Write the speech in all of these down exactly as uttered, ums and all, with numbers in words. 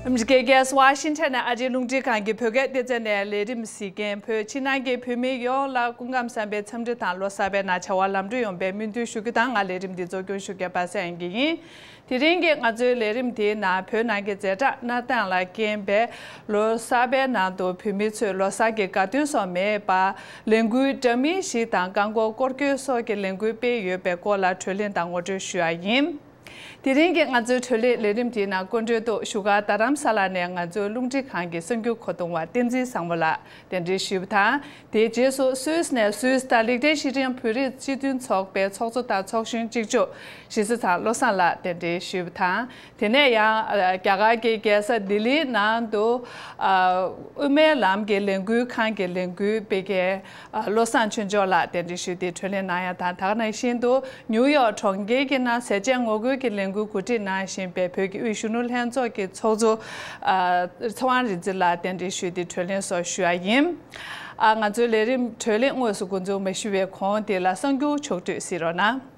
ཨ་མི་རི་ཀའི་རྒྱལ་ས་ཝ་ཤིང་ཊོན་ནས་ཨ་རིའི་རླུང་འཕྲིན་ཁང་གི་བོད་སྐད་སྡེ་ཚན་ནས་ལས་རིམ་གཟིགས་མཁན་བོད་ཕྱི་ནང་གི་བོད་མི་ཡོངས་ལ་སྐུ་ཁམས་བཟང་པའི་འཚམས་འདྲི་དང་ལོ་གསར་པའི་ནང་བྱ་བ་ལམ་འགྲོ་ཡོང་བའི་སྨོན་འདུན་ཞུ་རྒྱུ་དང་། ང་ལས་རིམ་འདི་གཙོ་སྐྱོང་ཞུ་མཁན་པ་སངས་དབྱངས་སྐྱིད་ཡིན། དེ་རིང་གི་ང་ཚོའི་ལས་རིམ་དེའི་ནང་བོད་ནང་གི་ཛ་དྲག་གནས་སྟངས་ལ་རྐྱེན་པས་ལོ་གསར་པའི་ནང་དུ་བོད་མི་ཚོས་ལོ་གསར་གྱི་དགའ་སྟོན་སོགས་མེད་པར་ལས་འགུལ་འདྲ་མིན་ཞིག་དང་རྐང་འཁོར་སྐོར་སྐྱོད་སོགས་ཀྱི་ལས་འགུལ་སྤེལ་ཡོད་པའི་སྐོར་ལ་གྲོས་གླེང་དང་ངོ་སྤྲོད་ཞུ་ཡ་ཡིན། དེ་རིང་གི་ང་ཚོའི་གྲོས་གླེང་ལས་རིམ་དེའི་ནང་སྐུ་མགྲོན་དུ་བཞུགས་སྒར་རྡ་རམ་ས་ལ་ནས་ང་ཚོའི་རླུང་འཕྲིན་ཁང་གི་གསར་འགྱུར་མཁོ་གཏོང་བ་བསྟན་འཛིན་བཟང་མོ་ལགས་གདན་འདྲེན་ཞུས་པ་དང་། དེའི་རྗེས་སུ་སུད་སི་ནས་སུད་སི་དང་ལིག་ཏེན་ཤི་ཊེན་བོད་རིགས་སྤྱི་མཐུན་ཚོགས་པའི་ཚོགས་གཙོ་དང་ཚོགས་གཞོན་གཅིག་མཇུག་གཞིས་རྩེ་ཚང་བློ་བཟང་ལགས་གདན་འདྲེན་ཞུས་པ་དང་། དེ་ནས་ཡང་ཨ་རྒྱ་གར་གྱི་རྒྱལ་ས་ལྡི་ལིའི་ནང་དུ་ཨ་དབུ་མའི་ལམ་གྱི་ལས་འགུལ་ཁང་གི་ལས་འགུལ་སྤེལ་མཁན་ཨ་བློ་བཟང་ཆོས་འབྱོར་ལགས་གདན་འདྲེན་ཞུས་ཏེ་གྲོས་གླེང་གནང་ཡ་དང་། ད་ག་ནང་བཞིན་དུ་ནིའུ་ཡོག་གྲོང་ཁྱེར་གྱི་ནང་ཟས་བཅད་ངོ་རྒོལ་གྱི་ལས་འགུལ་གོ་སྒྲིག་གནང་བཞིན་པའི་བོད་ཀྱི་དབུས་གཞོན་ནུ་ལྷན་ཚོགས་ཀྱི་ཚོགས་གཙོ་ཨ་ཚེ་དབང་རིག་འཛིན་ལགས་གདན་འདྲེན་ཞུས་ཏེ་གྲོས་གླེང་སོགས་ཞུ་ཡ་ཡིན། ཨ་ང་ཚོའི་ལས་རིམ་གྲོས་གླེང་དངོས་སུ་འགོ་འཛུགས་མ་ཞུ་བའི་གོང་དེ་ལ་གསར་འགྱུར་ཕྱོགས་བསྡུས་གཟིགས་རོགས་གནང་།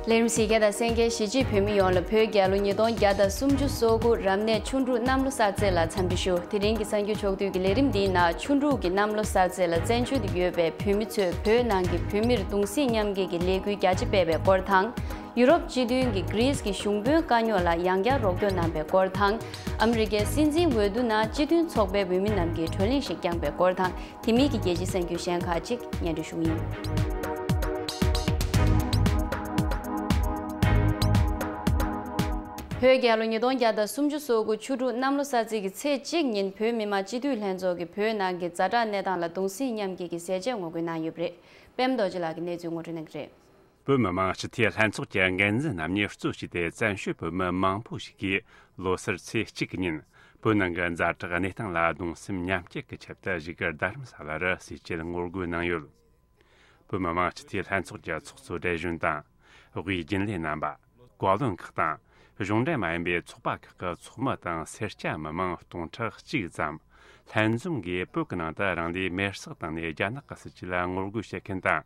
ལས་རིམ་གཟིགས་མཁན་དང་གསན་མཁན་གཞིས་བྱེས་བོད་མི་ཡོངས་ལ་བོད་རྒྱལ་ལོ་ཉིས་སྟོང་བརྒྱ་དང་སུམ་ཅུ་སོ་དགུ་རབ་གནས་ཆུ་འབྲུག་གནམ་ལོ་གསར་ཚེས་ལ་འཚམས་འདྲི་ཞུ། དེ་རིང་གི་གསར་འགྱུར་ཕྱོགས་བསྡུས་ཀྱི་ལས་རིམ་འདིའི་ནང་ཆུ་འབྲུག་གི་གནམ་ལོ་གསར་ཚེས་ལ་བཙན་བྱོལ་དུ་ཡོད་པའི་བོད་མི་ཚོས་བོད་ནང་གི་བོད་མིར་གདུང་སེམས་མཉམ་སྐྱེད་ཀྱི་ལས་འགུལ་རྒྱ་ཆེ་སྤེལ་བའི་སྐོར་དང་། ཡུ་རོབ་སྤྱི་མཐུན་གྱིས་གྷི་རིས་ཀྱི་གཞུང་དཔོན་དཀའ་རྙོག་ལ་ཡང་བསྐྱར་རོགས་སྐྱོར་གནང་བའི་སྐོར་དང་། ཨ་མི་རི་ཀའི་སྲིད་འཛིན་འོས་བསྡུ་ནང་སྤྱི་མཐུན་ཚོགས་པའི་འོས་མི་རྣམས་ཀྱིས་གྲོས་གླེང་ཞིག་བསྐྱངས་པའི་སྐོར་དང་། དེ་མིན་གྱི་རྒྱལ་སྤྱིའི་གསར་འགྱུར་གཞན་ཁག་ཅིག་སྙན་སྒྲོན་ཞུ་གི་ཡིན། བོད་རྒྱལ་ལོ་ཉིས་སྟོང་བརྒྱ་དང་སུམ་ཅུ་སོ་དགུ་ཆུ་འབྲུག་གནམ་ལོ་གསར་ཚེས་ཀྱི་ཚེས་གཅིག་ཉིན་བོད་མི་མང་སྤྱི་འཐུས་ལྷན་ཚོགས་ཀྱིས་བོད་ནང་གི་ཛ་དྲག་གནས་སྟངས་ལ་གདུང་སེམས་མཉམ་སྐྱེད་ཀྱི་ཟས་བཅད་ངོ་རྒོལ་གནང་ཡོད་པ་རེད། པད་མ་རྡོ་རྗེ་ལགས་ཀྱིས་གནས་ཚུལ་ངོ་སྤྲོད་གནང་གི་རེད། བོད་མི་མང་སྤྱི་འཐུས་ལྷན་ཚོགས་ཀྱི་འགན་འཛིན་རྣམ་གཉིས་གཙོས་བྱས་ཏེ་བཙན་བྱོལ་བོད་མི་མང་པོ་ཞིག་གིས་ལོ་སར་ཚེས་གཅིག་གི་ཉིན་བོད་ནང་གི་ཛ་དྲག་གནས་སྟངས་ལ་གདུང་སེམས་མཉམ་སྐྱེད་ཀྱི་ཆེད་དུ་བཞུགས་སྒར་རྡ་རམ་ས་ལ་རུ་ཟས་བཅད་ངོ་རྒོལ་གནང་ཡོད། བོད་མི་མང་སྤྱི་འཐུས་ལྷན་ཚོགས་ཀྱི་ཚོགས་གཙོ་བགྲེས་གཞོན་དང་། དབུས་རྒྱུན་ལས་རྣམ་པ། བཀའ་བློན་ཁག་དང་། གཞུང་འབྲེལ་མ་ཡིན་པའི་ཚོགས་པ་ཁག་གི་ཚོགས་མི་དང་སེར་སྐྱ་མི་མང་སྟོང་ཕྲག་གཅིག་ཙམ་ལྷན་འཛོམས་ཀྱིས་བོད་ཀྱི་ནང་དུ་རང་ལུས་མེར་སྲེག་བཏང་ནས་རྒྱ་ནག་གི་སྲིད་བྱུས་ལ་ངོ་རྒོལ་བྱེད་མཁན་དང་།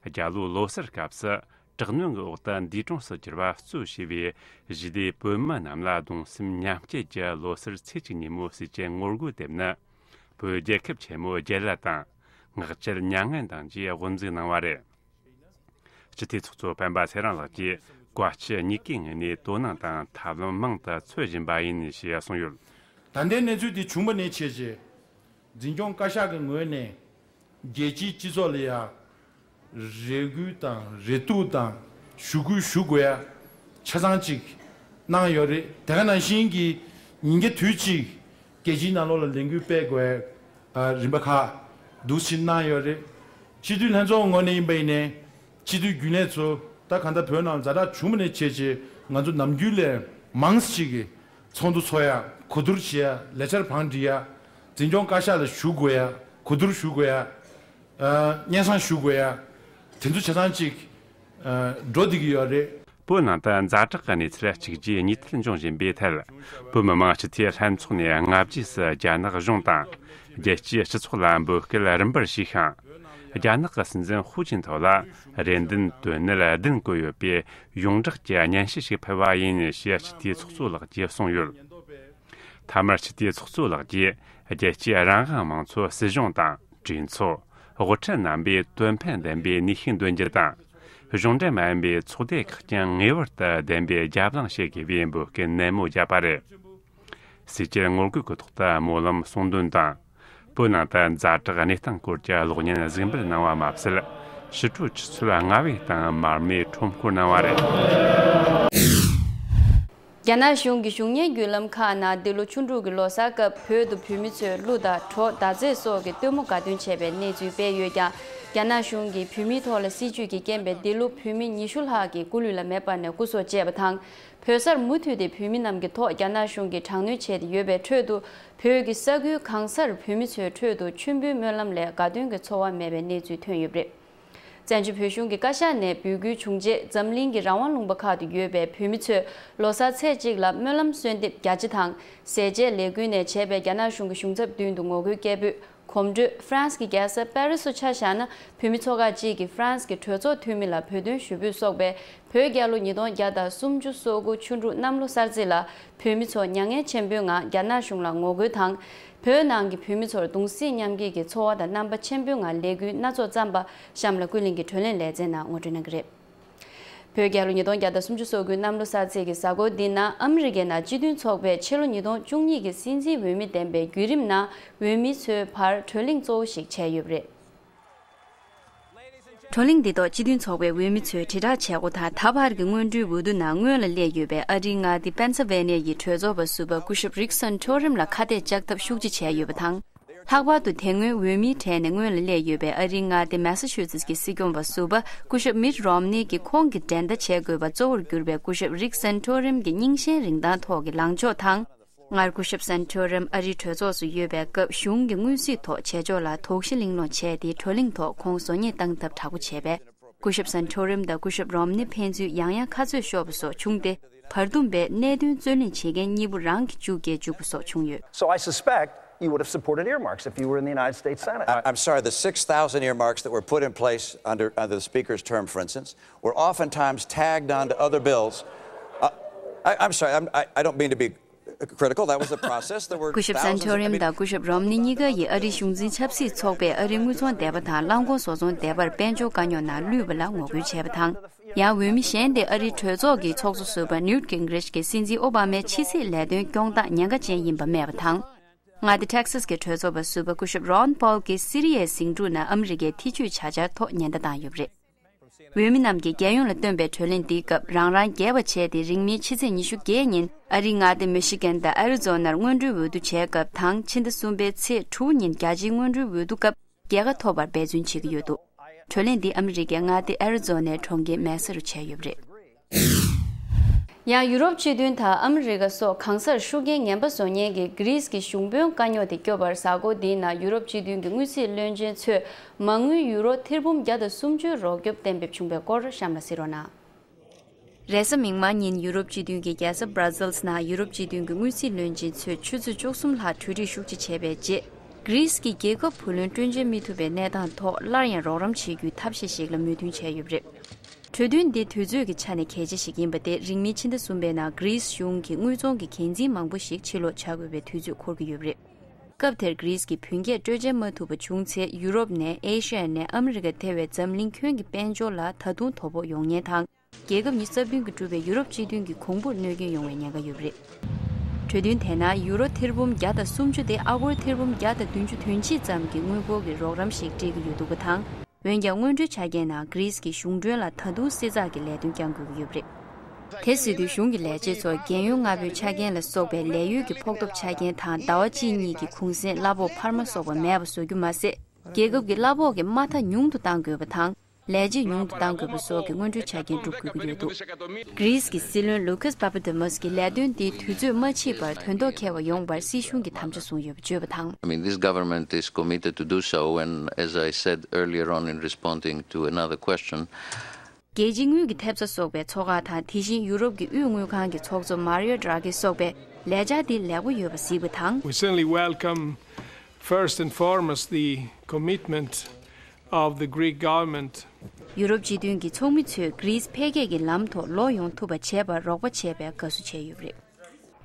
རྒྱ་ལོའི་ལོ་སར་སྐབས་སུ་དྲག་གནོན་གྱི་འོག་ཏུ་འདས་གྲོངས་སུ་གྱུར་བ་གཙོ་བྱས་པའི་གཞིས་ལུས་བོད་མི་རྣམས་ལ་གདུང་སེམས་མཉམ་སྐྱེད་ཀྱི་ལོ་སར་ཚེས་གཅིག་ཉིན་མོའི་ཟས་བཅད་ངོ་རྒོལ་དེ་ནི། བོད་རྒྱལ་ཁབ་ཆེན་མོ་རྒྱལ་ལ་དང་། ངག་བཅད་མྱ་ངན་དང་བཅས་དབུ་འཛུགས་གནང་བ་རེད། སྤྱི་འཐུས་ཚོགས་གཙོ་སྤེན་པ་ཚེ་རིང་ལགས་ཀྱིས་བཀའ་སྤྱི་གཉིས་ཀའི་ངོས་ནས་དོ་སྣང་དང་ཐབས་ལམ་མང་དུ་འཚོལ་བཞིན་པ་ཡིན་ཞེས་གསུངས་ཡོད། ད་ལྟའི་གནས་ཚུལ་འདི་བྱུང་བ་ནས་བྱས་རྗེས། འཛིན་སྐྱོང་བཀའ་ཤག་གི་ངོས་ནས་རྒྱལ་སྤྱིའི་སྤྱི་ཚོགས་ལ་ཡང་རེ་སྐུལ་དང་རེ་སྐུལ་དང་ཞུ་སྐུལ་ཞུ་དགོས་ཡ་ཆ་ཚང་ཅིག་གནང་ཡོད་རེད། དེ་ག་ནང་བཞིན་གྱི་ཉིན་རྒྱབ་དུས་གཅིག་རྒྱལ་སྤྱིའི་ནང་ལོགས་ལ་ལས་འགུལ་སྤེལ་དགོས་ཡ་རིམ་པ་ཁག་འདུག་སེ་གནང་ཡོད་རེད། སྤྱི་འཐུས་ལྷན་ཚོགས་ངོས་ནས་ཡིན་པ་ཡིན་ནའི་སྤྱི་འཐུས་རྒྱུན་ལས་ཚོ་ད་གང་ལྟར་བོད་ནང་ཛ་དྲག་བྱུང་བ་ནས་བྱས་རྗེས་ང་ཚོ་ནམ་རྒྱུན་ལས་མང་ཙམ་ཅིག་གིས་ཚོགས་འདུ་ཚོགས་ཡ། གོ་བསྡུར་བྱེད་ཡ། ལས་འཆར་བང་སྒྲིག་ཡ། འཛིན་སྐྱོང་བཀའ་ཤག་ལ་ཞུ་དགོས་ཡ། གོ་བསྡུར་ཞུ་དགོས་ཡ། ཨ་སྙན་སེང་ཞུ་དགོས་ཡ། དེ་ཚོ་ཆ་ཚང་ཅིག་ཨ་འགྲོ་བསྡད་ཀྱི་ཡོད་རེད། བོད་ནང་དུ་ཛ་དྲག་གི་གནས་ཚུལ་གཅིག་རྗེས་གཉིས་མཐུད་འབྱུང་བཞིན་པའི་ཐད། བོད་མི་མང་སྤྱི་འཐུས་ལྷན་ཚོགས་ནས་སྔ་རྗེས་སུ་རྒྱ་ནག་གཞུང་དང་རྒྱལ་སྤྱིའི་སྤྱི་ཚོགས་ལ་འབོད་སྐུལ་རིམ་པར་བྱས་ཤིང་། རྒྱ་ནག་གི་སྲིད་འཛིན་ཧུའུ་ཅིན་ཐའོ་ལ་རེ་འདུན་དོན་གནད་བདུན་བཀོད་ཡོད་པའི་ཡོངས་བསྒྲགས་ཀྱི་སྙན་ཞུ་ཞིག་ཕུལ་བ་ཡིན་ཞེས་སྤྱི་འཐུས་ཚོགས་གཙོ་ལགས་ཀྱིས་གསུངས་ཡོད། མཐའ་མར་སྤྱི་འཐུས་ཚོགས་གཙོ་ལགས་ཀྱིས་རྒྱལ་སྤྱིའི་རང་དབང་མང་གཙོ་སྲིད་གཞུང་དང་གྲོས་ཚོགས། དབུ་ཁྲིད་རྣམ་པས་དོན་ཕན་ལྡན་པའི་ནུས་ཤུགས་འདོན་རྒྱུ་དང་། གཞུང་འབྲེལ་མ་ཡིན་པའི་ཚོགས་སྡེ་ཁག་ཀྱང་ངེས་པར་དུ་བདེན་པའི་རྒྱབ་ལངས་བྱེད་དགོས་པའི་འབོད་སྐུལ་ནན་མོ་བརྒྱབ་པ་རེད། ཟས་བཅད་ངོ་རྒོལ་གྱི་ཐོག་ཏུ་སྨོན་ལམ་གསུང་འདོན་དང་། བོད་ནང་དུ་ཛ་དྲག་གནས་སྟངས་སྐོར་གྱི་གློག་བརྙན་གཟིགས་འབུལ་གནང་བ་མ་ཟད། ཕྱི་དྲོའི་ཆུ་ཚོད་ལྔ་པའི་སྟེང་མར་མེ་ཁྲོམ་སྐོར་གནང་བ་རེད། རྒྱ་ནག་གཞུང་གི་གཞུང་གཉེར་བརྒྱུད་ལམ་ཁག་ནང་འདི་ལོ་ཆུ་འབྲུག་གི་ལོ་གསར་སྐབས་བོད་དུ་བོད་མི་ཚོས་གླུ་དང་བྲོ་མདའ་རྩེད་སོགས་ཀྱི་སྟོན་མོ་དགའ་སྟོན་བྱས་པའི་གནས་ཚུལ་སྤེལ་ཡོད་ཀྱང་། རྒྱ་ནག་གཞུང་གིས་བོད་མིའི་ཐོག་ལ་སྲིད་བྱུས་ཀྱི་རྐྱེན་པས་འདི་ལོ་བོད་མི་ཉི་ཤུ་ལྷག་གིས་སྐུ་ལུས་ལ་མེ་སྤར་ནས་སྐུ་སྲོག་བཅད་པ་དང་། བོད་སར་མུ་མཐུད་དེ་བོད་མི་རྣམས་ཀྱི་ཐོག་རྒྱ་ནག་གཞུང་གིས་དྲག་གནོན་བྱས་ཏེ་ཡོད་པའི་ཁྲོད་དུ། བོད་ཀྱི་ས་ཁུལ་གང་སར་བོད་མི་ཚོའི་ཁྲོད་དུ་མཆོད་འབུལ་སྨོན་ལམ་ལས་དགའ་སྟོན་གྱི་ཚོར་བ་མེད་པའི་གནས་ཚུལ་ཐོན་ཡོད་པ་རེད། བཙན་བྱོལ་བོད་གཞུང་གི་བཀའ་ཤག་ནས་འབོད་སྐུལ་བྱུང་རྗེས་འཛམ་གླིང་གི་རང་དབང་ལུང་པ་ཁག་ཏུ་ཡོད་པའི་བོད་མི་ཚོས་ལོ་གསར་ཚེས་གཅིག་ལ་སྨོན་ལམ་གསོལ་འདེབས་རྒྱ་ཆེ་དང་ཟས་བཅད་ལས་འགུལ་ནས་བྱས་པའི་རྒྱ་ནག་གཞུང་གི་གཞུང་ཚབ་མདུན་དུ་ངོ་རྒོལ་སྐད་འབོད་ གོམ་བགྲོད། ཧྥ་རན་སི་གི་རྒྱལ་ས་པེ་རི་སུ་ཆ་བཞག་ན། བོད་མི་ཚོགས་ཁག་ཅིག་གིས་ཧྥ་རན་སི་གི་གྲོས་ཚོགས་འཐུས་མི་ལ་བོད་དོན་ཞུ་འབོད་སོགས་པའི་བོད་རྒྱལ་ལོ་ཉིས་སྟོང་བརྒྱ་དང་སུམ་ཅུ་སོ་དགུ་ཆུ་འབྲུག་གནམ་ལོ་གསར་ཚེས་ལ་བོད་མི་ཚོ་མྱ་ངན་ཆེན་པོའི་ངང་རྒྱ་ནག་གཞུང་ལ་ངོ་རྒོལ་དང་། བོད་ནང་གི་བོད་མི་ཚོར་གདུང་སེམས་མཉམ་སྐྱེད་ཀྱི་ཚོར་བ་དང་རྣམ་པ་ཆེན་པོའི་ངང་ལས་འགུལ་སྣ་ཚོགས་བརྩམས་པ། གཤམ་ལ་ཀུན་གླེང་གི་བགྲོ་གླེང་ལེ་ཚན་ནང་ངོ་སྤྲོད་གནང་གི་རེད། བོད་རྒྱལ་ལོ་ཉིས་སྟོང་བརྒྱ་དང་སུམ་ཅུ་སོ་དགུའི་གནམ་ལོ་གསར་ཚེས་ཀྱི་གཟའ་འཁོར་འདི་ན། ཨ་མི་རི་ཀའི་ནང་སྤྱི་མཐུན་ཚོགས་པས་ཕྱི་ལོ་ཉིས་སྟོང་བཅུ་གཉིས་ཀྱི་སྲིད་འཛིན་འོས་མི་འདེམས་པའི་བརྒྱུད་རིམ་ནང་། འོས་མི་ཚོས་བར་བགྲོ་གླེང་གཙོ་བོ་ཞིག་བྱས་ཡོད་པ་རེད། བགྲོ་གླེང་འདི་ཐོག་སྤྱི་མཐུན་ཚོགས་པའི་འོས་མི་ཚོས་དྲིལ་བསྒྲགས་བྱས་སྒོ་དང་། ད་བར་གྱི་སྔོན་འགྲོའི་འོས་བསྡུ་ནང་སྔོན་ལ་སླེབས་ཡོད་པའི་ཨ་རིའི་མངའ་སྡེ་པེན་སི་ཝེ་ནི་ཡའི་གྲོས་ཚོགས་པ་ཟུར་པ་སྐུ་ཞབས་རིག་སན་ཐོ་རིམ་ལ་ཁ་གཏད་བཅག་ཐབས་ཤུགས་ཆེ་བྱས་ཡོད་པ་དང་། ལྷག་པར་དུ་དེ་སྔོན་འོས་མིའི་གྲས་ནས་སྔོན་ལ་སླེབས་ཡོད་པའི་ཨ་རིའི་མངའ་སྡེ་མེ་ས་ཆུ་སེ་ཊི་ཀྱི་སྲིད་སྐྱོང་བ་ཟུར་པ་སྐུ་ཞབས་མིཊ་རོམ་ནི་གིས་ཁོང་གི་འགྲན་ཟླ་བྱེད་དགོས་པ་གཙོ་བོར་གྱུར་པའི་སྐུ་ཞབས་རིག་སན་ཐོ་རིམ་གྱི་རྙིང་ཞེན་རིན་ཐང་ཐོག་གི་ལངས་ཕྱོགས་དང་། སྔར་སྐུ་ཞབས་སན་ཐོ་རིམ་ཨ་རིའི་གྲོས་ཚོགས་སུ་ཡོད་པའི་སྐབས་གཞུང་གི་མངོན་གསལ་ཐོག་བྱེད་ཕྱོགས་ལ་དོགས་གཞི་གླེང་སློང་བྱས་ཏེ། བགྲོ་གླེང་ཐོག་ཁོང་བཟོ་ཉེས་བཏང་ཐབས་དྲག་པོ་བྱས་པས། སྐུ་ཞབས་སན་ཐོ་རིམ་དང་སྐུ་ཞབས་རོམ་ནི་ཕན་ཚུན་ཡང་ཡང་ཁ་རྩོད་ཤོར་བ་སོགས་བྱུང་སྟེ། བར་འདུམ་པས་གནད་དོན་རྩོད་ལེན་བྱེད་མཁན་གཉིས་པོ་རང་གི་མཇུག་རྒྱལ་བཅུག་པ་སོགས་བྱུང་ཡོད། So I suspect you would have supported earmarks if you were in the United States Senate. I- I'm sorry, the six thousand earmarks that were put in place under, under the Speaker's term, for instance, were oftentimes tagged onto other bills. Uh, I, I'm sorry, I'm, I, I don't mean to be critical. That was the process. There were སྐུ་ཞབས་སན་thousands of- ཐོ་རིམ་དང་སྐུ་ཞབས་རོམ་ནི་གཉིས་ཀ་ཡིས་ཨ་རིའི་གཞུང་འཛིན་ཆབ་སྲིད་ཚོགས་པས་ཨ་རིའི་དངུལ་ཚོང་སྡེ་པ་དང་རླངས་འཁོར་བཟོ་ཚོང་སྡེ་པར་དཔལ་འབྱོར་དཀའ་རྙོག་ནང་བླུས་པ་ལ་ངོ་རྒོལ་བྱས་པ་དང་། ཡང་འོས་མི་གཞན་དེ་ཨ་རིའི་གྲོས་ཚོགས་ཀྱི་ཚོགས་གཙོ་ཟུར་པ་ནིའུཊ་གིང་རིཆ་གིས་སྲིད་འཛིན་ཨོ་བྷ་མའི་ཕྱི་སྲིད་ལས་དོན་སྐྱོང་སྟངས་ཉེན་ཁ་ཅན་ཡིན་པ་སྨྲས་པ་དང་། མངའ་སྡེ་ཊེག་སཱས་ཀྱི་གྲོས་ཚོགས་པ་ཟུར་པ་སྐུ་ཞབས་རོན་པོལ་གྱིས་སི་རི་ཡའི་ཟིང་འཁྲུག་ནང་ཨ་མི་རི་ཀའི་ཐེ་ཇུས་བྱ་འཆར་ཐོག་ཉེན་བརྡ་བཏང་ཡོད་པ་རེད། འོས་མི་རྣམས་ཀྱིས་རྒྱལ་ཡོངས་ལ་བཏོན་པའི་བགྲོ་གླེང་འདིའི་སྐབས་རང་རང་རྒྱལ་བ་བྱས་ཏེ། རིང་མིན་ཕྱི་ཚེས་ཉི་ཤུ་བརྒྱད་ཉིན་ཨ་རིའི་མངའ་སྡེ་མི་ཤི་གན་དང་ཨ་རི་ཛོ་ནར་སྔོན་འགྲོའི་འོས་བསྡུ་བྱས་སྐབས་དང་། ཕྱི་ཟླ་གསུམ་པའི་ཚེས་དྲུག་ཉིན་རྒྱལ་སྤྱིའི་སྔོན་འགྲོའི་འོས་བསྡུ་སྐབས་རྒྱལ་ཁ་ཐོབ་པར་འབད་བརྩོན་བྱེད་ཀྱི་ཡོད་འདུག་བགྲོ་གླེང་འདི་ཨ་མི་རི་ཀའི་མངའ་སྡེ་ཨ་རི་ཛོ་ནའི་གྲོང་ཁྱེར་མེ་སར་བྱས་ཡོད་པ་རེད། ཡང་ཡུ་རོབ་སྤྱི་མཐུན་དང་ཨ་མི་རི་ཀ་སོགས་གང་སར་ཤུགས་རྐྱེན་ངན་པ་བཟོ་མཁན་གྱི་གྷི་རིས་ཀྱི་གཞུང་དཔོན་དཀའ་རྙོག་དེ་སྐྱོབ་པར། གཟའ་འཁོར་འདིའི་ནང་ཡུ་རོབ་སྤྱི་མཐུན་གྱི་དངུལ་རྩིས་བློན་ཆེན་ཚོས་མ་དངུལ་ཡུ་རོ་ཐེར་འབུམ་བརྒྱ་དང་སུམ་ཅུ་རོགས་སྐྱོབ་གཏན་འབེབས་བྱུང་བའི་སྐོར་གཤམ་ལ་གཟིགས་རོགས་གནང་། རེས་གཟའ་མིག་དམར་ཉིན་ཡུ་རོབ་སྤྱི་མཐུན་གྱི་རྒྱལ་ས་Brussels་ནང་ཡུ་རོབ་སྤྱི་མཐུན་གྱི་དངུལ་རྩིས་བློན་ཆེན་ཚོས་ཆུ་ཚོད་བཅུ་གསུམ་ལྷག་གྲོས་རིགས་ཤུགས་ཆེ་བྱས་པའི་རྗེས། གྷི་རིས་ཀྱི་རྒྱལ་ཁབ་བུ་ལོན་སྤྲོད་འཇལ་མི་ཐུབ་པའི་གནས་སྟངས་ཐོག་སླར་ཡང་རོགས་རམ་བྱེད་རྒྱུའི་ཐབས་ཤེས་ཤིག་ལ་མོས་མཐུན་བྱས་ཡོད་པ་རེད། གྲོས་མཐུན་འདི་དུས་ཚོད་ཀྱི་ཆ་ནས་གལ་ཆེ་ཞིག་ཡིན་པ་སྟེ། རིང་མིན་ཕྱི་ཟླ་གསུམ་པའི་ནང་གྷི་རིས་གཞུང་གིས་དངུལ་ཚོང་གི་འགན་འཛིན་མང་པོ་ཞིག་ཕྱིར་ལོག་བྱ་དགོས་པའི་དུས་ཚོད་འཁོར་གྱི་ཡོད་པ་རེད། སྐབས་དེར་གྷི་རིས་ཀྱི་བུན་སྐྱེད་སྤྲོད་འཇལ་མ་ཐུབ་པ་བྱུང་ཚེ། ཡུ་རོབ་ནས་ཨེ་ཤི་ཡ་ནས་ཨ་མི་རི་ཀ་ཐེ་བའི་འཛམ་གླིང་ཁྱོན་གྱི་དཔལ་འབྱོར་ལ་ད་དུང་དོ་ཕོག་ཡོང་ཉེན་དང་། རྒྱལ་ཁབ་ཉི་ཤུ་རྩ་བདུན་གྱིས་གྲུབ་པའི་ཡུ་རོབ་སྤྱི་མཐུན་གྱི་གོང་བུར་གནོད་སྐྱོན་ཡོང་བའི་ཉེན་ཁ་ཡོད་པ་རེད། གྲོས་མཐུན་དེའི་ནང་ཡུ་རོ་ཐེར་འབུམ་བརྒྱ་དང་སུམ་ཅུ་དེ་ཨ་སྒོར་ཐེར་འབུམ་བརྒྱ་དང་བདུན་ཅུ་དོན་གཅིག་ཙམ་གྱི་དངུལ་སྒོར་གྱི་རོགས་རམ་ཞིག་སྤྲད་ཀྱི་ཡོད་འདུག་པ་དང་། འོན་ཀྱང་། སྔོན་འགྲོའི་ཆ་རྐྱེན་ནང་གྷི་རིས་ཀྱི་གཞུང་གྲོན་ལ་ད་དུང་བསྲི་ཚགས་ཀྱི་ལས་དོན་བསྐྱང་དགོས་ཀྱི་ཡོད་པ་རེད། དེ་སྲིད་དུས་གཞུང་གི་ལས་བྱེད་ཚོར་རྒན་ཡོལ་སྔ་པོའི་ཆ་རྐྱེན་ལ་སོགས་པའི་ལས་ཡོལ་གྱི་ཕོགས་ཐོབ་ཆ་རྐྱེན་དང་། ཟླ་བ་གཅིག་གཉིས་ཀྱི་གུང་སེང་གླ་ཕོགས་འཕར་མ་སོགས་པ་མེད་པ་བཟོ་རྒྱུ་མ་ཟད། རྒྱལ་ཁབ་ཀྱི་གླ་ཕོགས་ཀྱི་དམའ་མཐའ་ཉུང་དུ་གཏང་དགོས་པ་དང་། ལས་བྱེད་ཉུང་དུ་གཏང་དགོས་པ་སོགས་ཀྱི་སྔོན་འགྲོའི་ཆ་རྐྱེན་སྒྲུབ་དགོས་ཀྱི་ཡོད་འདུག་གྷི་རིས་ཀྱི་སྲིད་བློན་ལུ་ཁཱས་པ་པ་ཏོ་མོས་ཀྱིས་ལས་དོན་འདི་དུས་ཚོད་མ་ཕྱིས་པར་དོན་ཐོག་འཁེལ་བ་ཡོང་བར་སྲིད་གཞུང་གིས་དམ་བཅའ་བཟུང་ཡོད་པ་བརྗོད་པ་དང་། I mean, this government is committed to do so, and as I said earlier on in responding to another question, རྒྱལ་སྤྱིའི་དངུལ་གྱི་ཐེབས་རྩ་སོགས་པའི་ཚོགས་ཁག་དང་། དེ་བཞིན་ཡུ་རོབ་ཀྱི་དབུས་དངུལ་ཁང་གི་ཚོགས་གཙོ་མཱ་རིའོ་ཌྲ་གྷི་སོགས་པས་ལས་འཆར་འདི་ལེགས་པོ་ཡོད་པ་གཟིགས་པ་དང་། We certainly welcome, first and foremost, the commitment of the Greek government. ཡུ་རོབ་སྤྱི་མཐུན་གྱི་ཚོགས་མི་ཚོས་གྷི་རིས་འཕེལ་རྒྱས་ཀྱི་ལམ་ཐོག་ལོག་ཡོང་ཐུབ་པ་བྱས་པར་རོགས་པ་བྱས་པའི་དགའ་བསུ་བྱས་ཡོད་པ་རེད།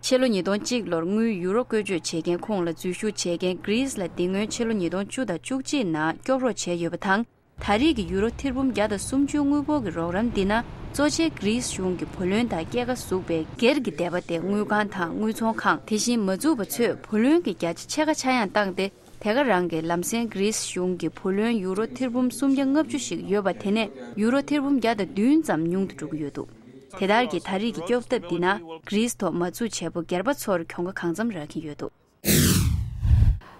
ཕྱི་ལོ་ཉིས་སྟོང་གཅིག་ལོར་དངུལ་ཡུ་རོ་བཀོལ་སྤྱོད་བྱེད་མཁན་ཁོངས་ལ་འཛུལ་ཞུགས་བྱེད་མཁན་གྷི་རིས་ལ། དེ་སྔོན་ཕྱི་ལོ་ཉིས་སྟོང་བཅུ་དང་བཅུ་གཅིག་ནང་སྐྱོབ་རོགས་བྱས་ཡོད་པ་དང་། ད་རེས་ཀྱི་ཡུ་རོ་ཐེར་འབུམ་བརྒྱ་དང་སུམ་ཅུ་དངུལ་འབོར་གྱི་རོགས་རམ་འདི་ནང་། གཙོ་ཆེ་གྷི་རིས་གཞུང་གི་བུ་ལོན་དང་སྐྱེད་ཀ་ཟུག་པའི་སྒེར་གྱི་སྡེ་པ་དེ་དངུལ་ཁང་དང་དངུལ་ཚོང་ཁང་། དེ་བཞིན་མ་འཛུགས་པ་ཚོས་བུ་ལོན་གྱི་བརྒྱ་ཆ་ཕྱེད་ཀ་ཆག་ཡང་བཏང་སྟེ། དེ་ག་རང་གི་ལམ་སེང་གྷི་རིས་གཞུང་གི་བུ་ལོན་ཡུ་རོ་ཐེར་འབུམ་སུམ་བརྒྱ་ལྔ་བཅུ་ཞིག་ཡོད་པ་དེ་ནས་ཡུ་རོ་ཐེར་འབུམ་བརྒྱ་དང་བདུན་ཙམ་ཉུང་དུ་འགྲོ་གི་ཡོད་འདུག་དེ་ལྟར་གྱི་ད་རེས་ཀྱི་སྐྱོབ་ཐབས་འདི་ནང་གྷི་རིས་ཐོག་མ་འཛུགས་བྱེད་པོ་སྒེར་པ་ཚོར་གྱོང་ཁ་གང་འཚམ་རག་གིན་ཡོད་འདུག་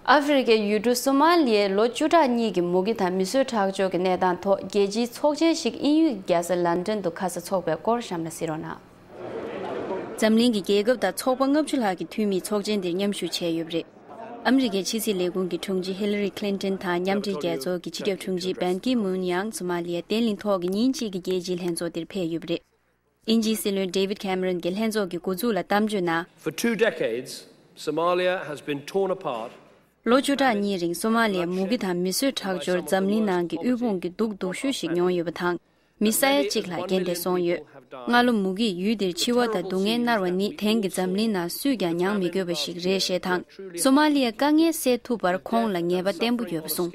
ཨ་ཧྥེ་རི་ཁའི་ཡུལ་གྲུ་སོ་མ་ལི་ཡའི་ལོ་བཅུ་ཕྲག་གཉིས་ཀྱི་མུ་གེ་དང་མི་གསོད་ཁྲག་སྦྱོར་གྱི་གནས་སྟངས་ཐོག་རྒྱལ་སྤྱིའི་ཚོགས་ཆེན་ཞིག་དབྱིན་ཡུལ་རྒྱལ་ས་ལན་ཀྲན་དུ་ཁ་ས་འཚོགས་པའི་སྐོར་གཤམ་ལ་གཟིགས་རོགས་གནང་། འཛམ་གླིང་གི་རྒྱལ་ཁབ་དང་ཚོགས་པ་ལྔ་བཅུ་ལྷག་གི་འཐུས་མིས་ཚོགས་ཆེན་འདིར་མཉམ་ཞུགས་བྱས་ཡོད་པ་རེད། ཨ་མི་རི་ཀའི་ཕྱི་སྲིད་ལས་ཁུངས་ཀྱི་དྲུང་ཆེ་ཧི་ལ་རི་ཁི་ལིན་ཏོན་དང་མཉམ་འབྲེལ་རྒྱལ་ཚོགས་ཀྱི་སྤྱི་ཁྱབ་དྲུང་ཆེ་བན་ཀི་མུན་ཡང་སོ་མ་ལི་ཡ་བརྟན་ལྷིང་ཐོག་གི་ཉིན་གཅིག་གི་རྒྱལ་སྤྱིའི་ལྷན་ཚོགས་འདིར་ཕེབས་ཡོད་པ་རེད། དབྱིན་ཇིའི་སྲིད་བློན་David Cameron་གྱིས་ལྷན་ཚོགས་ཀྱི་འགོ་འཛུགས་ལ་གཏམ་བརྗོད་ནང་། For two decades, Somalia has been torn apart ལོ་བཅུ་ཕྲག་གཉིས་རིང་སོ་མ་ལི་ཡ་མུ་གེ་དང་མི་གསོད་ཁྲག་སྦྱོར་འཛམ་གླིང་ནང་གི་དབུལ་ཕོངས་ཀྱི་སྡུག་སྡུག་ཤོས་ཤིག་མྱོང་ཡོད་པ་དང་། མི་ས་ཡ་གཅིག་ལྷག་རྐྱེན་འདས་སོང་ཡོད། སྔ་ལོ་མུ་གེས་ཡུལ་དེར་འཆི་བ་དང་སྡུག་བསྔལ་མནར་བ་ནི་དེང་གི་འཛམ་གླིང་ནང་སུས་ཀྱང་མྱང་མི་དགོས་པ་ཞིག་རེད་ཞེས་དང་། སོ་མ་ལི་ཡའི་དཀའ་ངལ་སེལ་ཐུབ་པར་ཁོང་ལ་ངེས་པ་བརྟན་པོ་ཡོད་པ་གསུངས།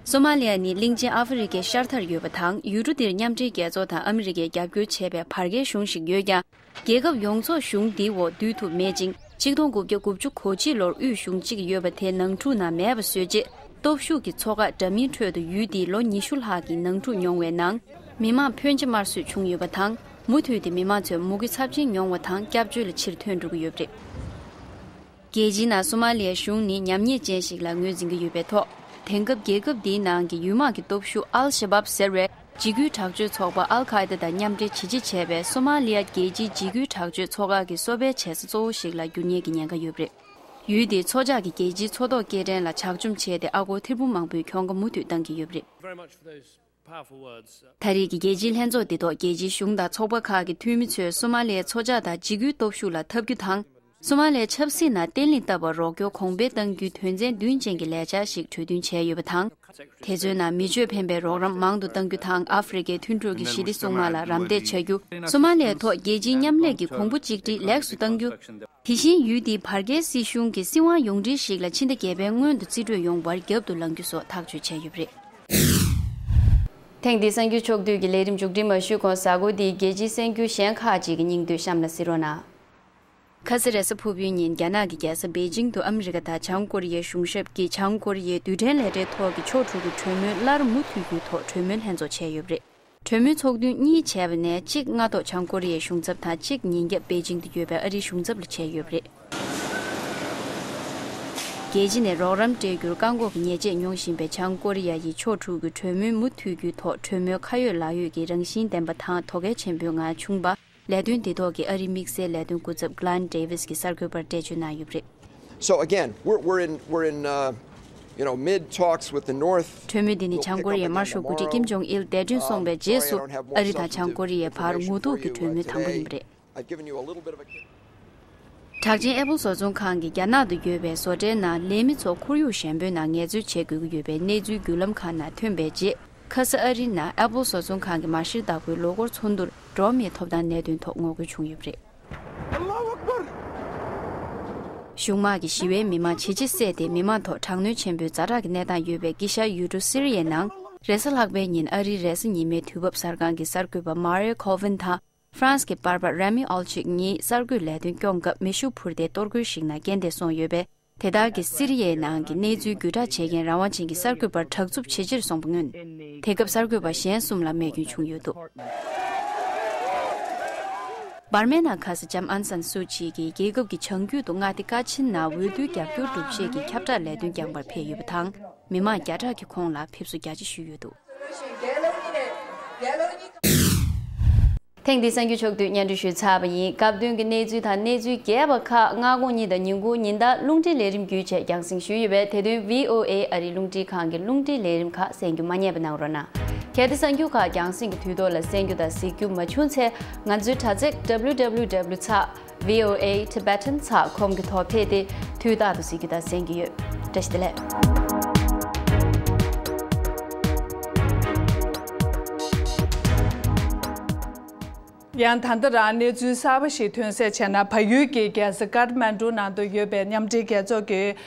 སོ་མ་ལི་ཡ་ནི་གླིང་ཆེན་ཨ་ཧྥེ་རི་ཁའི་ཤར་མཐར་ཡོད་པ་དང་། ཡུལ་གྲུ་འདིར་མཉམ་འབྲེལ་རྒྱལ་ཚོགས་དང་ཨ་མི་རི་ཀས་རྒྱབ་སྐྱོར་བྱས་པའི་བར་བརྒལ་གཞུང་ཞིག་ཡོད་ཀྱང་། རྒྱལ་ཁབ་ཡོངས་རྫོགས་གཞུང་འདིའི་འོག་བསྡུ་ཐུབ་མེད་ཅིང་། ཆིག་སྟོང་དགུ་བརྒྱ་དགུ་བཅུ་གོ་གཅིག་ལོར་དབུས་གཞུང་གཅིག་ཡོད་པ་དེ་ནང་འཁྲུག་ནང་མེད་པ་བཟོས་རྗེས། སྟོབས་ཤུགས་ཀྱི་ཚོགས་ཁག་འདྲ་མིན་ཁྲོད་དུ་ཡུལ་འདིའི་ལོ་ཉི་ཤུ་ལྷག་གི་ནང་འཁྲུག་མྱོང་བའི་ནང་། མི་མང་ཕོན་ཆེ་དམར་གསོད་བྱུང་ཡོད་པ་དང་། མུ་མཐུད་དེ་མི་མང་ཚོས་མུ་གེ་ཚབས་ཆེན་མྱོང་བ་དང་། སྐྱབས་བཅོལ་ལ་ཕྱིར་ཐོན་འགྲོ་གི་ཡོད་པ་རེད། རྒྱལ་སྤྱིའི་ནང་སོ་མ་ལི་ཡ་གཞུང་ནི་ཉམས་ཉེས་ཅན་ཞིག་ལ་ངོས་འཛིན་གྱི་ཡོད་པའི་ཐོག་དེང་སྐབས་རྒྱལ་ཁབ་འདིའི་ནང་གི་ཡུལ་དམག་གི་སྟོབས་ཤུགས་ཨལ་ཤ་བབ་ཟེར་བས། འཇིགས་སྐུལ་དྲག་སྤྱོད་ཚོགས་པ་ཨལ་ཁ་ཨེ་ད་དང་མཉམ་འབྲེལ་ཇི་ཆེ་བྱས་པས། སོ་མ་ལི་ཡ་རྒྱལ་སྤྱིའི་འཇིགས་སྐུལ་དྲག་སྤྱོད་ཚོགས་ཁག་གི་གསོ་སྤེལ་བྱེད་ས་གཙོ་བོ་ཞིག་ལ་འགྱུར་ཉེན་གྱི་ཉེན་ཁ་ཡོད་པ་རེད། ཡུལ་དེའི་མཚོ་ལྗགས་ཀྱི་རྒྱལ་སྤྱིའི་མཚོ་ཐོག་སྐྱེལ་འདྲེན་ལ་ཇག་བཅོམ་བྱས་ཏེ། ཨ་སྒོར་ཐེར་འབུམ་མང་པོའི་གྱོང་ཁ་མུ་མཐུད་གཏང་གི་ཡོད་པ་རེད། ད་རེས་ཀྱི་རྒྱལ་སྤྱིའི་ལྷན་ཚོགས་འདི་ཐོག་རྒྱལ་སྤྱིའི་གཞུང་དང་ཚོགས་པ་ཁག་གི་འཐུས་མི་ཚོས་སོ་མ་ལི་ཡའི་མཚོ་ལྗགས་དང་འཇིགས་སྐུལ་སྟོབས་ཤུགས་ལ་འཐབ་རྒྱུ་དང་། སོ་མ་ལི་ཡའི་ཆབ་སྲིད་ནང་བརྟན་ལྷིང་ལྟ་བར་རོགས་སྐྱོར་གོང་འཕེལ་གཏང་རྒྱུའི་དོན་ཚན་བདུན་ཅན་གྱི་ལས་འཆར་ཞིག་གྲོས་མཐུན་བྱས་ཡོད་པ་དང་། དེ་ཚོའི་ནང་མི་སྤྱོད་ཕན་པའི་རོགས་རམ་མང་དུ་གཏང་རྒྱུ་དང་། ཨ་ཧྥེ་རི་ཁའི་མཐུན་གྲོགས་ཀྱི་ཞི་བདེ་སྲུང་དམག་ལ་རམ་འདེགས་བྱ་རྒྱུ། སོ་མ་ལི་ཡའི་ཐོག་རྒྱལ་སྤྱིའི་མཉམ་ལས་ཀྱི་གོང་བུ་གཅིག་སྒྲིལ་ལེགས་སུ་གཏང་རྒྱུ། དེ་བཞིན་ཡུལ་འདིའི་བར་བརྒལ་སྲིད་གཞུང་གི་སྲིད་དབང་ཡོངས་སྒྲིལ་ཞིག་ལ་ཕྱི་ཟླ་བརྒྱད་པའི་སྔོན་དུ་རྩིས་སྤྲོད་ཡོང་བར་རྒྱབ་ཏུ་ལངས་རྒྱུ་སོགས་ཐག་གཅོད་བྱས་ཡོད་པ་རེད། ཐེངས་འདིའི་གསར་འགྱུར་ཕྱོགས་བསྡུས་ཀྱི་ལས་རིམ་མཇུག་སྒྲིལ་མ་ཞུས་གོང་། གཟའ་འཁོར་འདིའི་རྒྱལ་སྤྱིའི་གསར་འགྱུར་གཞན་ཁག་ཅིག་གི་སྙིང་བསྡུས་གཤམ་ལ་གཟིགས་རོགས་གནང་། ཁ་ས་རེས་གཟའ་ཕུར་བུའི་ཉིན་རྒྱ་ནག་གི་རྒྱལ་ས་པེ་ཅིང་དུ་ཨ་མི་རི་ཀ་དང་བྱང་ཀོ་རི་ཡའི་གཞུང་ཞབས་ཀྱིས་བྱང་ཀོ་རི་ཡའི་རྡུལ་ཕྲན་ལས་གྲྭའི་ཐོག་གི་ཕྱོགས་དྲུག་གི་གྲོས་མོལ་སླར་མུ་མཐུད་རྒྱུའི་ཐོག་གྲོས་མོལ་ལྷན་ཚོགས་བྱས་ཡོད་པ་རེད། གྲོས་མོལ་ཚོགས་ཐུན་གཉིས་བྱས་པ་ནས་གཅིག་སྔ་ཐོག་བྱང་ཀོ་རི་ཡའི་གཞུང་ཚབ་དང་གཅིག་ཉིན་རྒྱབ་པེ་ཅིང་དུ་ཡོད་པའི་ཨ་རིའི་གཞུང་ཚབ་ལ་བྱས་ཡོད་པ་རེད། རྒྱལ་སྤྱི་ནས་རོགས་རམ་སྤྲད་རྒྱུར་བཀག་འགོག་གི་ཉེས་ཆད་མྱོང་བཞིན་པའི་བྱང་ཀོ་རི་ཡ་ཡི་ཕྱོགས་དྲུག་གི་གྲོས་མོལ་མུ་མཐུད་རྒྱུའི་ཐོག་གྲོས་མོལ་ཁ་ཡོད་ལག་ཡོད་ཀྱི་རང་བཞིན་ལྡན་པ་དང་དོ་གལ་ཆེན་པོའི་ངང་བྱུང་བ། ལས་དོན་འདི་ཐོག་གི་ཨ་རིའི་དམིགས་བསལ་ལས་དོན་སྐུ་ཚབ་Glenn Davis གྱིས་གསར་འགོད་པར་འགྲེལ་བརྗོད་གནང་ཡོད་པ་རེད། So again, we're, we're in, we're in, uh, you know, mid talks with the North. གྲོས་མོལ་འདི་ནི་བྱང་ཀོ་རི་ཡའི་དམར་ཤོག་འགོ་ཁྲིད་ཀིམ་ཇོང་ཨིལ་འདས་གྲོངས་སོང་བའི་རྗེས་སུ་ཨ་རི་དང་བྱང་ཀོ་རི་ཡའི་བར་ངོ་ཐུག་གི་གྲོས་མོལ་དང་པོ་ཡིན་པ་རེད། I've given you a little bit of a གྲགས་ཅན་ཨེ་པལ་བཟོ་ཚོང་ཁང་གིས་རྒྱ་ནག་ཏུ་ཡོད་པའི་བཟོ་གྲྭའི་ནང་ལས་མི་ཚོ་ཁོར་ཡུག་ཞན་པོའི་ནང་ངལ་རྩོལ་བྱེད་དགོས་ཀྱི་ཡོད་པའི་གནས་ཚུལ་བརྒྱུད་ལམ་ཁག་ནང་ཐོན་པའི་རྗེས། ཁ་ས་ཨ་རིའི་ནང་ཨེ་པལ་བཟོ་ཚོང་ཁང་གི་མ་གཞིར་བདག་པོའི་ལོ་འཁོར་ཚོགས་འདུར་འགྲོ་བ་མིའི་ཐོབ་ཐང་གནད་དོན་ཐོག་ངོ་རྒོལ་བྱུང་ཡོད་པ་རེད། གཞུང་དམག་གིས་ཞི་བའི་མི་མང་ཇེ་ཆེ་བསད་དེ། མི་མང་ཐོག་དྲག་གནོན་ཆེན་པོའི་ཛ་དྲག་གི་གནས་སྟངས་ཡོད་པའི་དཀྱིལ་ཤར་ཡུལ་གྲུ་སི་རི་ཡའི་ནང་རེས་གཟའ་ལྷག་པའི་ཉིན་ཨ་རིའི་རེས་གཟའ་ཉི་མའི་དུས་བབ་གསར་ཁང་གི་གསར་འགོད་པ་Maria Colvin དང་ཧྥ་རན་སི་གི་པར་པ་Rami Alchik གཉིས་གསར་འགོད་ལས་དོན་སྐྱོང་སྐབས་མེ་ཤུགས་འཕུར་མདེལ་གཏོར་རྒོལ་ཞིག་ནང་རྐྱེན་འདས་སོང་ཡོད་པས། དེ་དག་གིས་སི་རི་ཡའི་ནང་གི་གནས་ཚུལ་བརྒྱུད་བསྒྲགས་བྱེད་མཁན་རང་དབང་ཅན་གྱི་གསར་འགོད་པར་དྲག་རྩུབ་ཇེ་ཆེར་སོང་བ་མངོན། དེ་སྐབས་གསར་འགོད་པ་གཞན་གསུམ་ལ་རྨས་སྐྱོན་བྱུང་ཡོད་འདུག་འབར་མའི་ནང་ཁ་ས་ལྕམ་ཨང་སན་སུ་ཅི་གིས་རྒྱལ་ཁབ་ཀྱི་བྱང་རྒྱུད་དུ་མངའ་སྡེ་ཀ་ཆིན་ནང་འོས་བསྡུའི་རྒྱབ་སྐྱོར་སྒྲུབ་བྱེད་ཀྱི་ཁྱབ་བསྒྲགས་ལས་དོན་བསྐྱངས་པར་ཕེབས་ཡོད་པ་དང་། མི་མང་བརྒྱ་ཕྲག་གིས་ཁོང་ལ་ཕེབས་བསུ་རྒྱ་ཆེ་ཞུས་ཡོད་འདུག་ཐེངས་འདིའི་གསར་འགྱུར་ཕྱོགས་བསྡུས་སྙན་སྒྲོན་ཞུས་ཚར་བ་ཡིན། སྐབས་དོན་གྱི་གནས་ཚུལ་དང་གནས་ཚུལ་རྒྱས་པ་ཁག་སྔ་དགོང་གཉིས་དང་ཉིན་གུང་ཉིན་ལྟར་རླུང་འཕྲིན་ལས་རིམ་བརྒྱུད་བཅས་རྒྱང་སྲིང་ཞུས་ཡོད་པས། དེ་དོན་V O A ཨ་རིའི་རླུང་འཕྲིན་ཁང་གི་རླུང་འཕྲིན་ལས་རིམ་ཁག་གསན་རྒྱུ་མ་བསྙེལ་བ་གནང་རོགས་གནང་། གལ་ཏེ་གསར་འགྱུར་ཁག་རྒྱང་སྲིང་གི་དུས་ཐོག་ལ་གསན་རྒྱུ་དང་གཟིགས་རྒྱུ་མ་བྱུང་ཚེ། ང་ཚོའི་དྲ་ཚིགས་W W W ཚགས་V O A Tibetan ཚགས་ཁོམ་གྱི་ཐོག་ཕེབས་ཏེ་དུས་རྟག་ཏུ་གཟིགས་རྒྱུ་དང་གསན་རྒྱུ་ཡོད། བཀྲ་ཤིས་བདེ་ལེགས། ཡང་ད་ལྟ་རང་གནས་ཚུལ་གསར་པ་ཞིག་ཐོན་གསལ་བྱས་ན། བལ་ཡུལ་གྱི་རྒྱལ་ས་ཀཏ་མན་གྲུ་ནང་དུ་ཡོད་པའི་མཉམ་འབྲེལ་རྒྱལ་ཚོགས་ཀྱི་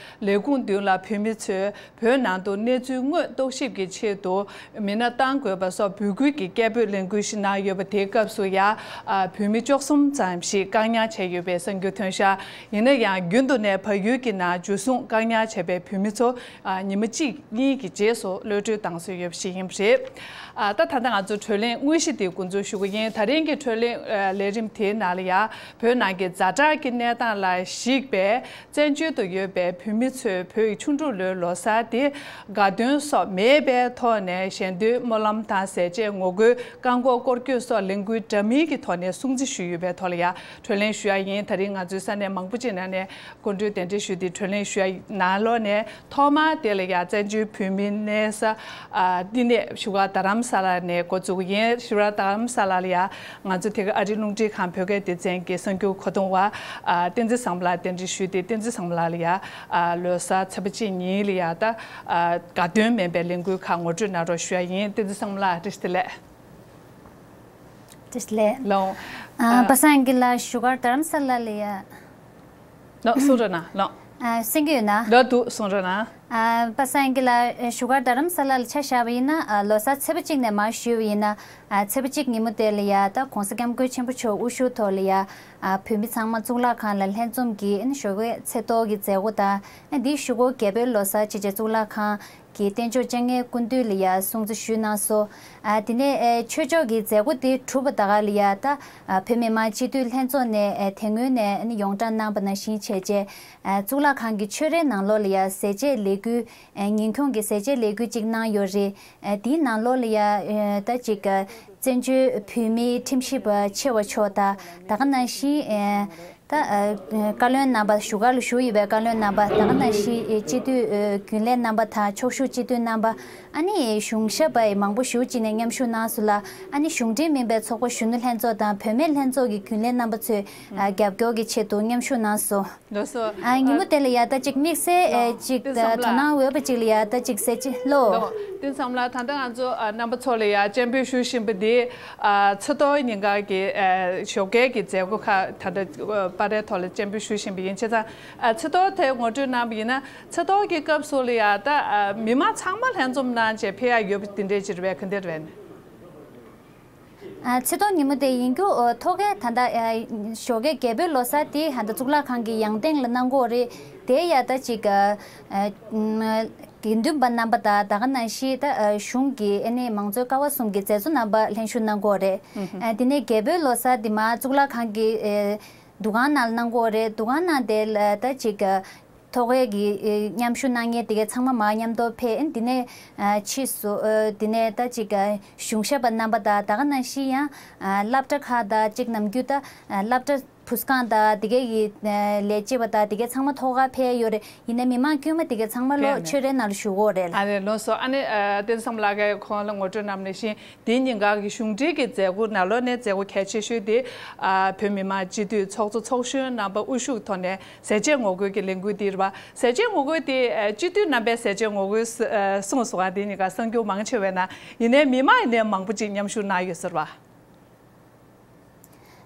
ལས་ཁུངས་མདུན་ལ་བོད་མི་ཚོས་བོད་ནང་དུ་གནས་ཚུལ་དངོས་རྟོག་ཞིབ་ཀྱི་ཆེད་དུ་མི་སྣ་བཏང་དགོས་པ་སོགས་འབོད་སྐུལ་གྱི་སྐད་འབོད་ལས་འགུལ་ཞིག་གནང་ཡོད་པ། དེའི་སྐབས་སུ་ཡང་བོད་མི་བཅུ་གསུམ་ཙམ་ཞིག་བཀག་ཉར་བྱས་ཡོད་པའི་གསར་འགྱུར་ཐོན་ཤག་ཡིན་ན་ཡང་རྒྱུན་དུ་ནས་བལ་ཡུལ་གྱི་ནང་འཇུ་བཟུང་བཀག་ཉར་བྱས་པའི་བོད་མི་ཚོ་ཉི་མ་གཅིག་གཉིས་ཀྱི་རྗེས་སུ་གློད་གྲོལ་བཏང་སྲོལ་ཡོད་པ་ཞིག་ཡིན་པ་རེད། ད་ད་ལྟ་ང་ཚོ་བགྲོ་གླེང་དངོས་གཞི་དེ་འགོ་འཛུགས་ཞུ་གི་ཡིན། ད་རིང་གི་བགྲོ་གླེང་ལས་རིམ་དེའི་ནང་ལ་ཡང་བོད་ནང་གི་ཛ་དྲག་གི་གནས་སྟངས་ལ་གཞིགས་པའི། བཙན་བྱོལ་དུ་ཡོད་པའི་བོད་མི་ཚོས་བོད་ཡིག་ཆུང་འབྲིང་ལོའི་ལོ་གསར་དེ་དགའ་སྟོན་སོགས་མེད་པའི་ཐོག་ནས་ཞལ་འདོན་སྨོན་ལམ་དང་ཟས་བཅད་ངོ་རྒོལ་བཀག་འགོག་སྐོར་སྐྱོད་སོགས་ལས་འགུལ་འདྲ་མིན་གྱི་ཐོག་ནས་སྲུང་བརྩི་ཞུས་ཡོད་པའི་ཐོག་ལ་ཡང་བགྲོ་གླེང་ཞུ་ཡ་ཡིན། ད་རིང་ང་ཚོའི་ས་གནས་མང་པོ་ཅིག་ནང་ནས་སྐུ་མགྲོན་གདན་འདྲེན་ཞུས་ཏེ་བགྲོ་གླེང་ཞུ་ཡ་ནང་ལོགས་ནས་ཐོག་མར་དེ་ལ་ཡང་བཙན་བྱོལ་བོད་མིའི་གནས་ས་བསྟི་གནས་བཞུགས་སྒར་རྡ་རམ་ས་ལ་ནས་འགོ་བཙུགས་ཡིན། བཞུགས་སྒར་རྡ་རམ་ས་ལ་ལ་ཡང་ང་ ཚོ་དེ་ག་ཨ་རིའི་རླུང་འཕྲིན་ཁང་བོད་སྐད་སྡེ་ཚན་གྱི་གསར་འགྱུར་མཁོ་གཏོང་བ་ཨ་བསྟན་འཛིན་བཟང་པོ་ལགས་གདན་འདྲེན་ཞུས་ཏེ། བསྟན་འཛིན་བཟང་པོ་ལགས་ལ་ཡ་ཨ་ལོ་གསར་ཚེས་པ་གཅིག་ཉིན་ལ་ཡ་ད་ཨ་དགའ་སྟོན་མིན་པའི་ལས་འགུལ་ཁག་ངོ་སྤྲོད་གནང་རོགས་ཞུ་ཡ་ཡིན། བསྟན་འཛིན་བཟང་པོ་ལགས་བཀྲ་ཤིས་བདེ་ལེགས། བཀྲ་ཤིས་བདེ་ལེགས། ལགས། ཨ་པ་སངས་སྐྱིད་ལགས་བཞུགས་སྒར་རྡ་རམ་ས་ལ་ལ་ཡ། ལགས་གསུང་རོགས་གནང་། ལགས། ཨ་གསན་གྱི་ཡོད་ན། ལགས་འདུག་གསུང་རོགས་གནང་། ཨ་པ་སངས་སྐྱིད་ལགས་བཞུགས་སྒར་རྡ་རམ་ས་ལ་ལ་ཆ་བཞག་པ་ཡིན་ན། ཨ་ལོ་གསར་ཚེས་པ་གཅིག་ནས་མར་ཞུས་པ་ཡིན་ན། ཨ་ཚེས་པ་གཅིག་ཉིན་མོ་དེ་ལ་ཡ་ད་༸གོང་ས་༸སྐྱབས་མགོན་ཆེན་པོ་མཆོག་དབུ་བཞུགས་ཐོག་ལ་ཡ་ཨ་བོད་མི་ཚང་མ་གཙུག་ལག་ཁང་ལ་ལྷན་འཛོམས་ཀྱིས་ཨ་ནི་ཞོགས་ཀའི་ཚེས་གཏོར་གྱི་མཛད་སྒོ་དང་། ཨ་འདིའི་གཞུག་གུ་རྒྱལ་པོའི་ལོ་གསར་ཅེས་བྱས་གཙུག་ལག་ཁང་གི་རྟེན་མཆོག་སྤྱན་སྔའི་སྐུ་མདུན་ལ་ཡ་སྲུང་བརྩི་ཞུས་གནང་སོང་། ཨ་དེ་ནས་ཨེ་ཆོས་ཕྱོགས་ཀྱི་མཛད་སྒོ་དེ་གྲུབ་པ་ད་ག་ལ་ཡ་ད་ཨ་བོད་མི་མང་སྤྱི་འཐུས་ལྷན་ཚོགས་ནས་ཨེ་དེ་སྔོན་ནས་ཨ་ནི་ཡོངས་བསྒྲགས་གནང་པ་ནང་བཞིན་བྱས་རྗེས། ཨ་གཙུག་ལག་ཁང་གི་ཆོས་རའི་ནང་ལོགས་ལ་ཡ་ཟས་བཅད་ལས་འགུལ། ཨ་ཉིན་གུང་གི་ཟས་བཅད་ལས་འགུལ་ཅིག་གནང་ཡོད་རེད། ཨ་དེའི་ནང་ལོགས་ལ་ཡ་ཨ་ད་ཅིག་ཨ་བཙན་བྱོལ་བོད་མིའི་ཁྲིམས་ཞིབ་པ་ཆེ་བ་མཆོག་དང་། ད་ག་ནང་བཞིན་ཨ་ད་ཨ་བཀའ་བློན་རྣམ་པ། བཞུགས་སྒར་ལ་བཞུགས་ཡོད་པའི་བཀའ་བློན་རྣམ་པ། ད་ག་ནང་བཞིན་ཨ་སྤྱི་འཐུས་ཨ་རྒྱུན་ལས་རྣམ་པ་དང་ཕྱོགས་བཞུགས་སྤྱི་འཐུས་རྣམ་པ། ཨ་ནི་གཞུང་ཞབས་པ་མང་པོ་ཞེ་པོ་ཅིག་ནས་མཉམ་ཞུགས་གནང་སོང་ལ། ཨ་ནི་གཞུང་འབྲེལ་མིན་པའི་ཚོགས་པ་གཞོན་ནུ་ལྷན་ཚོགས་དང་བུད་མེད་ལྷན་ཚོགས་ཀྱི་རྒྱུན་ལས་རྣམ་པ་ཚོས་ཨ་རྒྱབ་སྐྱོར་གྱི་ཆེད་དུ་མཉམ་ཞུགས་གནང་སོང་། ལགས་སོ། ཨ་ཉིན་མོ་དེ་ལ་ཡ་ད་ཅིག་དམིགས་བསལ་ཨེ་ལགས་ཅིག་བསྟན་འཛིན་བཟང་པོ་ལགས། དོ་སྣང་འོས་པ་ཅིག་ལ་ཡ་ད་ཅིག་ཟས་བཅད་ལོ། ལགས་བསྟན་འཛིན་བཟང་པོ་ལགས། ད་ལྟ་ང་ཚོ་ཨ་རྣམ་པ་ཚོ་ལ་ཡ་སྤྱན་འབུལ་ཞུ་བཞིན་པ་འདི་ཨ་ཚེས་གཏོར་ཉིན་གང་གི་ཨ་ཞོགས་ཀའི་གི་མཛད་སྒོ་ཁག་ད་ལྟ་ཨ་པར་རིས་ཐོག་ལ་སྤྱན་འབུལ་ཞུ་བཞིན་པ་ཡིན། བྱས་ཙང་ཨ་ཚེས་གཏོར་དེ་ངོ་སྤྲོད་གནང་བ་ཡིན་ན། ཚེས་གཏོར་གྱི་སྐབས་སུ་ལ་ཡ་ད་ཨ་མི་མང་ཚང་མ་ལྷན་འཛོམས་གནང་བྱས་ཕེབས་ཡ་ཡོད་པ་དེ་འདྲས་ཅིག་རེད་པས། ག་འདྲས་རེད་པས། ཨ་ཚེས་གཏོར་ཉིན་མོ་དེ་ཡིན་རྒྱུ་ཨ་ཐོག་ཁའི་ད་ལྟ་ཨ་ཞོགས་ཀའི་རྒྱལ་པོའི་ལོ་གསར་དེ་ཧ་ད་གཙུག་ལག་ཁང་གི་ཡང་སྟེང་ལ་གནང་གི་ཡོད་རེད། དེ་ཡ་ད་ཅིག་ཨ་ཨ་དགེ་འདུན་པ་རྣམ་པ་དང་། ད་ག་ནང་བཞིན་ད་ཨ་གཞུང་གི་ཨ་ནི་མང་གཙོའི་ཀ་བ་གསུམ་གྱི་མཛད་གཙོ་རྣམ་པ་ལྷན་ཞུགས་གནང་གི་ཡོད་རེད། ཨ་དེ་ནས་རྒྱལ་པོའི་ལོ་གསར་དེ་མར་གཙུག་ལག་ཁང་གི་ཨ་འདུ་ཁང་ནང་ལ་གནང་གི་ཡོད་རེད། འདུ་ཁང་ནང་དེ་ལ་ད་ཅིག་ཨ་ཐོག་ཁའི་གི་ཨེ་མཉམ་ཞུགས་གནང་མཁན་དེ་གའི་ཚང་མ་མར་མཉམ་དུ་ཕེབས། ཨེ་འདི་ནས་ཨ་ཕྱིས་སུ་ཨ་འདི་ནས་ད་ཅིག་ཨ་གཞུང་ཞབས་པ་རྣམ་པ་དང་། ད་ག་ནང་བཞིན་ཡང་ཨ་སློབ་གྲྭ་ཁག་དང་། ཅིག་ནམ་རྒྱུན་ད་ཨ་སློབ་གྲྭ་བུ་སྒང་དང་དེ་གའི་གི་ཨ་ལས་བྱེད་པ་དང་དེ་གའི་ཚང་མ་ཐོག་ཁར་ཕེབས་ཡོད་རེད། ཡིན་ནའི་མི་མང་དཀྱུས་མ་དེ་གའི་ཚང་མ་ལོ་ཕེབས་མེད། ཆོས་རའི་ནང་ལ་བཞུགས་ཡོད་རེད་ལ། ཨ་ནི་ལགས་སོ། ཨ་ནི་ཨ་བསྟན་འཛིན་བཟང་པོ་ལགས་ཀྱིས་གོང་ལ་ངོ་སྤྲོད་གནང་བ་ནང་བཞིན། དེའི་ཉིན་གང་གི་གཞུང་འབྲེལ་གྱི་མཛད་སྒོ་ནང་ལོགས་ནས་མཛད་སྒོ་གལ་ཆེ་ཤོས་དེ་ཨ་བོད་མི་མང་སྤྱི་འཐུས་ཚོགས་གཙོ་ཚོགས་གཞོན་རྣམ་པ་དབུ་བཞུགས་ཐོག་ནས་ཟས་བཅད་ངོ་རྒོལ་གྱི་ལས་འགུལ་འདི་རེད་པ། ཟས་བཅད་ངོ་རྒོལ་དེ་ཨ་སྤྱི་འཐུས་རྣམ་པས་ཟས་བཅད་ངོ་རྒོལ་ཨ་གསུངས་སོང་ང་། དེའི་ཉིན་གང་གསར་འགྱུར་མང་ཆེ་བའི་ནང་ཡིན་ནའི་མི་མང་ཡིན་ནའི་མང་པོ་ཅིག་མཉམ་ཞུགས་གནང་ཡོད་ཟེར་བ།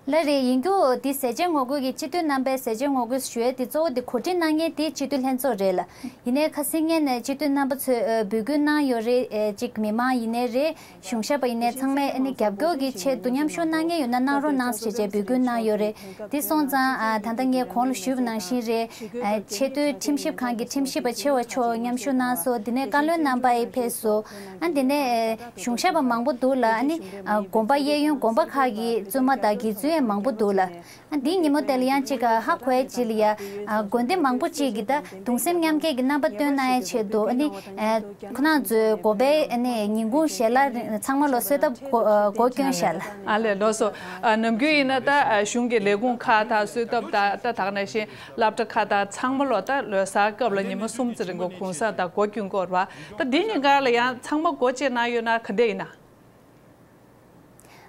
ལགས་རེད། ཡིན་རྒྱུ་འདི་ཟས་བཅད་ངོ་རྒོལ་གྱི་སྤྱི་འཐུས་རྣམ་པས་ཟས་བཅད་ངོ་རྒོལ་ཞུ་ཡས་དེ་གཙོ་བོ་དེ་གོ་སྒྲིག་གནང་མཁན་དེ་སྤྱི་འཐུས་ལྷན་ཚོགས་རེད་ལ། ཡིན་ནའི་ཁ་སང་ཉིན་ནས་སྤྱི་འཐུས་རྣམ་པ་ཚོས་ཨ་འབོད་སྐུལ་གནང་ཡོད་རེད། ཨེ་ཅིག་མི་མང་ཡིན་ནའི་རེད། གཞུང་ཞབས་པ་ཡིན་ནའི་ཚང་མས་ཨ་ནི་རྒྱབ་སྐྱོར་གྱི་ཆེད་དུ་མཉམ་ཞུགས་གནང་མཁན་ཡོད་ན་གནང་རོགས་གནང་ཞེས་བྱས་འབོད་སྐུལ་གནང་ཡོད་རེད། དེ་སོང་ཙང་ཨ་ད་ལྟ་ངས་གོང་ལ་ཞུས་པ་ནང་བཞིན་རེད། ཨ་ཆེས་མཐོའི་ཁྲིམས་ཞིབ་ཁང་གི་ཁྲིམས་ཞིབ་པ་ཆེ་བ་མཆོག་མཉམ་ཞུགས་གནང་སོང་། དེ་ནས་བཀའ་བློན་རྣམ་པ་ཡི་ཕེབས་སོང་། ཨ་དེ་ནས་ཨ་གཞུང་ཞབས་པ་མང་པོ་འདུག་ལ། ཨ་ནི་ཨ་དགོན་པ་གཡས་གཡོན་དགོན་པ་ཁག་གི་བཙུན་མ་དང་དགེ་བཙུན་ཡང་མང་པོ་འདུག་ལ། ཨ་འདིའི་ཉིན་མོ་དེ་ལ་ཡང་ཅིག་ཧ་གོ་ཡ་ཅིག་ལ་ཡ། ཨ་དགོན་སྡེ་མང་པོ་ཅིག་གིས་ད་གདུང་སེམས་མཉམ་སྐྱེད་ཀྱི་རྣམ་པ་སྟོན་གནང་ཡའི་ཆེད་དུ། ཨ་ནི་ཨ་ཁོ་རང་ཚོའི་དགོན་པའི་ཨ་ནི་ཉིན་གུང་ཞལ་ལག་ཚང་མ་ལོ་གསོལ་ཐབ་སྒོ་ཨ་སྒོ་བསྐྱོན་ཤག་ལ། ཨ་ལས་ལགས་སོ། ཨ་ནམ་རྒྱུན་ཡིན་ན་ད་ཨ་གཞུང་གི་ལས་ཁུངས་ཁག་དང་གསོལ་ཐབ་དང་། ད་ད་ག་ནང་བཞིན་སློབ་གྲྭ་ཁག་དང་ཚང་མ་ལོ་ད་ལོ་གསར་སྐབས་ལ་ཉི་མ་གསུམ་ཙམ་རིང་པོ་གུང་སེང་དང་སྒོ་བསྐྱོན་གྱི་ཡོད་རེད་པ། ད་འདི་ཉིན་གང་ལ་ཡང་ཚང་མ་སྒོ་ཕྱེ་གནང་ཡོད་ན་ག་འདྲ་ཡིན་ན།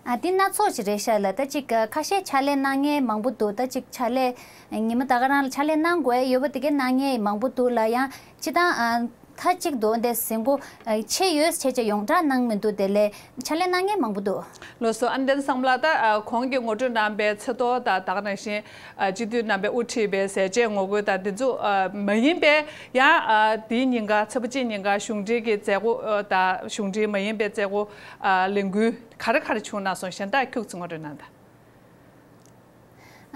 ཨ་འདི་སྣ་ཚོགས་ཅིག་རེད་ཤག་ལ། ད་ཅིག་ཁ་ཤས་ཕྱག་ལས་གནང་མཁན་མང་པོ་འདུག་ད་ཅིག་ཕྱག་ལས་ཉི་མ་ད་ག་རང་ལ་ཕྱག་ལས་གནང་དགོས་ཡོད་པ་དེ་གའི་གནང་མཁན་མང་པོ་འདུག་ལ། ཡང་སྤྱིར་བཏང་ཨ་མཐའ་གཅིག་ཏུ་འདི་ཟིན་གོ་ཨ་ཆེ་ཡོད་བྱས་བྱས་ཡོངས་གྲགས་གནང་མི་འདུག་དེ་ལས་ཕྱག་ལས་གནང་མཁན་མང་པོ་འདུག་ལགས་སོ། ཨ་ནི་བསྟན་འཛིན་བཟང་པོ་ལགས། ད་ཨ་གོང་གི་ངོ་སྤྲོད་གནང་པའི་ཚེས་གཏོར་དང་ད་ག་ནང་བཞིན་ཨ་སྤྱི་འཐུས་རྣམ་པས་དབུ་ཁྲིད་པའི་ཟས་བཅད་ངོ་རྒོལ་དང་འདི་ཚོ་ཨ་མ་ཡིན་པའི་ཡང་ཨ་དེའི་ཉིན་ག་ཚེས་པ་གཅིག་ཉིན་ག་གཞུང་འབྲེལ་གྱི་མཛད་སྒོ་ཨ་དང་གཞུང་འབྲེལ་མ་ཡིན་པའི་མཛད་སྒོ་ཨ་ལས་འགུལ་ག་རེ་ག་རེ་བྱུང་གནང་སོང་། གཞན་དག་ཁྱུག་ཙམ་ངོ་སྤྲོད་གནང་དང་།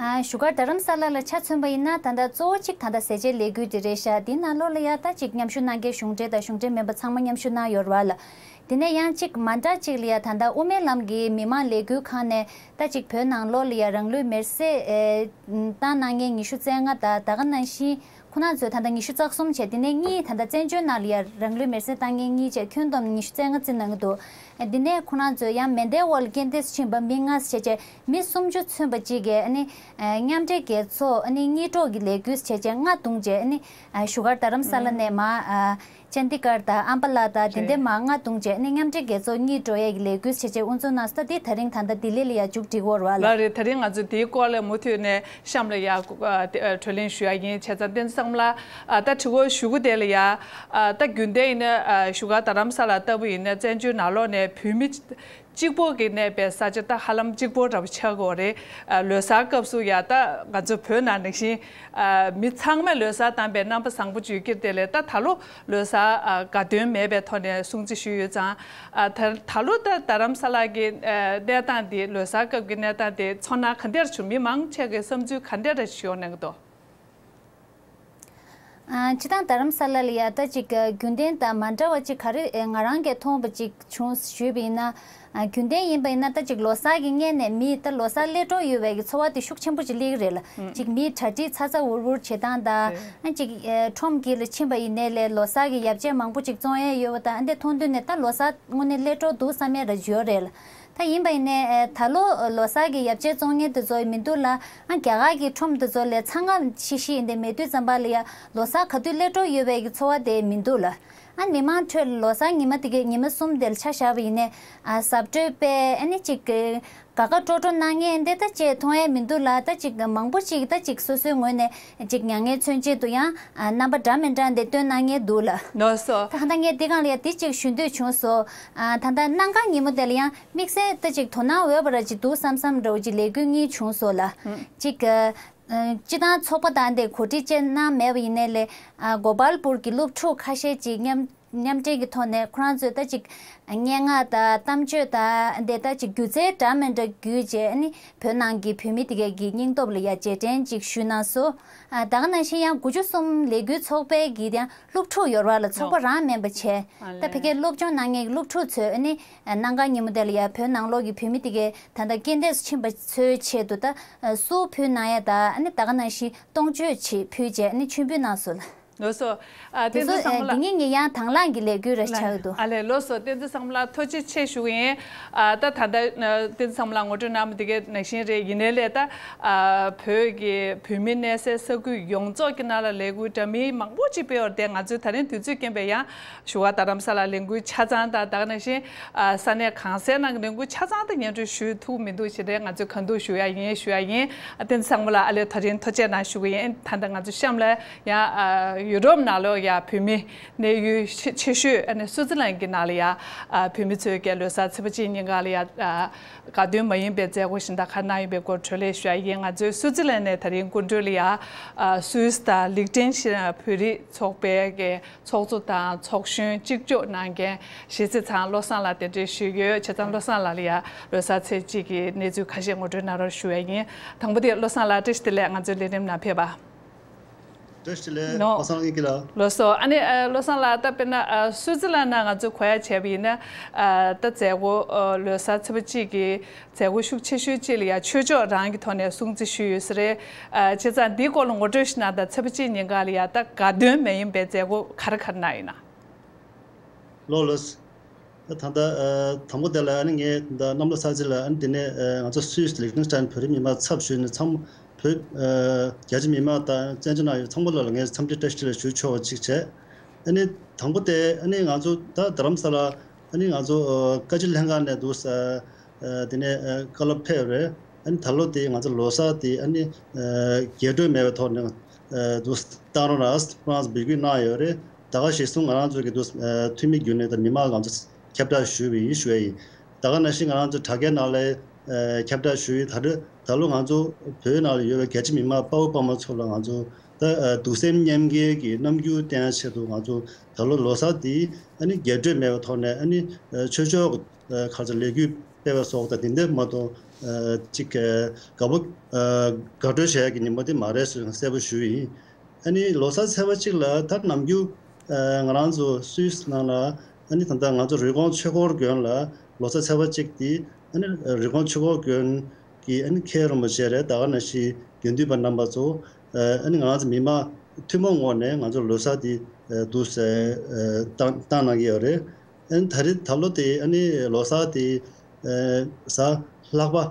ཨ་བཞུགས་སྒར་རྡ་རམ་ས་ལ་ལ་ཆ་མཚོན་པ་ཡིན་ན། ད་ལྟ་གཙོ་བོ་གཅིག་ད་ལྟ་ཟས་བཅད་ལས་འགུལ་དེ་རེད་ཤག་དེའི་ནང་ལོགས་ལ་ཡ་ད་ཅིག་མཉམ་ཞུགས་གནང་མཁན་གཞུང་འབྲེལ་དང་གཞུང་འབྲེལ་མིན་པ་ཚང་མ་མཉམ་ཞུགས་གནང་ཡོད་རེད་པ་ལ། དེ་ནས་ཡང་ཅིག་མ་འདྲ་ཅིག་ལ་ཡ་ད་ལྟ་དབུ་མའི་ལམ་གྱི་མི་མང་ལས་འགུལ་ཁང་ནས་ད་ཅིག་བོད་ནང་ལོགས་ལ་ཡ་རང་ལུས་མེར་སྲེག་ཨེ་བཏང་གནང་མཁན་ཉི་ཤུ་རྩ་ལྔ་དང་། ད་ག་ནང་བཞིན་ཁོ་རང་ཚོས་ད་ལྟ་ཉི་ཤུ་རྩ་གསུམ་བྱས། དེ་ནས་གཉིས་ད་ལྟ་བཙན་བྱོལ་ནང་ལ་ཡ་རང་ལུས་མེར་སྲེག་བཏང་མཁན་གཉིས་བྱས། ཁྱོན་བསྡོམས་ཉི་ཤུ་རྩ་ལྔ་བརྩིས་གནང་གི་འདུག་དེ་ནས་ཁོ་རང་ཚོས་ཡང་མེ་མདའི་འོག་ལ་རྐྱེན་འདས་སུ་ཕྱིན་པ་མི་ལྔ་བྱས་བྱས། མི་སུམ་ཅུ་མཚོན་པ་གཅིག་གིས་ཨ་ནི་ཨ་མཉམ་འབྲེལ་རྒྱལ་ཚོགས་ཨ་ནི་གཉིས་གྲོགས་ཀྱི་ལས་འགུལ་བྱས་བྱས་རྔ་བརྡུངས་བྱས། ཨ་ནི་ཨ་བཞུགས་སྒར་རྡ་རམ་ས་ལ་ནས་མར་ཨ་ ཅན་དི་གར་དང་ཨམ་པ་ལ་དང་དེ་འདྲའི་མང་ང་བརྡུངས་བྱས་ནས་མཉམ་འབྲེལ་རྒྱལ་ཚོགས་གཉིས་འགྲོ་ཡས་ཀྱི་ལས་འགུལ་བྱས་བྱས་དབུ་འཛུགས་གནང་སོང་། ད་འདི་ད་རིང་ད་ལྟ་ལྡི་ལི་ལ་ཡ་མཇུག་སྒྲིལ་གྱི་ཡོད་རེད་བ་ལ། ལགས་རེད། ད་རིང་ང་ཚོ་འདིའི་སྐོར་ལ་མུ་མཐུད་ནས་གཤམ་ལ་ཡ་ཨ་དེ་ཨ་གྲོས་གླེང་ཞུ་ཡ་ཡིན། བྱས་ཙང་བསྟན་འཛིན་བསམ་ལགས། ཨ་ད་དྲི་བ་ཞུ་གི་དེ་ལ་ཡ། ཨ་ད་རྒྱུན་ལྡན་ཡིན་ན་ཨ་བཞུགས་སྒར་རྡ་རམ་ས་ལ་ལྟ་བུ་ཡིན་ན་བཙན་བྱོལ་ནང་ལོགས་ནས་བོད་མི་གཅིག་པོ་གིས་གནས་པའི་ས་ཆ་ད་ཧ་ལམ་གཅིག་པོ་འདྲ་པོ་ཆགས་ཀྱི་ཡོད་རེད། ཨ་ལོ་གསར་སྐབས་སུ་ཡ་ད་ང་ཚོ་བོད་ནང་ནང་བཞིན་ཨ་མི་ཚང་མས་ལོ་གསར་བཏང་པའི་རྣམ་པ་བཟང་པོ་བརྗོད་ཀྱི་དེ་ལས་ད་ད་ལོ་ལོ་གསར་ཨ་དགའ་སྟོན་མེད་པའི་ཐོག་ནས་སྲུང་བརྩི་ཞུས་ཡོད་ཙང་། ཨ་ད་ད་ལོ་ད་རྡ་རམ་ས་ལ་གི་ཨ་གནས་སྟངས་དེ་ལོ་གསར་སྐབས་ཀྱི་གནས་སྟངས་དེ་ཚོར་སྣང་ག་འདྲ་བྱུང་། མི་མང་ཆེ་གི་བསམ་ཚུལ་ག་འདྲ་འདྲ་ཞིག་ཡོང་གནང་གི་འདུག་ཨ་སྤྱིར་བཏང་རྡ་རམ་ས་ལ་ལ་ཡ་ད་ཅིག་ཨ་རྒྱུན་ལྡན་དང་མ་འདྲ་བ་ཅིག་ག་རེ་ཨེ་ང་རང་གིས་མཐོང་བ་ཅིག་བྱུང་ཞུས་པ་ཡིན་ན། ཨ་རྒྱུན་ལྡན་ཡིན་པ་ཡིན་ན་ད་ཅིག་ལོ་གསར་གྱི་སྔོན་ནས་མི་ད་ལོ་གསར་སླེབས་འགྲོ་ཡོད་པའི་གི་ཚོར་བ་དེ་ཤུགས་ཆེན་པོ་ཅིག་སླེབས་ཀྱི་རེད་ལ། ཅིག་མིའི་གྲ་སྒྲིག་ཚ་ཚ་འུར་འུར་བྱེད་སྟངས་དང་། ཨ་ཅིག་ཨེ་ཁྲོམ་དཀྱིལ་ལ་ཕྱིན་པ་ཡིན་ནའི་ལས་ལོ་གསར་གྱི་ཡར་རྒྱས་མང་པོ་ཅིག་བཙོང་ཡས་ཡོད་པ་དང་། ཨ་འདི་མཐོང་དུས་ནས་ད་ལོ་གསར་དངོས་གནས་སླེབས་འགྲོ་འདུག་བསམ་ཡས་ར་ཡོད་རེད་ལ། ད་ཡིན་པ་ཡིན་ནའི་ཨེ་ད་ལོ་ལོ་གསར་གྱི་ཡར་རྒྱས་བཙོང་མཁན་དེ་ཚོ་མི་འདུག་ལ། ཨ་རྒྱ་གར་གྱི་ཁྲོམ་དེ་ཚོ་ལས་ཚང་ཁ་ཤིག་ཤིག་ཡིན་དེ་མེད་དུས་ཙམ་པ་ལ་ཡ་ལོ་གསར་ག་དུས་སླེབས་འགྲོ་ཡོད་པའི་གི་ཚོར་བ་དེ་མི་འདུག་ལ། ཨ་མི་མང་ཁྲོད་ལ་ལོ་གསར་ཉི་མ་དེ་གའི་ཉི་མ་གསུམ་དེ་ལ་ཆ་བཞག་པ་ཡིན་ནའི་ཨ་གཟབ་སྤྲོས་སྤེལ། ཨ་ནི་ཅིག་གི་དགའ་དགའ་སྤྲོ་སྤྲོ་གནང་མཁན་དེ་ད་ཅེས་མཐོང་ཡས་མི་འདུག་ལ། ད་ཅིག་མང་པོ་ཅིག་ད་ཅིག་སོ་སོའི་ངོས་ནས་ཅིག་མྱ་ངན་མཚོན་ཆེད་དུ་ཡང་ཨ་རྣམ་པ་འདྲ་མི་འདྲ་འདི་སྟོན་གནང་མཁན་འདུག་ལ། ལགས་སོ། ད་གང་ལྟར་ངས་འདི་སྒང་ལ་ཡ་འདི་ཅིག་ཞུ་འདོད་བྱུང་སོང་། ཨ་ད་ལྟ་གནམ་གང་ཉིན་མོ་དེ་ལ་ཡང་དམིགས་བསལ་ད་ཅིག་དོ་སྣང་འོས་པ་ར་ཅིག་འདུག་བསམ་བསམ་འདྲ་བོ་ཅིག་ལས་འགུལ་གཉིས་བྱུང་སོང་ལ། ཅིག་ཨ་སྤྱིར་བཏང་ཚོགས་པ་དང་དེ་གོ་སྒྲིག་བཅས་གནང་མེད་པ་ཡིན་ནའི་ལས། ཨ་གོ་པལ་པུར་གྱི་སློབ་ཕྲུག་ཁ་ཤས་ཅིག་མཉམ་མཉམ་འབྲེལ་གྱི་ཐོག་ནས་ཁོ་རང་ཚོས་ད་ཅིག་སྙན་ངག་དང་གཏམ་བརྗོད་དང་དེ་ད་ཅིག་སྒྱུ་རྩལ་འདྲ་མི་འདྲ་བརྒྱུད་བྱས། ཨ་ནི་བོད་ནང་གི་བོད་མི་དེ་གའི་གི་སྙིང་སྟོབས་ལ་ཡ་རྗེས་དྲན་ཅིག་ཞུས་གནང་སོང་། ཨ་ད་ག་ནང་བཞིན་ཡང་དགུ་བཅུ་གསུམ་ལས་འགུལ་ཚོགས་པའི་གི་དེ་ཡང་སློབ་ཕྲུག་ཡོད་ར་ལ་ཚོགས་པ་རང་མིན་པ་བྱས། ད་ཕ་གིར་སློབ་སྦྱོང་གནང་མཁན་གྱི་སློབ་ཕྲུག་ཚོས་ཨ་ནི་གནམ་གང་ཉིན་མོ་དེ་ལ་ཡ་བོད་ནང་ལོགས་ཀྱི་བོད་མི་དེ་གའི་ད་ལྟ་རྐྱེན་འདས་སུ་ཕྱིན་པ་ཚོའི་ཆེད་དུ་ད་གསོལ་ཕུལ་གནང་ཡ་དང་། ཨ་ནི་ད་ག་ནང་བཞིན་གཏོང་མཆོད་ཅིག་ཕུལ་བྱས་ཨ་ནི་མཆོད་འབུལ་གནང་སོང་ལ། ལགས་སོ། ཨ་དེ་བསྟན་འཛིན་ཚོ་བསམ་ཨ་འདི་ལགས། ཉིན་ཉིན་ཡང་དང་བླངས་ཀྱི་ལས་འགུལ་རེ་ཆགས་ཡོད་འདུག་ཨ་ལས། ལགས་སོ། བསྟན་འཛིན་བསམ་ལགས་ཐུགས་རྗེ་ཆེ་ཞུ་གི་ཡིན། ཨ་ད་ད་ལྟ་ཨ་བསྟན་འཛིན་བསམ་ལགས་ངོ་སྤྲོད་གནང་བ་དེ་གའི་ནང་བཞིན་རེད། ཡིན་ནའི་ལས་ད་ཨ་བོད་ཀྱི་བོད་མི་གནས་སའི་ས་ཁུལ་ཡོངས་རྫོགས་ཀྱི་ནང་ལ་ལས་འགུལ་འདྲ་མིན་མང་པོ་ཅིག་སྤེལ་བར་བརྟེན་ང་ཚོའི་ད་རིང་དུས་ཚོད་རྐྱེན་པས་ཡང་བཞུགས་སྒར་རྡ་རམ་ས་ལ་ལས་འགུལ་ཆ་ཚང་དང་། ད་ག་ནང་བཞིན་ཨ་ས་གནས་གང་སའི་ནང་གི་ལས་འགུལ་ཆ་ཚང་དུ་སྙན་སྒྲོན་ཞུ་ཐུབ་མི་འདུག་ཞེས་རེད། ང་ཚོས་གང་ཐུབ་ཞུ་ཡ་ཡིན་ཞུ་ཡ་ཡིན། ཨ་བསྟན་འཛིན་བསམ་ལགས་ཨ་ལས་ད་རིང་ཐུགས་རྗེ་གནང་ཞུ་གི་ཡིན། ད་ལྟ་ང་ཚོ་གཤམ་ལ་ཡང་ཨ་ཡུ་རོབ་ནང་ལོགས་ཡ་བོད་མི་གནས་ཡུལ་ཆེ་ཆེ་ཤོས་ཨ་ནི་སུའུ་ཙི་ལན་གྱི་ནང་ལ་ཡ་ཨ་བོད་མི་ཚོས་ཀྱི་ལོ་གསར་ཚེས་པ་གཅིག་ཉིན་གང་ལ་ཡ་ཨ་དགའ་སྟོན་མ་ཡིན་པའི་མཛད་སྒོ་གཞན་དག་ག་གནང་ཡོད་པའི་སྐོར་བགྲོ་གླེང་ཞུ་ཡ་ཡིན། ང་ཚོའི་སུའུ་ཙི་ལན་ནས་ད་རིང་སྐུ་མགྲོན་ལ་ཡ་ཨ་སུད་སི་དང་ལིག་ཏེན་ཤི་ཊེན་བོད་རིགས་ཚོགས་པའི་གི་ཚོགས་གཙོ་དང་ཚོགས་གཞོན་གཅིག་ལྕོགས་གནང་མཁན་གཞིས་རྩེ་ཚང་བློ་བཟང་ལགས་གདན་འདྲེན་ཞུས་ཡོད། བྱས་ཙང་བློ་བཟང་ལགས་ལ་ཡ་ལོ་གསར་ཚེས་གཅིག་གི་གནས་ཚུལ་ཁ་ཤས་ངོ་སྤྲོད་གནང་རོགས་ཞུ་ཡ་ཡིན། དང་པོ་དེ་བློ་བཟང་ལགས་བཀྲ་ཤིས་བདེ་ལེགས། ང་ཚོའི་ལས་རིམ་ནང་ཕེབས་པ། བཀྲ་ཤིས་བདེ་ལེགས། ལོ། བློ་བཟང་ཡིན་གྱི་ལ། ལགས་སོ། ཨ་ནི་ཨ་བློ་བཟང་ལགས་ད་དཔེར་ན་ཨ་སུའུ་ཙི་ལན་ནང་ང་ཚོས་གོ་ཡ་བྱས་པ་ཡིན་ན། ཨ་ད་མཛད་སྒོ་ཨ་ལོ་གསར་ཚེས་པ་གཅིག་གི་མཛད་སྒོ་ཤུགས་ཆེ་ཤོས་གཅིག་ལ་ཡ་ཆོས་ཕྱོགས་རང་གི་ཐོག་ནས་སྲུང་བརྩི་ཞུས་ཡོད་ས་རེད། ཨ་བྱས་ཙང་འདིའི་སྐོར་ལ་ངོ་སྤྲོད་ཞིག་གནང་དང་། ཚེས་པ་གཅིག་ཉིན་གང་ལ་ཡ་ད་དགའ་སྟོན་མ་ཡིན་པའི་མཛད་སྒོ་ག་རེ་ག་རེ་གནང་ཡོད་ན། ལགས་ལགས། ད་ད་ལྟ་ཨ་དང་པོ་དེ་ལ་ཨ་ནི་ངས་ད་གནམ་ལོ་གསར་ཚེས་ལ་ཨ་ནི་དེ་ནས་ཨ་ང་ཚོ་སུད་སི་ལིག་ཏེན་ཤི་ཊེན་བོད་རིགས་མི་མང་ཚབ་ཞུས་ནས་ཚང་མ་བོད་ཨ་རྒྱ་ཆེ་མི་མང་དང་བཙན་བྱོལ་ནང་ཡོད་ཚང་མ་ལ་ལ་ངས་འཚམས་འདྲི་བཀྲ་ཤིས་བདེ་ལེགས་ཞུ་ཆོག་པ་ཅིག་བྱས། ཨ་ནི་དང་པོ་དེ་ཨ་ནི་ང་ཚོ་ད་རྡ་རམ་ས་ལ་ཨ་ནི་ང་ཚོ་ཨ་བཀའ་སྤྱི་ལྷན་ཁང་ནས་འདུག་ས་ཨ་དེ་ནས་ཨ་བཀའ་སློབ་ཕེབས་རེད། ཨ་ནི་ད་ལོ་དེ་ང་ཚོ་ལོ་གསར་དེ་ཨ་ནི་ཨ་རྒྱས་སྤྲོས་མེད་པའི་ཐོག་ནས་ཨ་འདུག་བཏང་རོགས་གནང་ཁོ་རང་ཚོ་འབོད་སྐུལ་གནང་ཡོད་རེད། ད་ག་གཞིར་བཟུང་ང་རང་ཚོ་གི་འདུག་ཨ་འཐུས་མི་བརྒྱུད་ནས་ད་མི་མང་ལ་ང་ཚོ་ཁྱབ་བསྒྲགས་ཞུས་པ་ཡིན་ཞུ་ཡ་ཡིན། ད་ག་ནང་བཞིན་ང་རང་ཚོ་དྲ་རྒྱའི་ནང་ལ་ཨ་ཁྱབ་བསྒྲགས་ཞུས་ཡིན། ད་ལོ་ད་ལོ་ང་ཚོ་བོད་ནང་ལ་ཡོད་པའི་རྒྱ་ཆེ་མི་མང་དཔའ་བོ་དཔའ་མོ་ཚོ་ལ་ང་ཚོ་ད་ཨ་གདུང་སེམས་མཉམ་སྐྱེད་ཀྱི་རྣམ་འགྱུར་བསྟན་ཆེད་དུ་ང་ཚོ་ད་ལོ་ལོ་གསར་འདི་ཨ་ནི་རྒྱས་སྤྲོས་མེད་པའི་ཐོག་ནས་ཨ་ནི་ཨ་ཆོས་ཕྱོགས་ཨ་ག་ཚོད་ལས་འགུལ་སྤེལ་བ་སོགས་དང་དེ་འདྲ་མ་གཏོགས་ཨ་ཅིག་ཨ་དགའ་པོ་ཨ་དགའ་སྤྲོ་བྱེད་ཡག་གི་ཉིན་མོ་དེ་མ་རེད་ཟེར་གསལ་པོ་ཞུ་ཡིན། ཨ་ནི་ལོ་གསར་ཚེས་པ་གཅིག་ལ་ད་ནམ་རྒྱུན་ཨ་ང་རང་ཚོ་སུད་སི་ནང་ལ་ཨ་ནི་ད་ལྟ་ང་ཚོ་རི་ཀོན་ཆོས་འཁོར་དགོན་ལ་ལོ་གསར་ཚེས་པ་གཅིག་དེ་ཨ་ནི་རི་ཀོན་ཆོས་འཁོར་དགོན་གྱི་ཨ་ནི་མཁན་རིན་པོ་ཆེ་རེད། ད་ག་ནང་བཞིན་དགེ་འདུན་པ་རྣམ་པ་ཚོ་ཨ་ནི་ང་རང་ཚོ་མི་མང་ཐུན་མོང་ངོས་ནས་ང་ཚོ་ལོ་གསར་དེ་ཨ་འདུག་སེ་ཨ་བཏང་བཏང་གནང་གི་ཡོད་རེད། ཨ་ནི་ད་རེས་ད་ལོ་དེ་ཨ་ནི་ལོ་གསར་དེ་ཨ་གཟའ་ལྷག་པ་ཨ་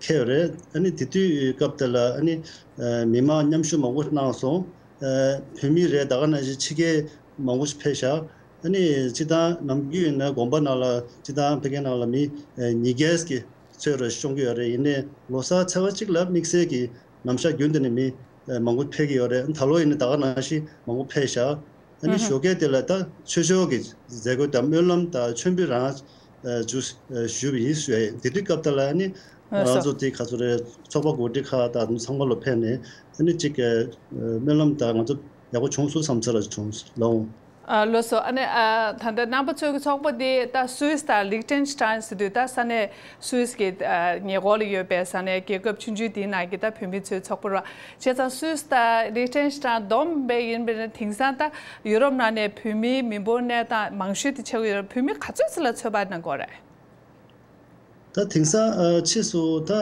འཁེལ་བ་རེད། ཨ་ནི་དེ་དུས་སྐབས་དེ་ལ་ཨ་ནི་ཨ་མི་མང་མཉམ་ཞུགས་མང་པོ་གནང་སོང་། ཨ་བོད་མི་རེད། ད་ག་ནང་བཞིན་ཕྱི་རྒྱལ་ མང་པོ་ཞིག་ཕེབས་ཤག་ཨ་ནི་སྤྱིར་བཏང་ནམ་རྒྱུན་ཡིན་ན་དགོན་པ་ནང་ལ་སྤྱིར་བཏང་ཕ་གིའི་ནང་ལ་མི་ཉིས་བརྒྱ་གི་ཚོད་རེ་ཤོང་གི་ཡོད་རེད། ཡིན་ནའི་ལོ་གསར་ཚེས་པ་གཅིག་ལ་དམིགས་བསལ་གྱི་ནམ་ཞག་རྒྱུན་དུ་ནས་མི་མང་པོ་ཕེབས་ཀྱི་ཡོད་རེད། ད་ལོ་ཡིན་ན་ད་ག་ནང་བཞིན་མང་པོ་ཕེབས་ཤག་ཨ་ནི་ཞོགས་ཀས་དེ་ལ་ད་ཆོས་ཕྱོགས་ཀྱི་མཛད་སྒོ་དང་སྨོན་ལམ་དང་མཆོད་འབུལ་རང་ཞུ་ཞུས་པ་ཡིན་ཞུ་ཡ་ཡིན། དེ་དུས་སྐབས་དེ་ལ་ཨ་ནི་ང་ཚོ་དེ་ག་ཚོད་རེད། ཚོགས་པ་འགོ་ཁྲིད་ཁག་དང་ཚང་མ་ལ་ཕེབས་ནས་ཨ་ནི་གཅིག་སྨོན་ལམ་དང་ང་ཚོ་ཡག་པོ་བྱུང་སོང་བསམ་ཚུལ་ལ་བྱུང་ལོང་། ཨ་ལགས་སོ། ཨ་ནི་ཨ་ད་ལྟ་རྣམ་པ་ཚོའི་ཚོགས་པ་འདི་ད་སུད་སི་དང་ལིག་ཏེན་སི་ཏན་ཟེར་དུས་ད་ས་གནས་སུད་སི་གི་ཨ་ཉེ་འཁོར་ལ་ཡོད་པའི་ས་གནས་རྒྱལ་ཁབ་ཆུང་ཆུང་འདིའི་ནང་གི་ད་བོད་མི་ཚོའི་ཚོགས་པ་རེད། བྱས་ཙང་སུད་སི་དང་ལིག་ཏེན་སི་ཏན་བསྡོམས་པས་ཡིན་པས་ན་དེང་སང་ད་ཡུ་རོབ་ནང་ནས་བོད་མིའི་མི་འབོར་གནས་སྟངས་མང་ཤོས་དེ་ཆགས་ཀྱི་ཡོད་རེད། བོད་མི་ག་ཚོད་ཙམ་ལ་ཚོད་དཔག་གནང་གི་ཡོད་རེད། ད་དེང་སང་ཨ་ཕྱིས་སུ་ད་ཨ་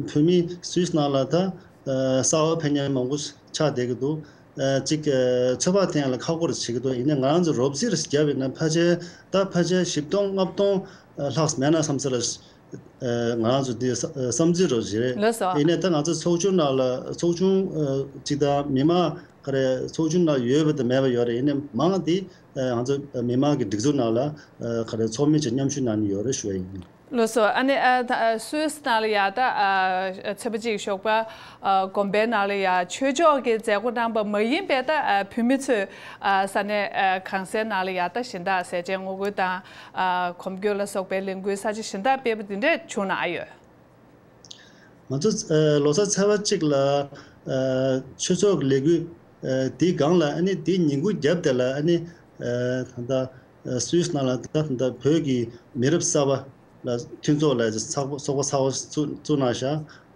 བོད་མི་སུད་སི་ནང་ལ་ད་ཨ་གསར་པ་ཕེབས་མཁན་མང་པོ་ཆགས་བསྡད་ཀྱི་འདུག་ཨ་གཅིག་ཨ་ཚོད་དཔག་དེ་ཡང་ལ་ཁག་པོ་རེ་བྱེད་ཀྱི་འདུག་ཡིན་ནའི་ང་རང་ཚོ་རོབ་རྩིས་རེ་བརྒྱབ་ཡིན་ན་ཕལ་ཆེར་ད་ཕལ་ཆེར་བཞི་སྟོང་ལྔ་སྟོང་ལྷག་མེད་ན་བསམ་ཚུལ་ལ་ཨ་ང་རང་ཚོ་འདི་བསམ་ཚུལ་རོབ་ཅིག་རེད། ལགས་སོ། ཡིན་ནའི་ད་ང་ཚོ་ཚོགས་ཆུང་ནང་ལ་ཚོགས་ཆུང་ཨ་གཅིག་དང་མི་མང་ག་རེ་ཚོགས་ཆུང་ནང་ཡོད་པ་དང་མེད་པ་ཡོད་རེད། ཡིན་ནའི་མང་དེ་ཨ་ང་ཚོ་མི་མང་གི་སྒྲིག་འཛུགས་ནང་ལ་ཨ་ག་རེ་ཚོགས་མི་ཅིག་མཉམ་ཞུགས་གནང་མྱོང་ཡོད་རེད་ཞུ་ཡ་ཡིན། ལགས་སོ། ཨ་ནི་ཨ་ད་ཨ་སུད་སི་ནང་ལ་ཡ་ད་ཨ་ཚེས་པ་གཅིག་ཞོགས་པ་ཨ་དགོན་པའི་ནང་ལ་ཡ་ཆོས་ཕྱོགས་ཀྱི་མཛད་སྒོ་གནང་པ་མ་ཡིན་པའི་ད་ཨ་བོད་མི་ཚོས་ཨ་ས་གནས་ཨ་གང་སའི་ནང་ལ་ཡ་ད་གཞན་དག་ཟས་བཅད་ངོ་རྒོལ་དང་ཨ་གོམ་བགྲོད་ལ་སོགས་པའི་ལས་འགུལ་ས་ཆ་གཞན་དག་སྤེལ་བ་འདི་འདྲས་བྱུང་ན་ཨ་ཡོད། ང་ཚོ་ཨ་ལོ་གསར་ཚེས་པ་གཅིག་ལ་ཨ་ཆོས་ཚོགས་ཀྱི་ལས་འགུལ་ཨ་དེའི་སྒང་ལ་ཨ་ནི་དེའི་ཉིན་གུང་རྒྱབ་དེ་ལ་ཨ་ནི་ཨ་ད་ལྟ་ཨ་སུད་སི་ནང་ལ་ད་ད་ལྟ་བོད་ཀྱི་མི་རབས་གསར་པ་ལ་མཐུན་ཚོགས་ལ་ཚོགས་པ་ཚོགས་པ་གསར་པ་བཙུགས་བཙུགས་གནང་ཤག་